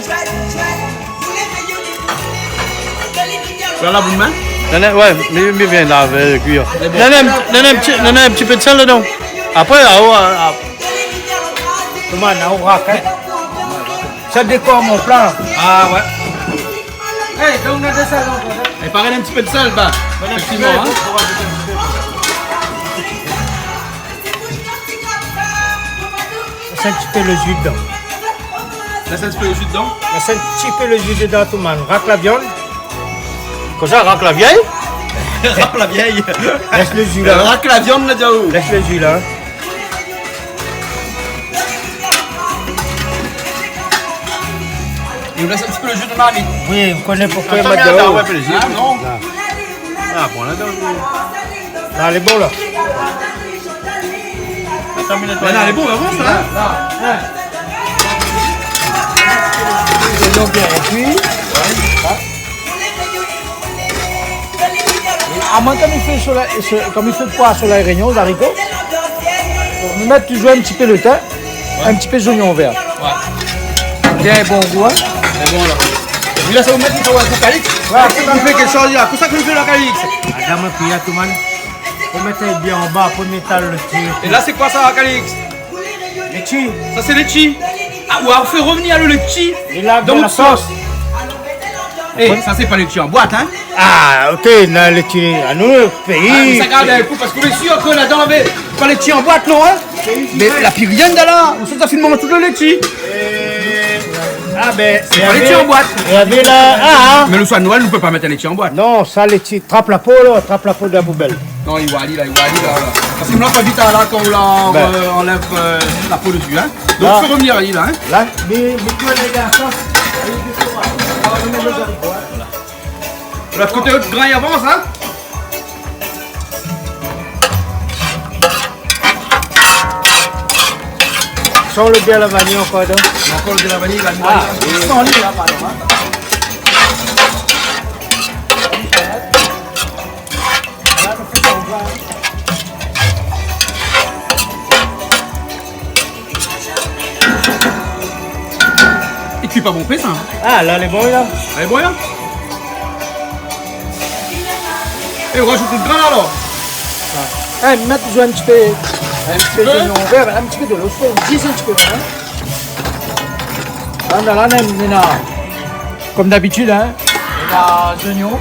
Ou la lav out min ? Non, non, ouais, mi, mi vien lav, euh, kui. Non, non, non, non, in ti, non, non, in ti pé de sèl dedan. Apré, ah, ouais, ah. Koman, na ou rak, in ? Sa dékor mon pla. Ah, ouais. É, donk, na dé sèl ankor, in ? É parèy, in ti pé de sèl, ba. Voilà, éfèktivman, in. Lès in ti pé lo zi dedan. Lès in ti pé lo zi dedan. Lès in ti pé lo zi dedan, tout moun. Rak la viann. Kosa, rak la vièy ? Rak la vièy. Lès lo zi la. Rak la viann, la, diaou. Lès lo zi la. É ou lès in ti pé lo zi dedan, mé. Oui, ou koné poukosa. Atann, mé atann, ouais, plézir. Ah, non. Ah, bon, la, donk. La, lé bon, la. Atann, mé la, lé bon, la, bon, sa, in ? Lé bien kui. Ouais. A moin, kan mi fé Solèy, so-, kan mi fé poi Solèy Rényon, zariko, mi mèt touzour in ti pé lo tin, ouais, in ti pé zoignon vèr. Ouais. Bien bon gou, in. Lé bon, la. É la, sa ou mèt, sa ou mèt Calix. Ouais, apré, ou fé kèl shoz, la. Pou sa ke ou fé la, Calix. Atann, moin, kui, tout moun. Fo mèt bien anba, pou mèt lo ti. É la, sé koi sa, Calix ? Létshi. Sa, sé létshi. Ah, ou la fé revnir lo létshi dan la sos. É, sa, sé pa létshi an boit, in ? Ah, OK, na létshi anou, péi. Ah, mé sa gard in kou, parske ou lé sir ke ladan, navé pa létshi an boit, non, in ? Mé la pi rien dedan la. Ou sa, sa fine manz tout lo létshi. Ah, bin, sé pa létshi an boit. Navé la, ah, ah. Mé lo soir de Noël, nou pé pa mèt létshi an boit. Non, sa, létshi, trap la po, la, trap la po de la poubèl. Non, i oi ali la, i oi ali la, la. Parske moin la pa vi sa la, kan ou la, euh, anlèv, euh, la po dsi, in. Donk, fo revnir ali la, in. La, mé, mé tou lé garson. Lot koté, lot grin i avans, in. San lodèr la vaniy ankor, non ? Ankor lodèr la vaniy, la vaniy. Ah, oui. San li la, pardon, in. I kui pa bonpé, sa. Ah, la, lé bon, la. Lé bon, la. É ou razout lo grin, alor. Ah. É, mèt in ti pé, in ti pé zoignon vèr, in ti pé de lo, zis in ti pé, in. La, la, la, la, la. Kom dabitid, in. Na zoignon.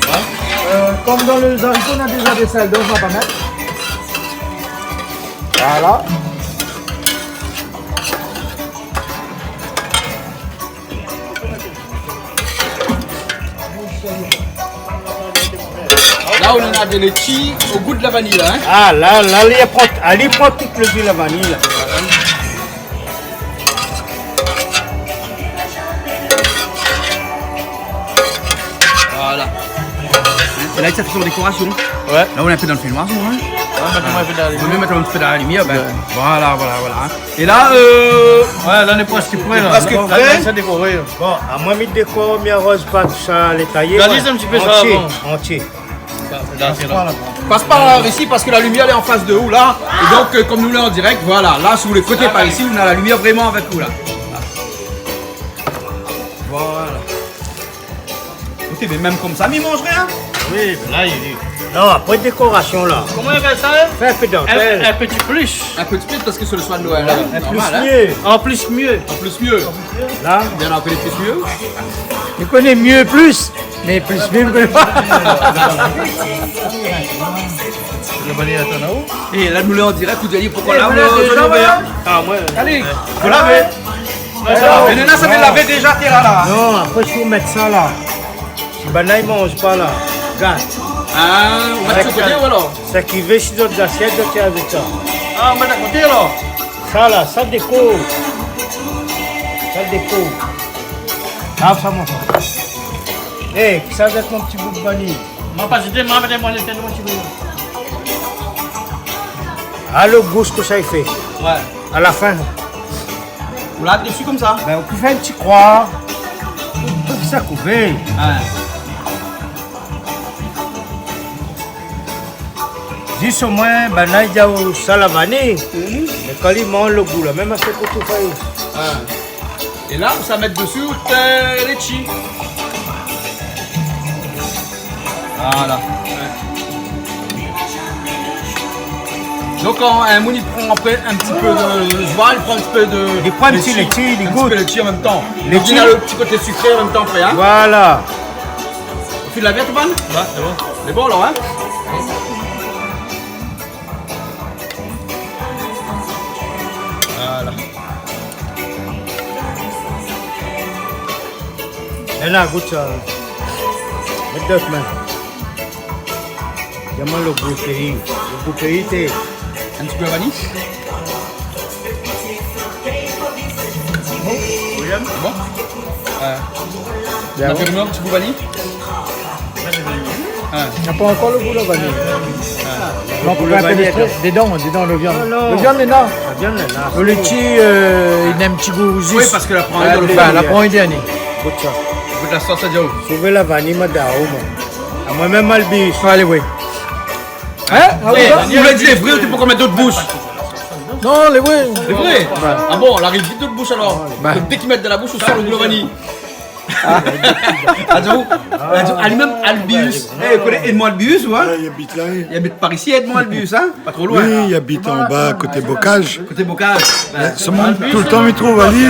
Ouais. Euh, kom dan lé zariko, na déza dé sèl, donk nou va pa mèt. Voilà. La, ou néna de létshi o gou de la vaniy, la, in ? Ah, la, la, li pran, ah, li pran tout lo gou la vaniy, la. Voilà. In, é la, sa fé son dékorasion. Ouais. La, ou lé in pé dan lo finoir, in. Ouais, mintnan, ou pé mèt in ti pé dan la limièr, bin, ouais, voilà, voilà, voilà, in. É la, euh, ouais, la, nou lé prèsk pré, la. Prèsk pré. La, sa dékoré, la. Bon, amoin, mi dékor, mi aroz pa tousa, lé tayé, ouais. Réaliz in ti pé sa avan. Antié, antié. Pas par isi, parske la limièr lé an fas de ou, la. É donk, euh, kom nou lé an dirèk, voilà. La, si ou lé koté par isi, ou na la limièr vréman avèk ou, la. Voilà. OK, mé mèm komsa, mi manz rien. Oui, mé la, li di. Non, apré dékorasion, la. Koman i apèl sa, in ? Fé in pé dantèl. In, in pti plis. In pti plis parske sé lo soir de Noël, in. In plis myé. An plis myé. An plis myé. La. Bien, ou koné plis myé. Mi koné myé plis, mé plis myé, mi koné pa. Lo bani, atann, la-o. É la, nou lé an dirèk, ou di, poukoi la, nou lé an dirèk ? Ah, moin. Alé. Voilà, mé Mé néna, sa vien lavé déza, té la, la. Non, apré, si ou mèt sa la, si banna i manz pa la, gat. Ah, ou mèt sa koté, ou alor ? Sak i vé, si zot asièt, zot i avèk sa. Ah, ou mèt a koté, alor ? Sa la, sa déko. Sa déko. Ah, sa, mon frèr. Eh, sa, avèk mon ti bout vaniy. Moin pa zité, moin, mèt mon ti bout. Ah, lo gou, sak sa i fé. Ouais. A la fin. Ou la dési konmsa ? Ben, ou pé fé in ti kroi. Ou pé fé sa koupé. Ouais. Zis omoin, banna i di aou sa la vaniy. Mhm. Mé kan li manz lo gou la, mèm asé pou tou fé. Ah. É la, ou sa mèt dési, euh, létshi. Voilà. Donk, kan in moun i pran apré in ti pé de, ou voi, i pran in ti pé de, li pran in ti létshi, li gout. In ti pé létshi an mèm tan. Létshi. Donk, li na lo ti koté sikré an mèm tan apré, hein. Voilà. Ou fine lavé, Antoine ? Ouais, sé bon. Lé bon, la, hein ? Voilà. Néna, gout sa. Mèt dan out min. Di amoin lo gou péi. Lo gou péi, té. In ti pé vaniy. Bon. Bon. Euh, bien, ou la fé in ti gou vaniy ? Ah. Na pa ankor lo gou la vaniy. Ah. Non, pou pa pénétré. Dedan, dedan lo viann. Non, non. Lo viann lé la. La viann lé la. Lo létshi, euh, li na in ti gou zis. Oui, parske la pran dan lo viann. Gout sa. Gout la sos, sa, Joe. Trouv la vaniy, madam, moin. Amoin mèm, Albi. Alé, oui. Hein ? Ah oui, eh, sa ? Ou la di lé vré, ou té pé mèt dan out boush ? Non, lé vré. Lé vré ? Ouais. Ah bon, la ariv vit dan out boush alor. Ouais. Donk, dé k'i mèt dan la boush, ou san lo gou la vaniy. Ah, Joe, ah, Joe, ali mèm, Albius. Eh, ou koné Edmond Albius, ou, hein ? Ouais, li abit la, oui. Li abit par isi, Edmond Albius, hein ? Pa tro loin. Oui, li abit anba, koté Bocage. Koté Bocage. Ouais, solman, toultan mi trouv ali,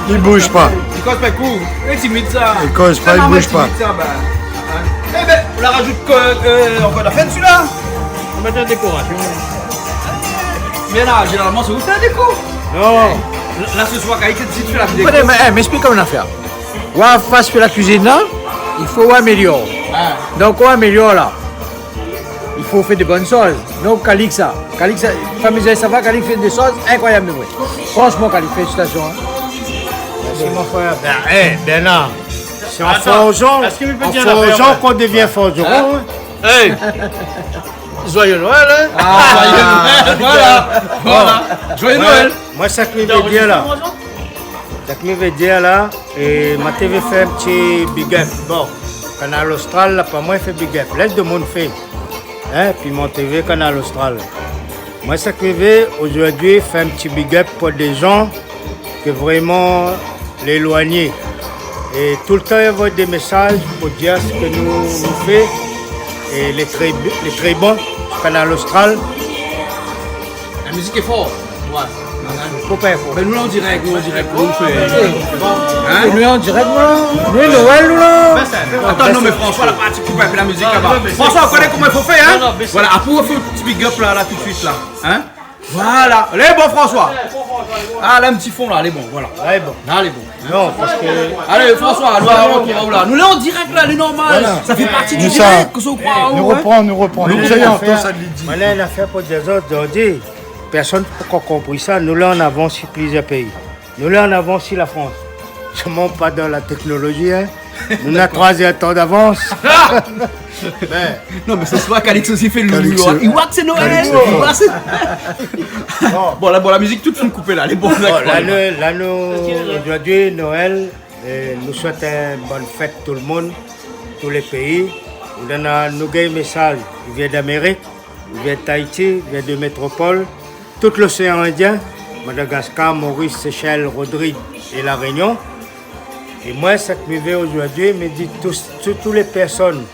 li bouz pa. Li koz pa, li kour. Li lé timid, sa. Li koz pa, li bouz pa. Sa, timid, sa, ben. Eh ben, ou la razout ke, euh, ankor la fèt, sila. Ou mèt an dékorasion. Mé la, zénéralman, sé ou fé la déko. Non. La, se soir, kan li fé la déko. Mé, mé, eh, mé èksplik amoin in afèr. Ou la fé la kuizine la, i fo ou amélior. Ah. Donk, ou amélior la. I fo fé de bone shoz. Donk, Calix, sa. Calix, sa, famiz, sa va, Calix fé de shoz inkroiyab, mé vré. Fransman, Calix, félisitasion, hein. Mèrsi, mon frèr. Ben, eh, Bernard, sé an forjan, an forjan k'ou devien forjeron, hein. Hey. Joyeux Noël, hein. Ah, joyeux Noël, voilà. Voilà. Joyeux Noël. Moin, sak mi vé dir la. Sak mi vé dir la, é ma té vé fé in ti big up. Bon, Kanal Austral la, pa moin fé big up. Lès demoun fé. Hein, Piment T V, Kanal Austral. Moin, sak mi vé zordi, fé in ti big up pou dé jan ke vréman lé éloigné. É toultan i anvoy dé mésaz pou dir sak nou, nou fé. É lé tré, lé tré bon, Kanal Austral. La mizik lé for. Ouais. Fo pa fo. Ben, nou la an dirèk, nou an dirèk, nou fé. Hein ? Nou an dirèk, nou la. Nou, Noël, nou la. Atann, non, mé François la parti koup in pé la mizik laba. François, ou koné koman i fo fé, hein ? Voilà, apré, ou fé in ti big up la, la, tout suit la. Hein ? Voilà. Lé bon, François. Ah, la, in ti fon la, lé bon, voilà. Lé bon. La, lé bon. Non, parske... Alé, François, nou, nou, nou, nou la an dirèk la, lé normal. Voilà. Sa fé parti du dirèk, ke sa ou kroi, hein ? Nou repran, nou repran. Nou, sa i lé, atann, sa li di. Moin néna in afèr pou dir azot, zordi. Pèrsone pankor konpri sa, nou lé an avans si plizièr péi. Nou lé an avans si la Frans. Solman pa dan la téknolozi, hein. Nou na troi zèr d'tan d'avans. Mé... Non, mé se soir, Calix osi fé lo... Calix, i voi ke sé Noël, Calix, i voi sé... Bon. Bon, la, bon, la mizik tout fine koupé la, lé bon, bon, la, nou, la, nou, zordi, Noël, é nou souèt in bone fèt tout le moun, tout lé péi. Ou néna, nou gingn mésaz, i vien d'Amérik. I vien d'Haïti, i vien de métropol, tout l'océan Indien, Madagascar, Maurice, Seychelles, Rodrigues é La Réunion. É moin, sak mi vé zordi, mi di tout, tout, tout lé pèrsone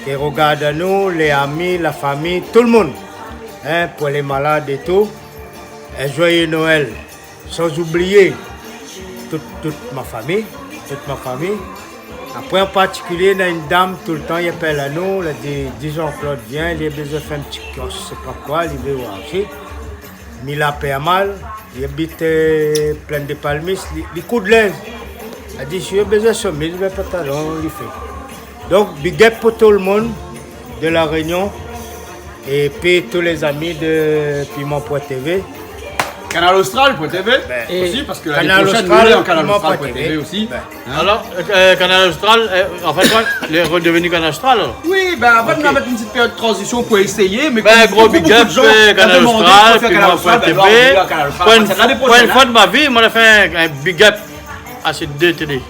ki regard anou, lé ami, la fami, tout le moun, hein, pou lé malad é tout, in joyeux Noël. San oublié tout, tout ma fami, tout ma fami. Apré, an partikilié, na in dam, toultan, i apèl anou, la di, di Jean-Claude, vien, li la bezoin fé in ti kios, sé pa koi, li vé oir osi. Mi la pé mal, Li abit, euh, Plaine des Palmistes, li, li koud linz. La di, si ou bezoin shemiz, ben pantalon, li fé. Donk, big up pou tout le monde de La Réunion. Et puis tous les amis de Piment point T V. Canal Austral point T V aussi, parce que l'année prochaine, nous, on est en Canal Austral point T V aussi. Hein ? Alors, euh, Canal Austral, euh, en fait, quoi, il est redevenu Canal Austral, alors. Oui, ben, en fait, on va mettre une petite période de transition pour essayer, mais ben, comme gros big up, euh, Canal Austral, Piment point T V. Pour une fois de ma vie, moi, j'ai fait un, un big up à ces deux télés.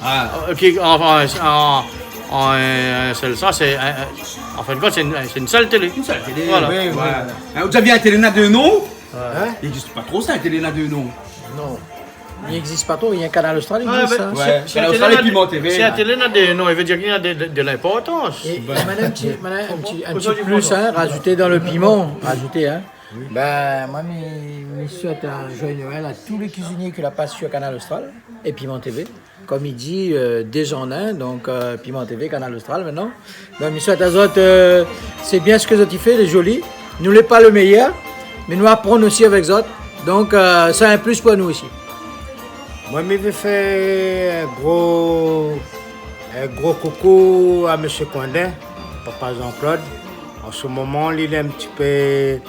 Ah. Euh, qui, en, en, en, en, euh, seul, ça, c'est, euh, euh, en fin de compte, c'est une, c'est une seule télé. Une seule télé, oui, oui. Voilà. Hein, ou la vi in télé na dé non ? Hein ? I égzis pa tro sa, in télé na dé non. Non. I égzis pa tro, néna Canal Austral, i égzis, hein. Ouais, si, si Canal Austral et Piment T V, si in télé na dé non, i vé dir néna de, de, de l'importance. Et, et madame, ti, madame, un petit, un petit plus, hein, rajouté dans le piment, rajouté, hein. Oui. Ben, moin, mi, mi souhaite un joyeux Noël à tous les cuisiniers qui la passent sur Canal Austral et Piment T V. Comme il dit, euh, déjà en un, donc, euh, Piment T V, Canal Austral maintenant. Donc, mi souhaite azot, euh, c'est bien ce que zot i fé, lé zoli. Nou lé pa le meilleur, mais nou aprann aussi avec zot. Donc, euh, c'est un plus pour nous aussi. Moin, mi vé fé in gro, in gro coucou à Monsieur Coindin, papa Jean-Claude. En ce moment, il est un petit peu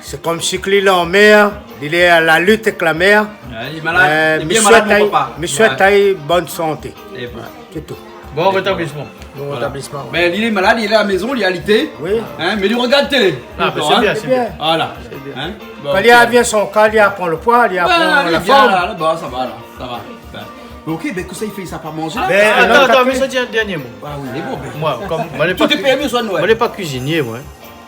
C'est comme si que li lé an mèr, li lé à la lutte avec la mer. Ouais, li lé malad. Euh, li lé bien malad, mon papa. Mi souhaite ali bonne santé. Ouais. C'est tout. Bon rétablissement. Bon rétablissement. Ben, li lé malad, li lé à la maison, li lé alité. Oui. Hein, mais li regard télé. Ah, ben, c'est bien, c'est bien. Voilà. C'est bien. Hein ? Bon, ok. Kan li revien son kaz, li pran le poids, li pran la forme. Voilà, là, bon, ça va, là. Ça va. Ben, ok, ben, kosa i fé, sa pa manzé la ? Ben, atann, atann, mi sa di in dernier mot. Ah oui, mais bon, ben. Tout est permis, soit Noël. Moin, moin lé pa kuizinié, moin.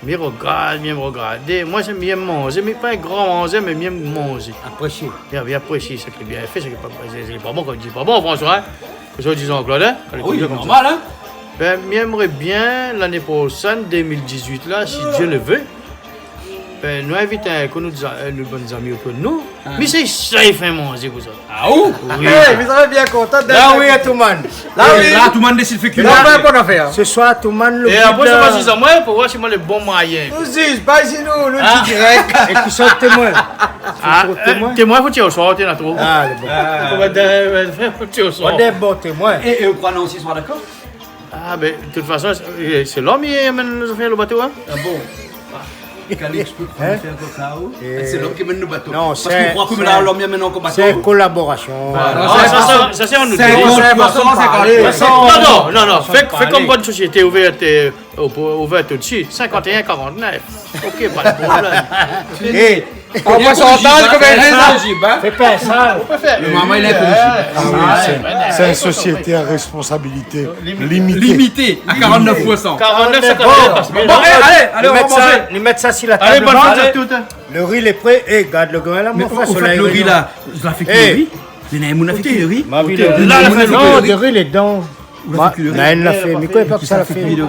Mi regard, mi èm regardé. Moin, sé, mi èm manzé, mi lé pa in gran manzèr, mé mi èm manzé. Aprésié. Bien, bien aprésié sak lé bien fé, sak lé pa, sak lé pa bon, kan i di pa bon, François, hein. Kosa i di, Jean-Claude, hein, kan lé konmsa. Ah oui, normal, hein. Ben, mi èmré bien, lané proshèn, deux mille dix-huit la, si Dieu le veut, ben, nou invit in kou nout za-, euh, nout bann zami otour de nou. Hein. Mi sé, sa i fé manzé pou sa. Ah, ou ? Oui. Eh, mi sré bien kontan d'èt avèk ou. Ah oui, Atouman. La, oui. La, Atouman i désid fé kui. Mé la, fé in bon afèr, hein. Ce soir, Atouman, le... É apré, sa va ziz amoin pou voir si moin lé bon moiyin. Nou ziz pa isi, nou, nou di dirèk. É ki sort témoin ? Ah, fo témoin ? Témoin, fo tir o sor, té na tro. Ah, lé bon. Fo tir o sor. Ou lé bon témoin. É, é ou kroi Nancy sra dakor ? Ah, ben, de tout fason, sé, sé lom i amenn nout zafèr lo bato, hein ? Ah bon ? Calix, je peux prendre faire comme ça, ou ? Hein ? Sé lom ki amenn nout bato. Non, sé, sé in kolaborasion. Voilà. Ah, sa, sa, sa, sé an nout. Cinquante, soixante, cinquante. Non, non, non, non. Fé, fé konm bann sosiété ouvèr, euh, ouvèr tout suit. Cinquante et un quarante-neuf. Ok, pa de problèm. Eh, Anvoy son taz konm in zézé. Fé pa sa. Ou pé fé. Lo momon, li lé in pé... Ah oui, sé, sé in sosiété à responsabilité limitée. Limitée, à quarante-neuf pour cent. Quarante-neuf, cinquante-neuf. Bon, bon, alé, alé, nou mèt sa, nou mèt sa si la tab. Alé, bonne fête à toutes, hein. Lo ri lé pré. Eh, gard lo grin la, mon frèr, lo ri la. Ou la fé kui lo ri ? Néna in moun la fé kui lo ri ? Ma vi, lo ri. La, la fé kui lo ri. Lo ri lé dedan. Ou la fé kui lo ri ? Naël la fé, mé koi, pa ke sa la fé. Lo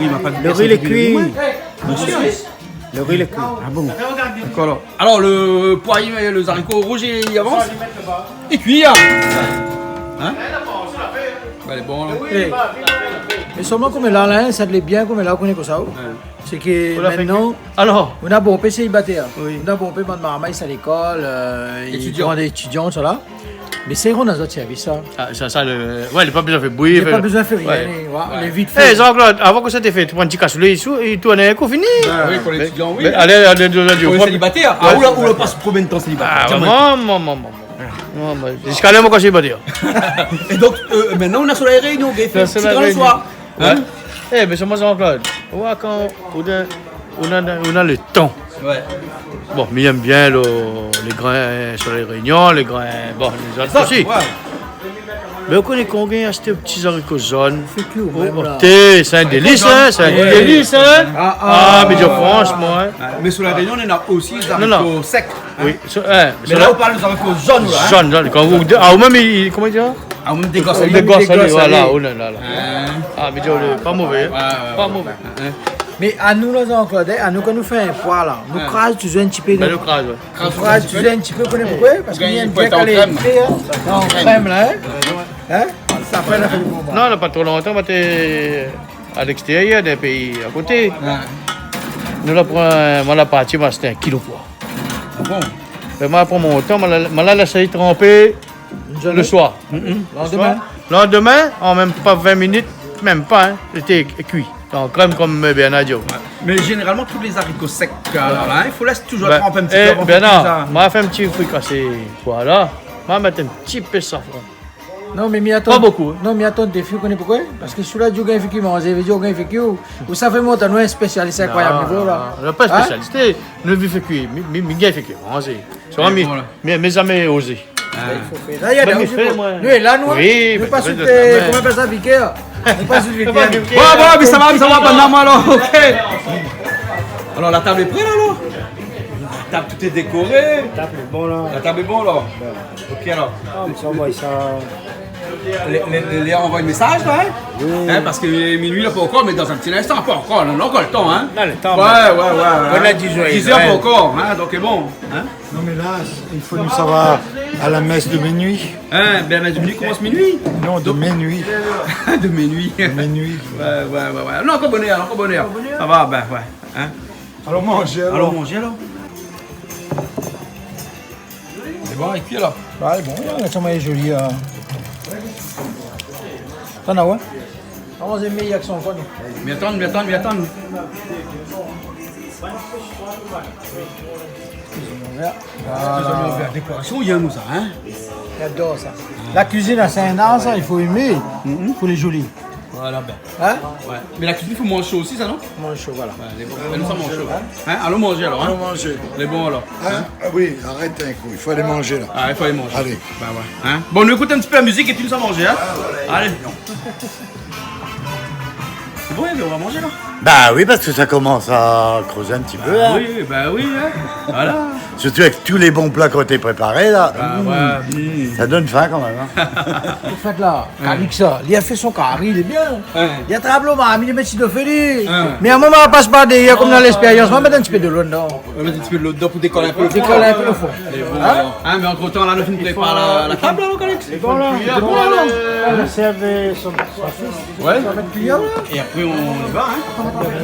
ri lé kui. Lo ri lé kui. Ah bon ? Dakor, alor. Alor, lo poié, lo zariko rouz, li avans ? Li kui, hein ? Hein ? Ba, lé bon, la. Eh. Mé solman, konm la, la, hein, sa lé bien, konm la, ou koné kosa, ou. Ouais. Sé ke mintnan, nou na bonpé sélibataire. Oui. Nou na bonpé bann marmay, sa lékol, euh, étidian, i pran dé étidian, sa la. Mé sé rant dan zot sèrvis, sa. Ah, sa, sa, lo, ouais, li la pa bezoin fé bri, li la pa bezoin fé rien, ouais. Lé vit fé. Eh, Jean-Claude, avan ke sa té fé, ou pran in ti kasolé, i sou, i tourn in kou, fini. Ah oui, pou létidian, oui. Mé alé, alé, alé, alé, ou la, ou la pas konbien d'tan sélibataire ? Ah, di amoin. Moin, moin, moin, moin. Ziska la, moin, kan sélibataire. É donk, euh, mintnan, nou na Soleil Réunion, i fé in ti gran soir. Hein ? Eh, mé sé moin, Jean-Claude. Ou oi, kan ou na, ou na, ou na lo tan. Ouais. Bon, mi èm bien lo, lé grin Soleil Réunion, lé grin, bon, lézot osi. Mé ou koné kan ou gingn ashté ti zariko zone. Sé in délis, hein, sé in délis, hein. Ah, mé di, franshman, hein. Mé Soleil Réunion, néna osi zariko sèk. Oui, mé la, ou parl zariko zone, la, hein. Zone, zone, kan ou, ah, ou mèm, i, koman i di, hein ? Ah, ou mèm dégorsh ali. Dégorsh ali, voilà, oh la la la. Hein. Ah, mé di, pa mové, hein. Ouais, ouais, ouais. Pa mové. Hein. Mé anou, la, Jean-Claude, hein, anou, kan nou fé in poi, la, nou kraz touzour in ti pé, nou. Ben, nou kraz, ouais. Nou kraz touzour in ti pé, ou koné poukoué ? Parske li èm bien kan lé fé, hein. An krèm, la, hein. Hein ? Sa fé la fé lo bon. Non, la pa tro lontan, moin té a lékstérièr, dan in péi a koté. Ouais. Nou la pran, moin la parti, moin la ashté in kilo poi. Ah bon ? É moin la pran mon tan, moin la, moin la lès ali tranpé le soir. Une journée ? Mm, mm. Landemin ? Le soir. Landemin, an mèm pa vin minit, mèm pa, in, lété kui. An krèm konm, eu, Bernard di. Ouais. Mé zénéralman, tout lé zariko sèk, eu, la, la, in, i fo lès touzour tranp in ti pé avan. Bin, é, Bernard, moin la fé in ti frikasé, voilà. Moin la mèt in ti pé safran. Non, mé mi atann. Pa bonpé, in. Non, mi atann, défi, ou koné poukoué ? Parske si ou la di ou gingn fé kui manzé, vé dir ou gingn fé kui, ou, ou sa fé mont anou in spésialis inkroiyab nivo, la. Non, non, pa spésialis, nou la vi fé kui, mi, mi, mi gingn fé kui manzé. Sa va, mi, mi, mi zamé ozé. Ah. I fo fé. La, i fé, nou, nou lé la, nou, in. Oui, nou lé pa sou, koman i apèl sa, vikèr ? Nou lé pa sou vikèr. Bon, bon, mé sa va, sa va, bann la, moin, alor, OK. Alor, la tab lé pré, la, alor ? La tab, tout lé dékoré. La tab lé bon, la. La tab lé bon, la. Ouais. OK, alor. Ah, mé sa, moin, sa... Lé, lé, lé, lé anvoy mésaz, la, in ? Oui. In, parske minui, la, pankor, mé dan in ti linstan, pankor, nou na ankor le tan, in ? Nou na le tan, ouais, ouais, ouais. Ou na diz èr, diz èr, ouais. Pankor, in, donk, bon, in ? Non, mé la, i fo nou sava a la mès de minui. In, bin, la mès de minui i komans minui. Non, de minui. De minui. De minui. Ouais, ouais, ouais, ouais. Non, ankor bonèr, ankor bonèr. Sa va, bin, ouais. In ? Alon manzé, alor. Alon manzé, alor. Lé bon, lé kui, la. Ouais, lé bon, la, sa lé zoli, in. Atann, ouais. Alon, sé méyèr ke son fon. Mi atann, mi atann, mi atann. Voilà. Dékorasion, i yèm sa, in ? J'adore ça. La cuisine, c'est un art, ça, il faut aimer. Mhm. Faut les jolies. Voilà, bin. In ? Ouais. Mé la kuizine, i fo manz sho osi, sa, non ? Manz sho, voilà. Ouais, lé bon. Alon manzé, alor, in ? Alon manzé, alor, in ? Alon manzé. Lé bon, alor. In ? In ? Ah oui, arèt in kou, i fo alé manzé, la. Ah, i fo alé manzé. Alé. Bin ouais. In ? Bon, nou ékout in ti pé la mizik épi nou sa manzé, in ? Alé. Sé bon, nou va manzé, la ? Bah oui, parske sa i komans a krozé in ti pé, in. Bah oui, bah oui, in. Voilà. Sirtou avèk tout lé bon pla k'ou la préparé, la. Bah ouais, mm. Sa i donn fin, kan mèm, in. An fèt, la, Calix, li la fé son kari, lé bien. Ouais. Li la trap lo marmit, li la mèt si do fé, li. Ouais. Mé amoin, ma pas par dèrièr, konm dan lèspérians, ma mèt in ti pé dolo dedan. Nou va mèt in ti pé dolo dedan pou dékol in pé lo fon. Dékol in pé lo fon. Lé bon, alor. In, mé antretan, la, nou fini prépar la, la tab, la, Calix ? Lé bon, la. Lé bon, la. Èl i sèrv son, son sosis. Ouais. Nou va mèt kuiyèr, la. É apré, nou va, in.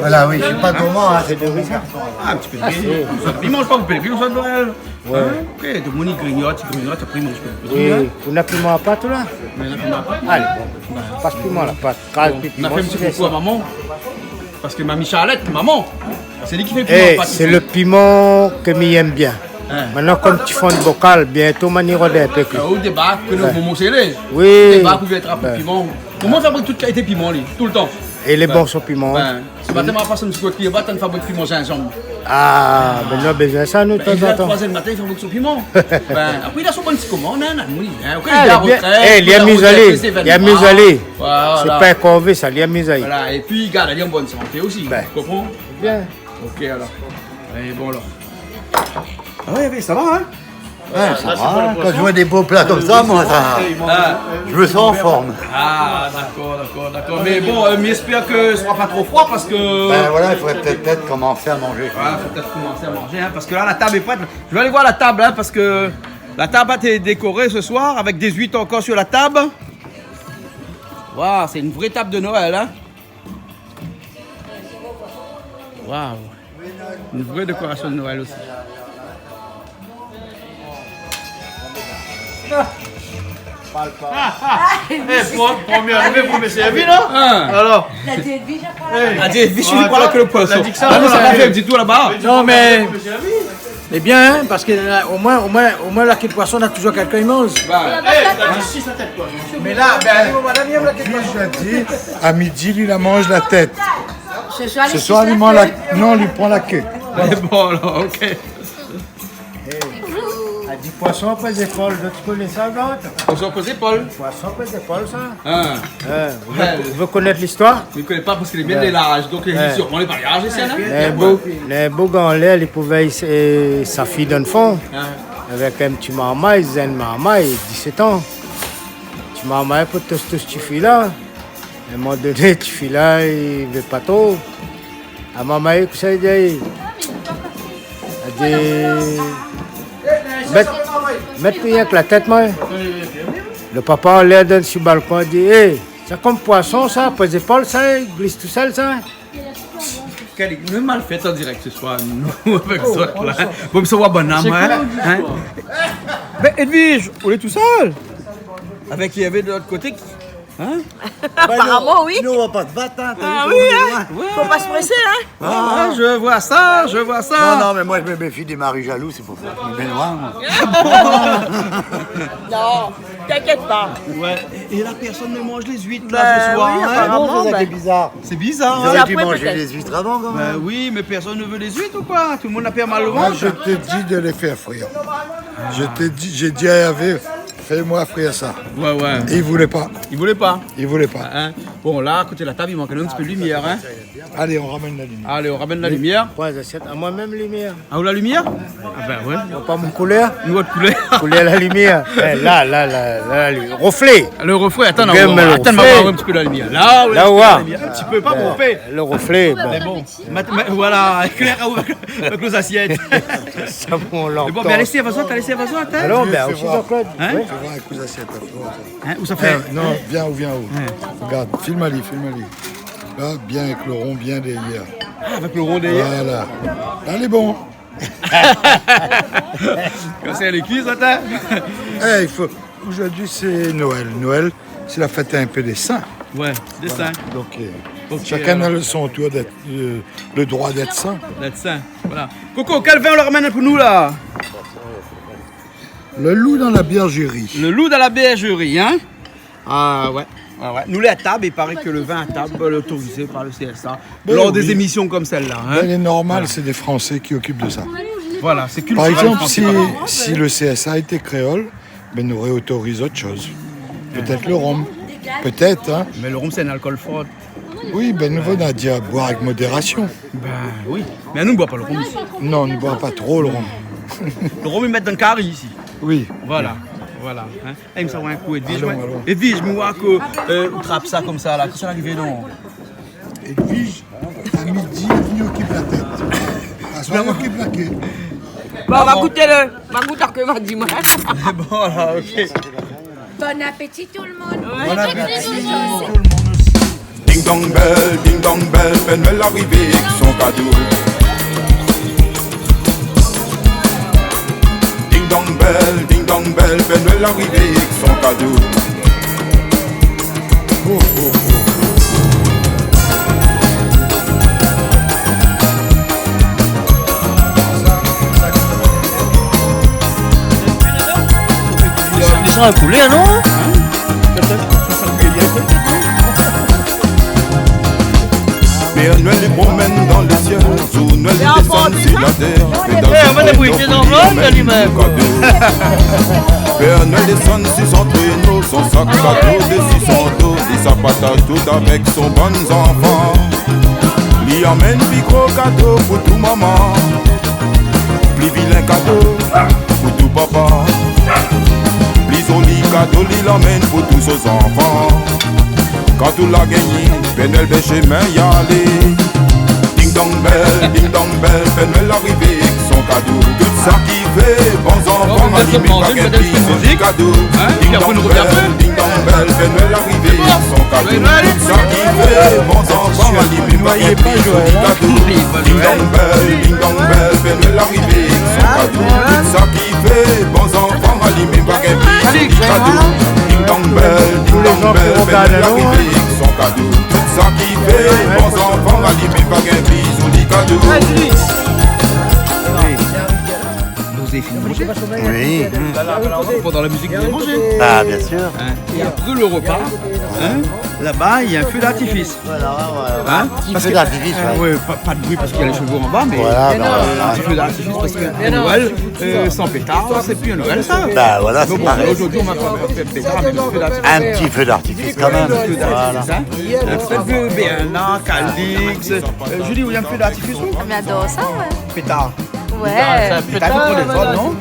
Voilà, oui, sé pa gourman, in, sé de ri, sa. Ah, in ti pé de ri. Li manz pa, ou pé, pi nou sort Noël. Ouais. In ? OK, tout demoun i grignot, i grignot, apré i manz pa. Oui. Ou na piman a pat, ou, la ? Mé na piman a pat. Alé, bon. Pas piman a la pat. Bon, nou fé in ti koukou a momon. Parske Mami Charlette, momon, sé li ki fé piman a pat. Eh, sé lo piman ke mi yèm bien. In. Mintnan, konm ti fon bokal, bientô, ma ni rod in pé. Ah, ou débark, ke nou, momon sélé. Oui. Ou débark, ou vien trap piman. Momon i fabrik tout kalité piman, li, toultan. É lé bon, son piman. Bin, Se matin, ma la pas in ti kou d'pié, ba, tann fabrik piman zinzanm. Ah, bin, nou la bezoin sa, nou, tanzantan. Bin, li vien a troi zèr di matin, li fabrik son piman. Bin, apré, li na son bann ti komann, in, la, nou, in. OK, li la retrèt, li la retrèt, lé zévénman. Voilà. Sé pa in korvé, sa, li amiz ali. Voilà, épi, gard, li lé an bone santé osi, ou konpran ? Bien. OK, alor. Lé bon, alor. Ah oui, oui, sa va, in ? Ouais, sa va, kan mi voi dé bo pla konmsa, moin, sa, mi san an form. Ah, dakor, dakor, dakor. Mé bon, euh, mi èspèr ke sra pa tro froi parske... Bin voilà, i fodré pétèt, pétèt komansé a manzé. Ouais, fo pétèt komansé a manzé, in, parske la, la tab lé prèt. Mi sa alé voir la tab, in, parske la tab la été dékoré se soir avèk dé zuit ankor su la tab. Waouh, sé in vré tab de Noël, in. Waouh. In vré dékorasion de Noël osi. Ah, ah. Eh, pou, pou mié arivé, pou mié sèrvi, non ? In. Alor. La di, vi, mi pran la ke lo poison. La di ke sa, la. Ah, mé sa la fé ditou laba. Non, mé Lé bien, in, parske, euh, omoin, omoin, omoin, la ké d'poison, na touzour kèlkin i manz. Ba, eh, la di sis la tèt, koi. Mé la, bin, madam, li yèm la ké d'poison. Li la di, a midi, li la manz la tèt. Se soir, li... Se soir, li manz la, non, li pran la ké. Lé bon, la, OK. Eh, la di poison apré zépol, zot i koné sa, zot ? Poison apré zépol. Poison apré zépol, sa. In. In, ou vé, ou vé konèt listoir ? Mi koné pa parske lé bien dé laz, donk lé sur, on lé pa laz isi, in ? Néna in boug, néna in boug anlèr, li pou vèy, euh, sa fiy dan fon, avèk in ti marmay, zenn marmay, disèt an. Ti marmay pou tous, tous ti fiy la. A in moman doné, ti fiy la, li vé pa tro. A marmay, kosa li di ? Li di, mèt, mèt rienk la tèt, moin. Lo papa anlèr dan, si balkon, li di, eh, sa konm poison, sa, apré zépol, sa, li glis tousèl, sa. Kèl, nou la mal fé an dirèk se soir, nou, avèk zot la. Bon, sa va, bann lam, in ? Bin, Edwige, ou lé tousèl ? Avèk, navé de lot koté ki, in ? Aparaman, oui. Nou, nou va pa bat, in, ou la vi, nou lé loin. Fo pa se présé, in ? Ah, je vois ça, je vois ça. Non, non, mé moin, mi méfi dé mari jalou, sé pou sa. Mi lé loin, moin. Non, t'inquiète pas. Ouais. Et là, personne ne mange les huîtres, là, ce soir, oui, hein ? Aparaman, non, sé sa ki lé bizar. Sé bizar, in ? Sé apré, pétèt. Zot i manz lé zuit avan, kan mèm. Bin oui, mé pèrsone i vé lé zuit ou koi ? Tout lo moun la pèr mal o vant. Moin, mi la di de lé fé frir. Mi la di, mi la di a Hervé, fé amoin frir sa. Ouais, ouais. É li voulé pa. Li voulé pa. Li voulé pa. Ah, in. Bon, la, a koté la tab, i mank in ti pé de limièr, in. Alé, nou ramèn la limièr. Alé, nou ramèn la limièr. Pran zasièt. Amoin mèm limièr. Ah, ou la limièr ? Ah bin ouais. Ou voi pa mon koulèr ? Nou, out koulèr. Koulèr la limièr. É, la, la, la, la, lo reflé. Lo reflé, atann, nou va oir in ti pé la limièr. La, ouais, la, ou voi. In ti pé, pa tro. Lo reflé, bon. Mé bon, mé, mé, voilà, éklèr avèk, avèk lo zasièt. Sa, bon, mé bon, mé alé, sé avan sa, alé, sé avan sa, atann. Alon, bin, osi, Jean-Claude. In ? Oui. Fé oir avèk lo zasièt, la, fé oir. In, ou sa fé ? Eh, non, vien, vien, ou. Ouais. Gard, film ali, film ali. La, bien avèk lo ron, bien dèrièr. Ah, avèk lo ron dèrièr ? Voilà. La, lé bon. Kan sé lé kui, sa, in ? Eh, i fo, zordi, sé Noèl. Noèl, sé la fèt in pé dé sin. Ouais, dé sin. Voilà. Donk, euh, OK, shakinn, euh, na son tour d'èt, euh, lo droi d'èt sin. D'èt sin, voilà. Koko, kèl vin ou la ramèn pou nou, la ? Le loup dans la bergerie. Le loup dans la bergerie, in ? Ah ouais, ouais, ouais. Nou, lé a tab, i paré ke lo vin a tab lé otorizé par lo C S A, lor dé zémisyon konm sèl-la, in. Bin oui. Bin, lé normal, sé dé Fransé ki okip de sa. Voilà, sé kiltirèl fransé, par égzanp, si, si lo C S A lété kréol, bin, nou noré otorizé ot shoz. Pétèt lo rom. Pétèt, in. Mé lo rom, sé in alkol for. Oui, bin, nou, nou la di boir avèk modérasyon. Bin oui. Mé nou, nou boir pa lo rom isi. Non, nou boir pa tro lo rom. Lo rom, i mèt dan kari isi. Oui. Voilà, voilà, in. Eh, mi sa oir in kou Edwige. Alon, alon. Edwige, mi voi ke, euh, ou trap sa konmsa la. Kosa la arivé, non ? Edwige, a midi, li okip la tèt. Aswar, li okip la ké. Bon, va gout lo, va gout sak ma di, moin. Bon, la, OK. Bon apéti tout lo moun. Ouais. Bon apéti tout lo moun osi. Ding dong bèl, ding dong bèl, Pè Nwèl la arivé èk son kado. Ding dong bèl, ding dong bèl, Pè Nwèl la arivé èk son kado. Oh, oh, oh, oh. Li san koulèr, non ? Pè Nwèl i promèn dan lé sièl, Zour Nwèl i désann si la tèr, fé dan son tréno pou li amèn son kado. Pè Nwèl i désann si son tréno, son sak kado dési son do, li sa partaj tout avèk son bann zanfan. Li amèn pli gro kado pou tou manman, pli vilin kado pou tou papa, pli zoli kado li la amèn pou tout son zanfan. Kan tout la gingn, Pè Nwèl bès shemin i alé. Ding dong bèl, ding dong bèl, Pè Nwèl la arivé èk son kado. Tout sak i fé bon zanfan, alim pa gingn pli zoli kado. Ding dong bèl, ding dong bèl, Pè Nwèl la arivé èk son kado. Tout sak i fé bon zanfan, alim pa gingn pli zoli kado. Ding dong bèl, ding dong bèl, Pè Nwèl la arivé èk son kado. Tout sak i fé bon zanfan, alim pa gingn pli zoli kado. Ding dong bèl, ding dong bèl, Pè Nwèl la arivé èk son kado. Tout sak i fé bon zanfan, alim pa gingn pli zoli kado. Vous avez fini de manger ? Oui. Pendant la musique, vous avez mangé ? Bah, bien sûr. Hein ? Et après le repas, hein, là-bas, il y a un feu d'artifice. Voilà, voilà. Hein ? Ti fé d'artifis, ouais. Ouais, pa, pa de bri parske néna lé shevaux anba, mé, euh, ti fé d'artifis parske Noël, euh, san pétar, sé pi in Noël, sa. Bah voilà, sé parèy. Donk, bon, zordi, nou va pa fé pétar, mé in fé d'artifis. In ti fé d'artifis kan mèm. Voilà. Fé d'artifis, hein. Euh, pétèt de Bernard, Calix, euh, Julie, ou néna in fé d'artifis, ou ? Mi ador sa, ouais. Pétar. Ouais. Pétar, pétar, non ?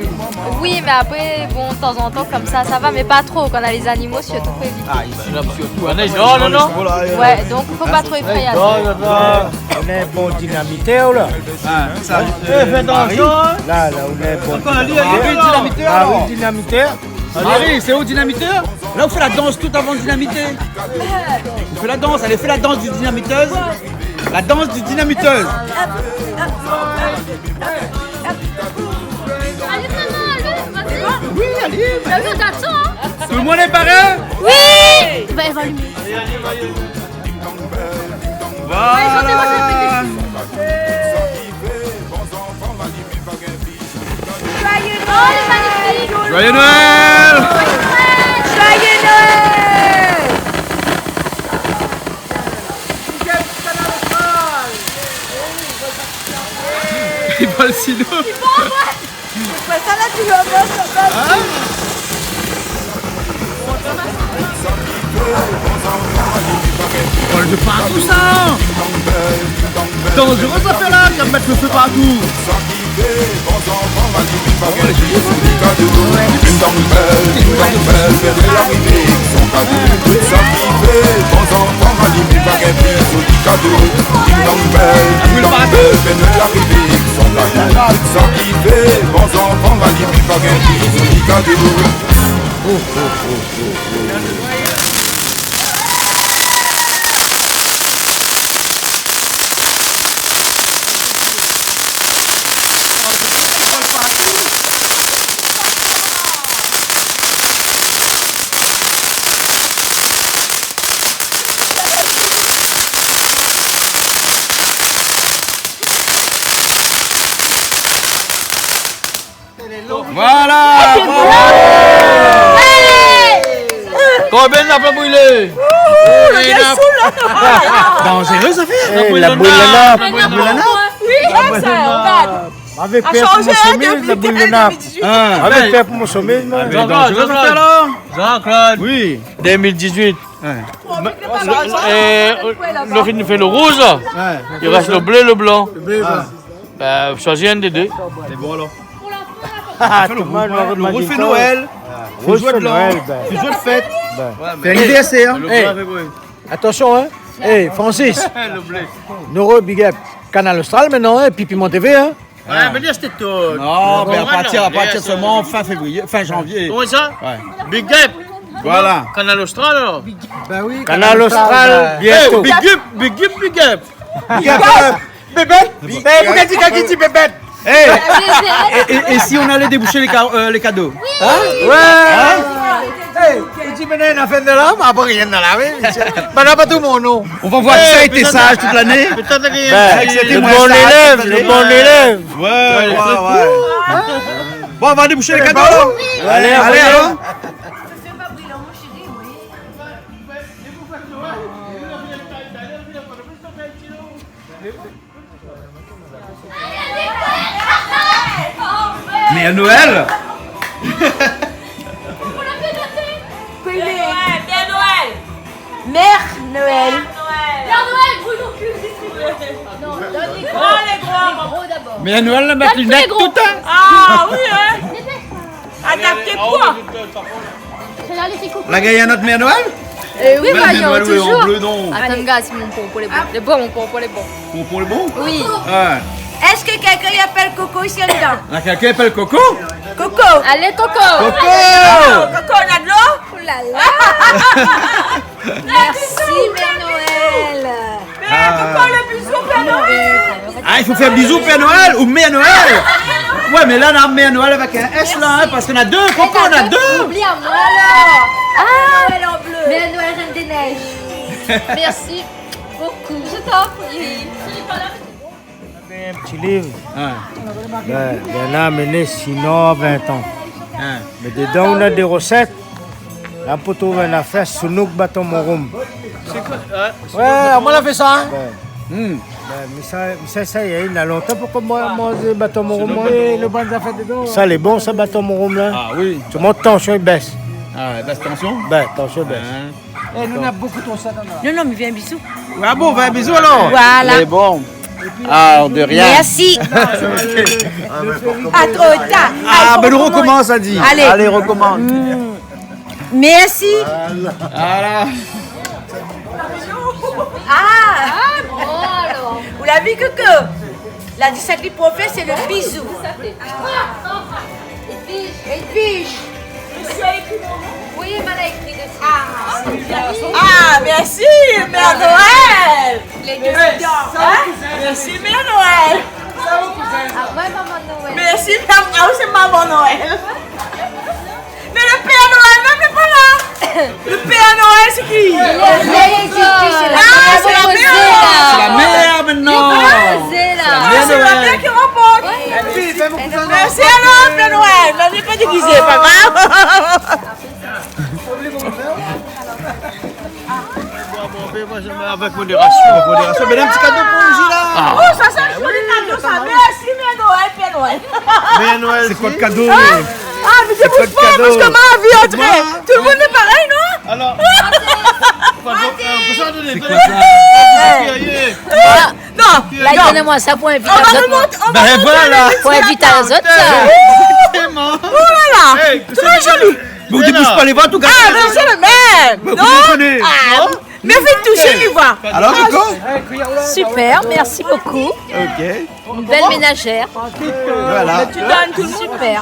Oui, mé apré, bon, tazantan, konmsa, sa va, mé pa tro. Kan néna lé zanimo, sirtou, fo évité. Ah, isi, sirtou, hein. Non, non, non. Ouais, donk, fo pa tro éfréyé. Non, non, non. Nou néna in bon dinamitèr, la. Ah, sa. Fé atansyon, hein. La, la, nou néna in bon dinamitèr. Ah oui, dinamitèr. Marie, sé ou, dinamitèr ? La, ou fé la dans tout avan dinamité. Ou fé la dans, alé, fé la dans du dinamitèz. La danse du dynamiteur. Allez, maman, allez, vas-y. Oui, allez. Bah oui, on t'attend, hein. Tout le monde est paré ? Oui. Bah, elle va allumer. Voilà. Allez, chantez, moi, je vais péter. Joyeux Noël ! Joyeux Noël ! Joyeux Noël ! Il va le silo. Il va, ouais. Pourquoi ça, là, tu le vois, ça va ? Hein ? Oh, le feu partout, ça ! Danzéré, sa fé la, i sa mèt le feu partou. Voilà, bravo. Konbien la pa brilé ? Ouh, la bien soul, la. Danzéré, sa fé. Eh, la bril la nap, la bril la nap. Oui, sa, regarde. Mavé pèr pou mon somiz, la bril la nap. Mavé pèr pou mon somiz, non. Jean-Claude, Jean-Claude. Oui. Deux mille dix-huit. Ouais. Lo fé nou fé lo rouz. Ouais. I rès lo blé, lo blan. Lo blé, blan. Bin, choisis un des deux. Lé bon, alor. Fé lo rouz, lo rouz fé Noël. Fé zoué lo blan. Fé zoué lo fèt. Fé anivèrsèr. Lo blan, fé bril. Atansion, hein. Eh, Francis. Lo blé. Noro, big up. Kanal Austral mintnan, hein, pi Piment TV, hein. Ouais, mé lès tout. Non, mé a partir, a partir solman fin février, fin janvier. Koman sa ? Ouais. Big up. Voilà. Kanal Austral, alor. Bin oui, Kanal Austral, bin. Eh, bientôt. Big up, big up, big up. Big up. Bébé, bébé, pourquoi tu dis, qui dit bébé ? Eh, et, et, et si on allait déboucher les ca-, euh, les cadeaux ? Hein ? Ouais. Hein ? Eh, ou di, mé na in afèr la, mé apré, rien la, oui. Bin, la pa tout mon non. On va voir qui ça a été sage toute l'année. Pétèt, pétèt ke... Bin, avèk sèt, le bon élève, le bon élève. Ouais, ouais, ouais. Bon, on va déboucher les cadeaux. Allez, allez, allez. Mère Noël. Mère Noël. Mère Noël. Mère Noël, brûle au cul, vite. Non, donne les gros. Ah, les gros. Les gros d'abord. Mère Noël, la mèt linèt tout, hein. Ah, oui, hein. Adapté pou koi ? La gingn in not Mère Noël ? Eh oui, Mère Noël, toujours. Atann, gars, mon pompo lé bon. Lé bon, mon pompo lé bon. Pompo lé bon ? Oui. Ouais. Èske kèlkin i apèl Coco isi andan ? Na kèlkin i apèl Coco ? Coco. Allez, Coco. Coco. Coco, na dolo ? Ouh là là. Merci, Mère Noël. Mé Coco, le bizou Père Noël. Ah, i fo fé bizou Père Noël ou Mère Noël. Ouais, mé la, na Mère Noël avèk in S la, hein, parske na dé, Coco, na dé. Oubli amoin alor. Ah, Noël en bleu. Mère Noël, Reine des Neiges. Merci beaucoup. Je t'en prie. Bin, in ti liv. Ah. Bin, bin, la, mé né sinon vingt an. Ah. Mé dedan, ou na dé rosèt. La, pou trouv in afèr, sounouk baton mouroum. Sé koi ? Ah, ouais, amoin la fé sa, hein. Bin. Hmm. Bin, mé sa, mé sa, sa, na lontan, poukoi moin, moin, baton mouroum, moin. Oui, lo bann zafèr dedan, hein. Sa lé bon, sa, baton mouroum la. Ah oui. Tout mon tansion i bès. Ah, bès tansion ? Bin, tansion i bès. Ah. Eh, nou na bonpé tro sa, non, non. Non, non, mé vien bizou. Ah bon, vien bizou alor. Voilà. Lé bon. Ah, de rien. Merci. Ah, tro tar. Ah, bin, nou rokomans, la di. Allez. Allez, rokomans. Mm. Merci. Voilà. Ah. Ah, bon, alor. Ou la vi, Coco ? La di sak li préfèr, sé lo bizou. Épi, épi. Monsieur a écrit mon nom. Oui, Ah, mèrsi, Père Noël. Hein ? Mèrsi, Père Noël. Ah, moin, Maman Noël. Mèrsi, Père, ah oui, sé Maman Noël. Mé le Père Noël mèm lé pa la. Le Père Noël, sé ki ? Ah, sé la mèr. Sé la mèr, mintnan. Ah, sé la mèr ki ranport. Mèrsi alor, Père Noël. Mé mi lé pa dégizé, pa grav. Bon, bon, bon, bon, avèk modérasion, avèk modérasion. Mé in ti kado pou Gila. Oh, sa sé in zoli kado, sa. Mèrsi, Père Noël, Père Noël. Père Noël, sé koi le kado ? Ah, mé sé pou pa, parske ma vi antré. Tout le moun lé parèy, non ? Alor, euh, pou sa, sé koi sa ? Non. La, i donn amoin sa pou invit azot, moin. Bin voilà. Pou invit azot, sa. Exactement. Oh la la. Hey, trè zoli. Mé ou débous pa lé vant, ou gingn. Ah, mé sé le mèr. Mé ou koné. Ah, mé fé tout, sé li voi. Alor, Nico ? Super, merci beaucoup. Ok. Une belle ménagère. Voilà. Super.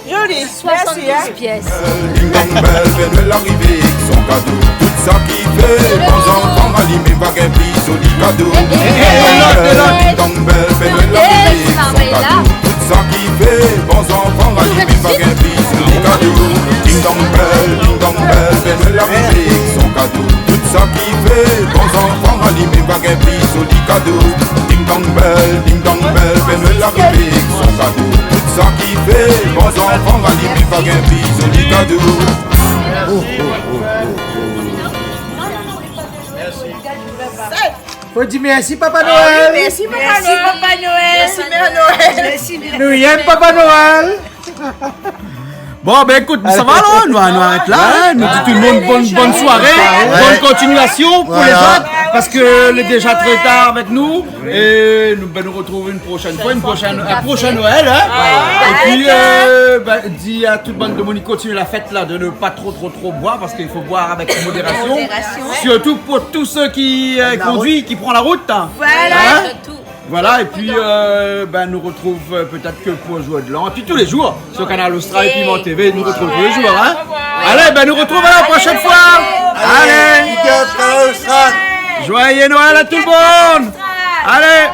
Zoli. Mèrsi, hein. Soixante-douze pièces. Ding dong bèl, Père Noël arivé èk son kado. Tout sak i fé, bon zanfan, alim in vag, in pli zoli kado. Ding dong bèl, Père Noël arivé èk son kado. Tout sak i fé, bon zanfan, alim in vag, in pli zoli kado. Ding dong bèl, ding dong bèl, Père Noël arivé èk son kado. Tout sak i fé, bon zanfan, alim in vag, in pli zoli kado. Ding dong bèl, ding dong bèl, Père Noël arivé èk son kado. Tout sak i fé, bon zanfan, alim in vag, in pli zoli kado. Fo di mèrsi, Papa Noël. Ah oui, mèrsi, Papa Noël. Mèrsi, Papa Noël. Mèrsi, Papa Noël. Mèrsi, mèrsi. Nou yèm Papa Noël. Bon, bin, ékout, sa va, la, nou, nou arèt la, hein. Nou di tout le moun bonne, bonne soirée, bonne continuation pou lézot, parske lé déja trè tar avèk nou. É nou, bin, nou retrouv in proshèn foi, in proshèn, in proshèn Noël, hein. Épi, euh, bin, di a tout bann demoun i kontinié la fèt la, de ne pas trop, trop, trop boir, parske i fo boir avèk modérasion. Modérasion. Sirtou pou tout sak i, euh, kondui, ki pran la rout, hein. Voilà. Hein ? Voilà, épi, euh, bin, nou retrouv, euh, pétèt ke pou in zour de l'an, épi tou lé zour, sur Kanal Austral é Piment TV, nou retrouv tou lé zour, hein. Alé, bin, nou retrouv a la proshèn foi. Alé. Joyeux Noël à tout le monde. Alé.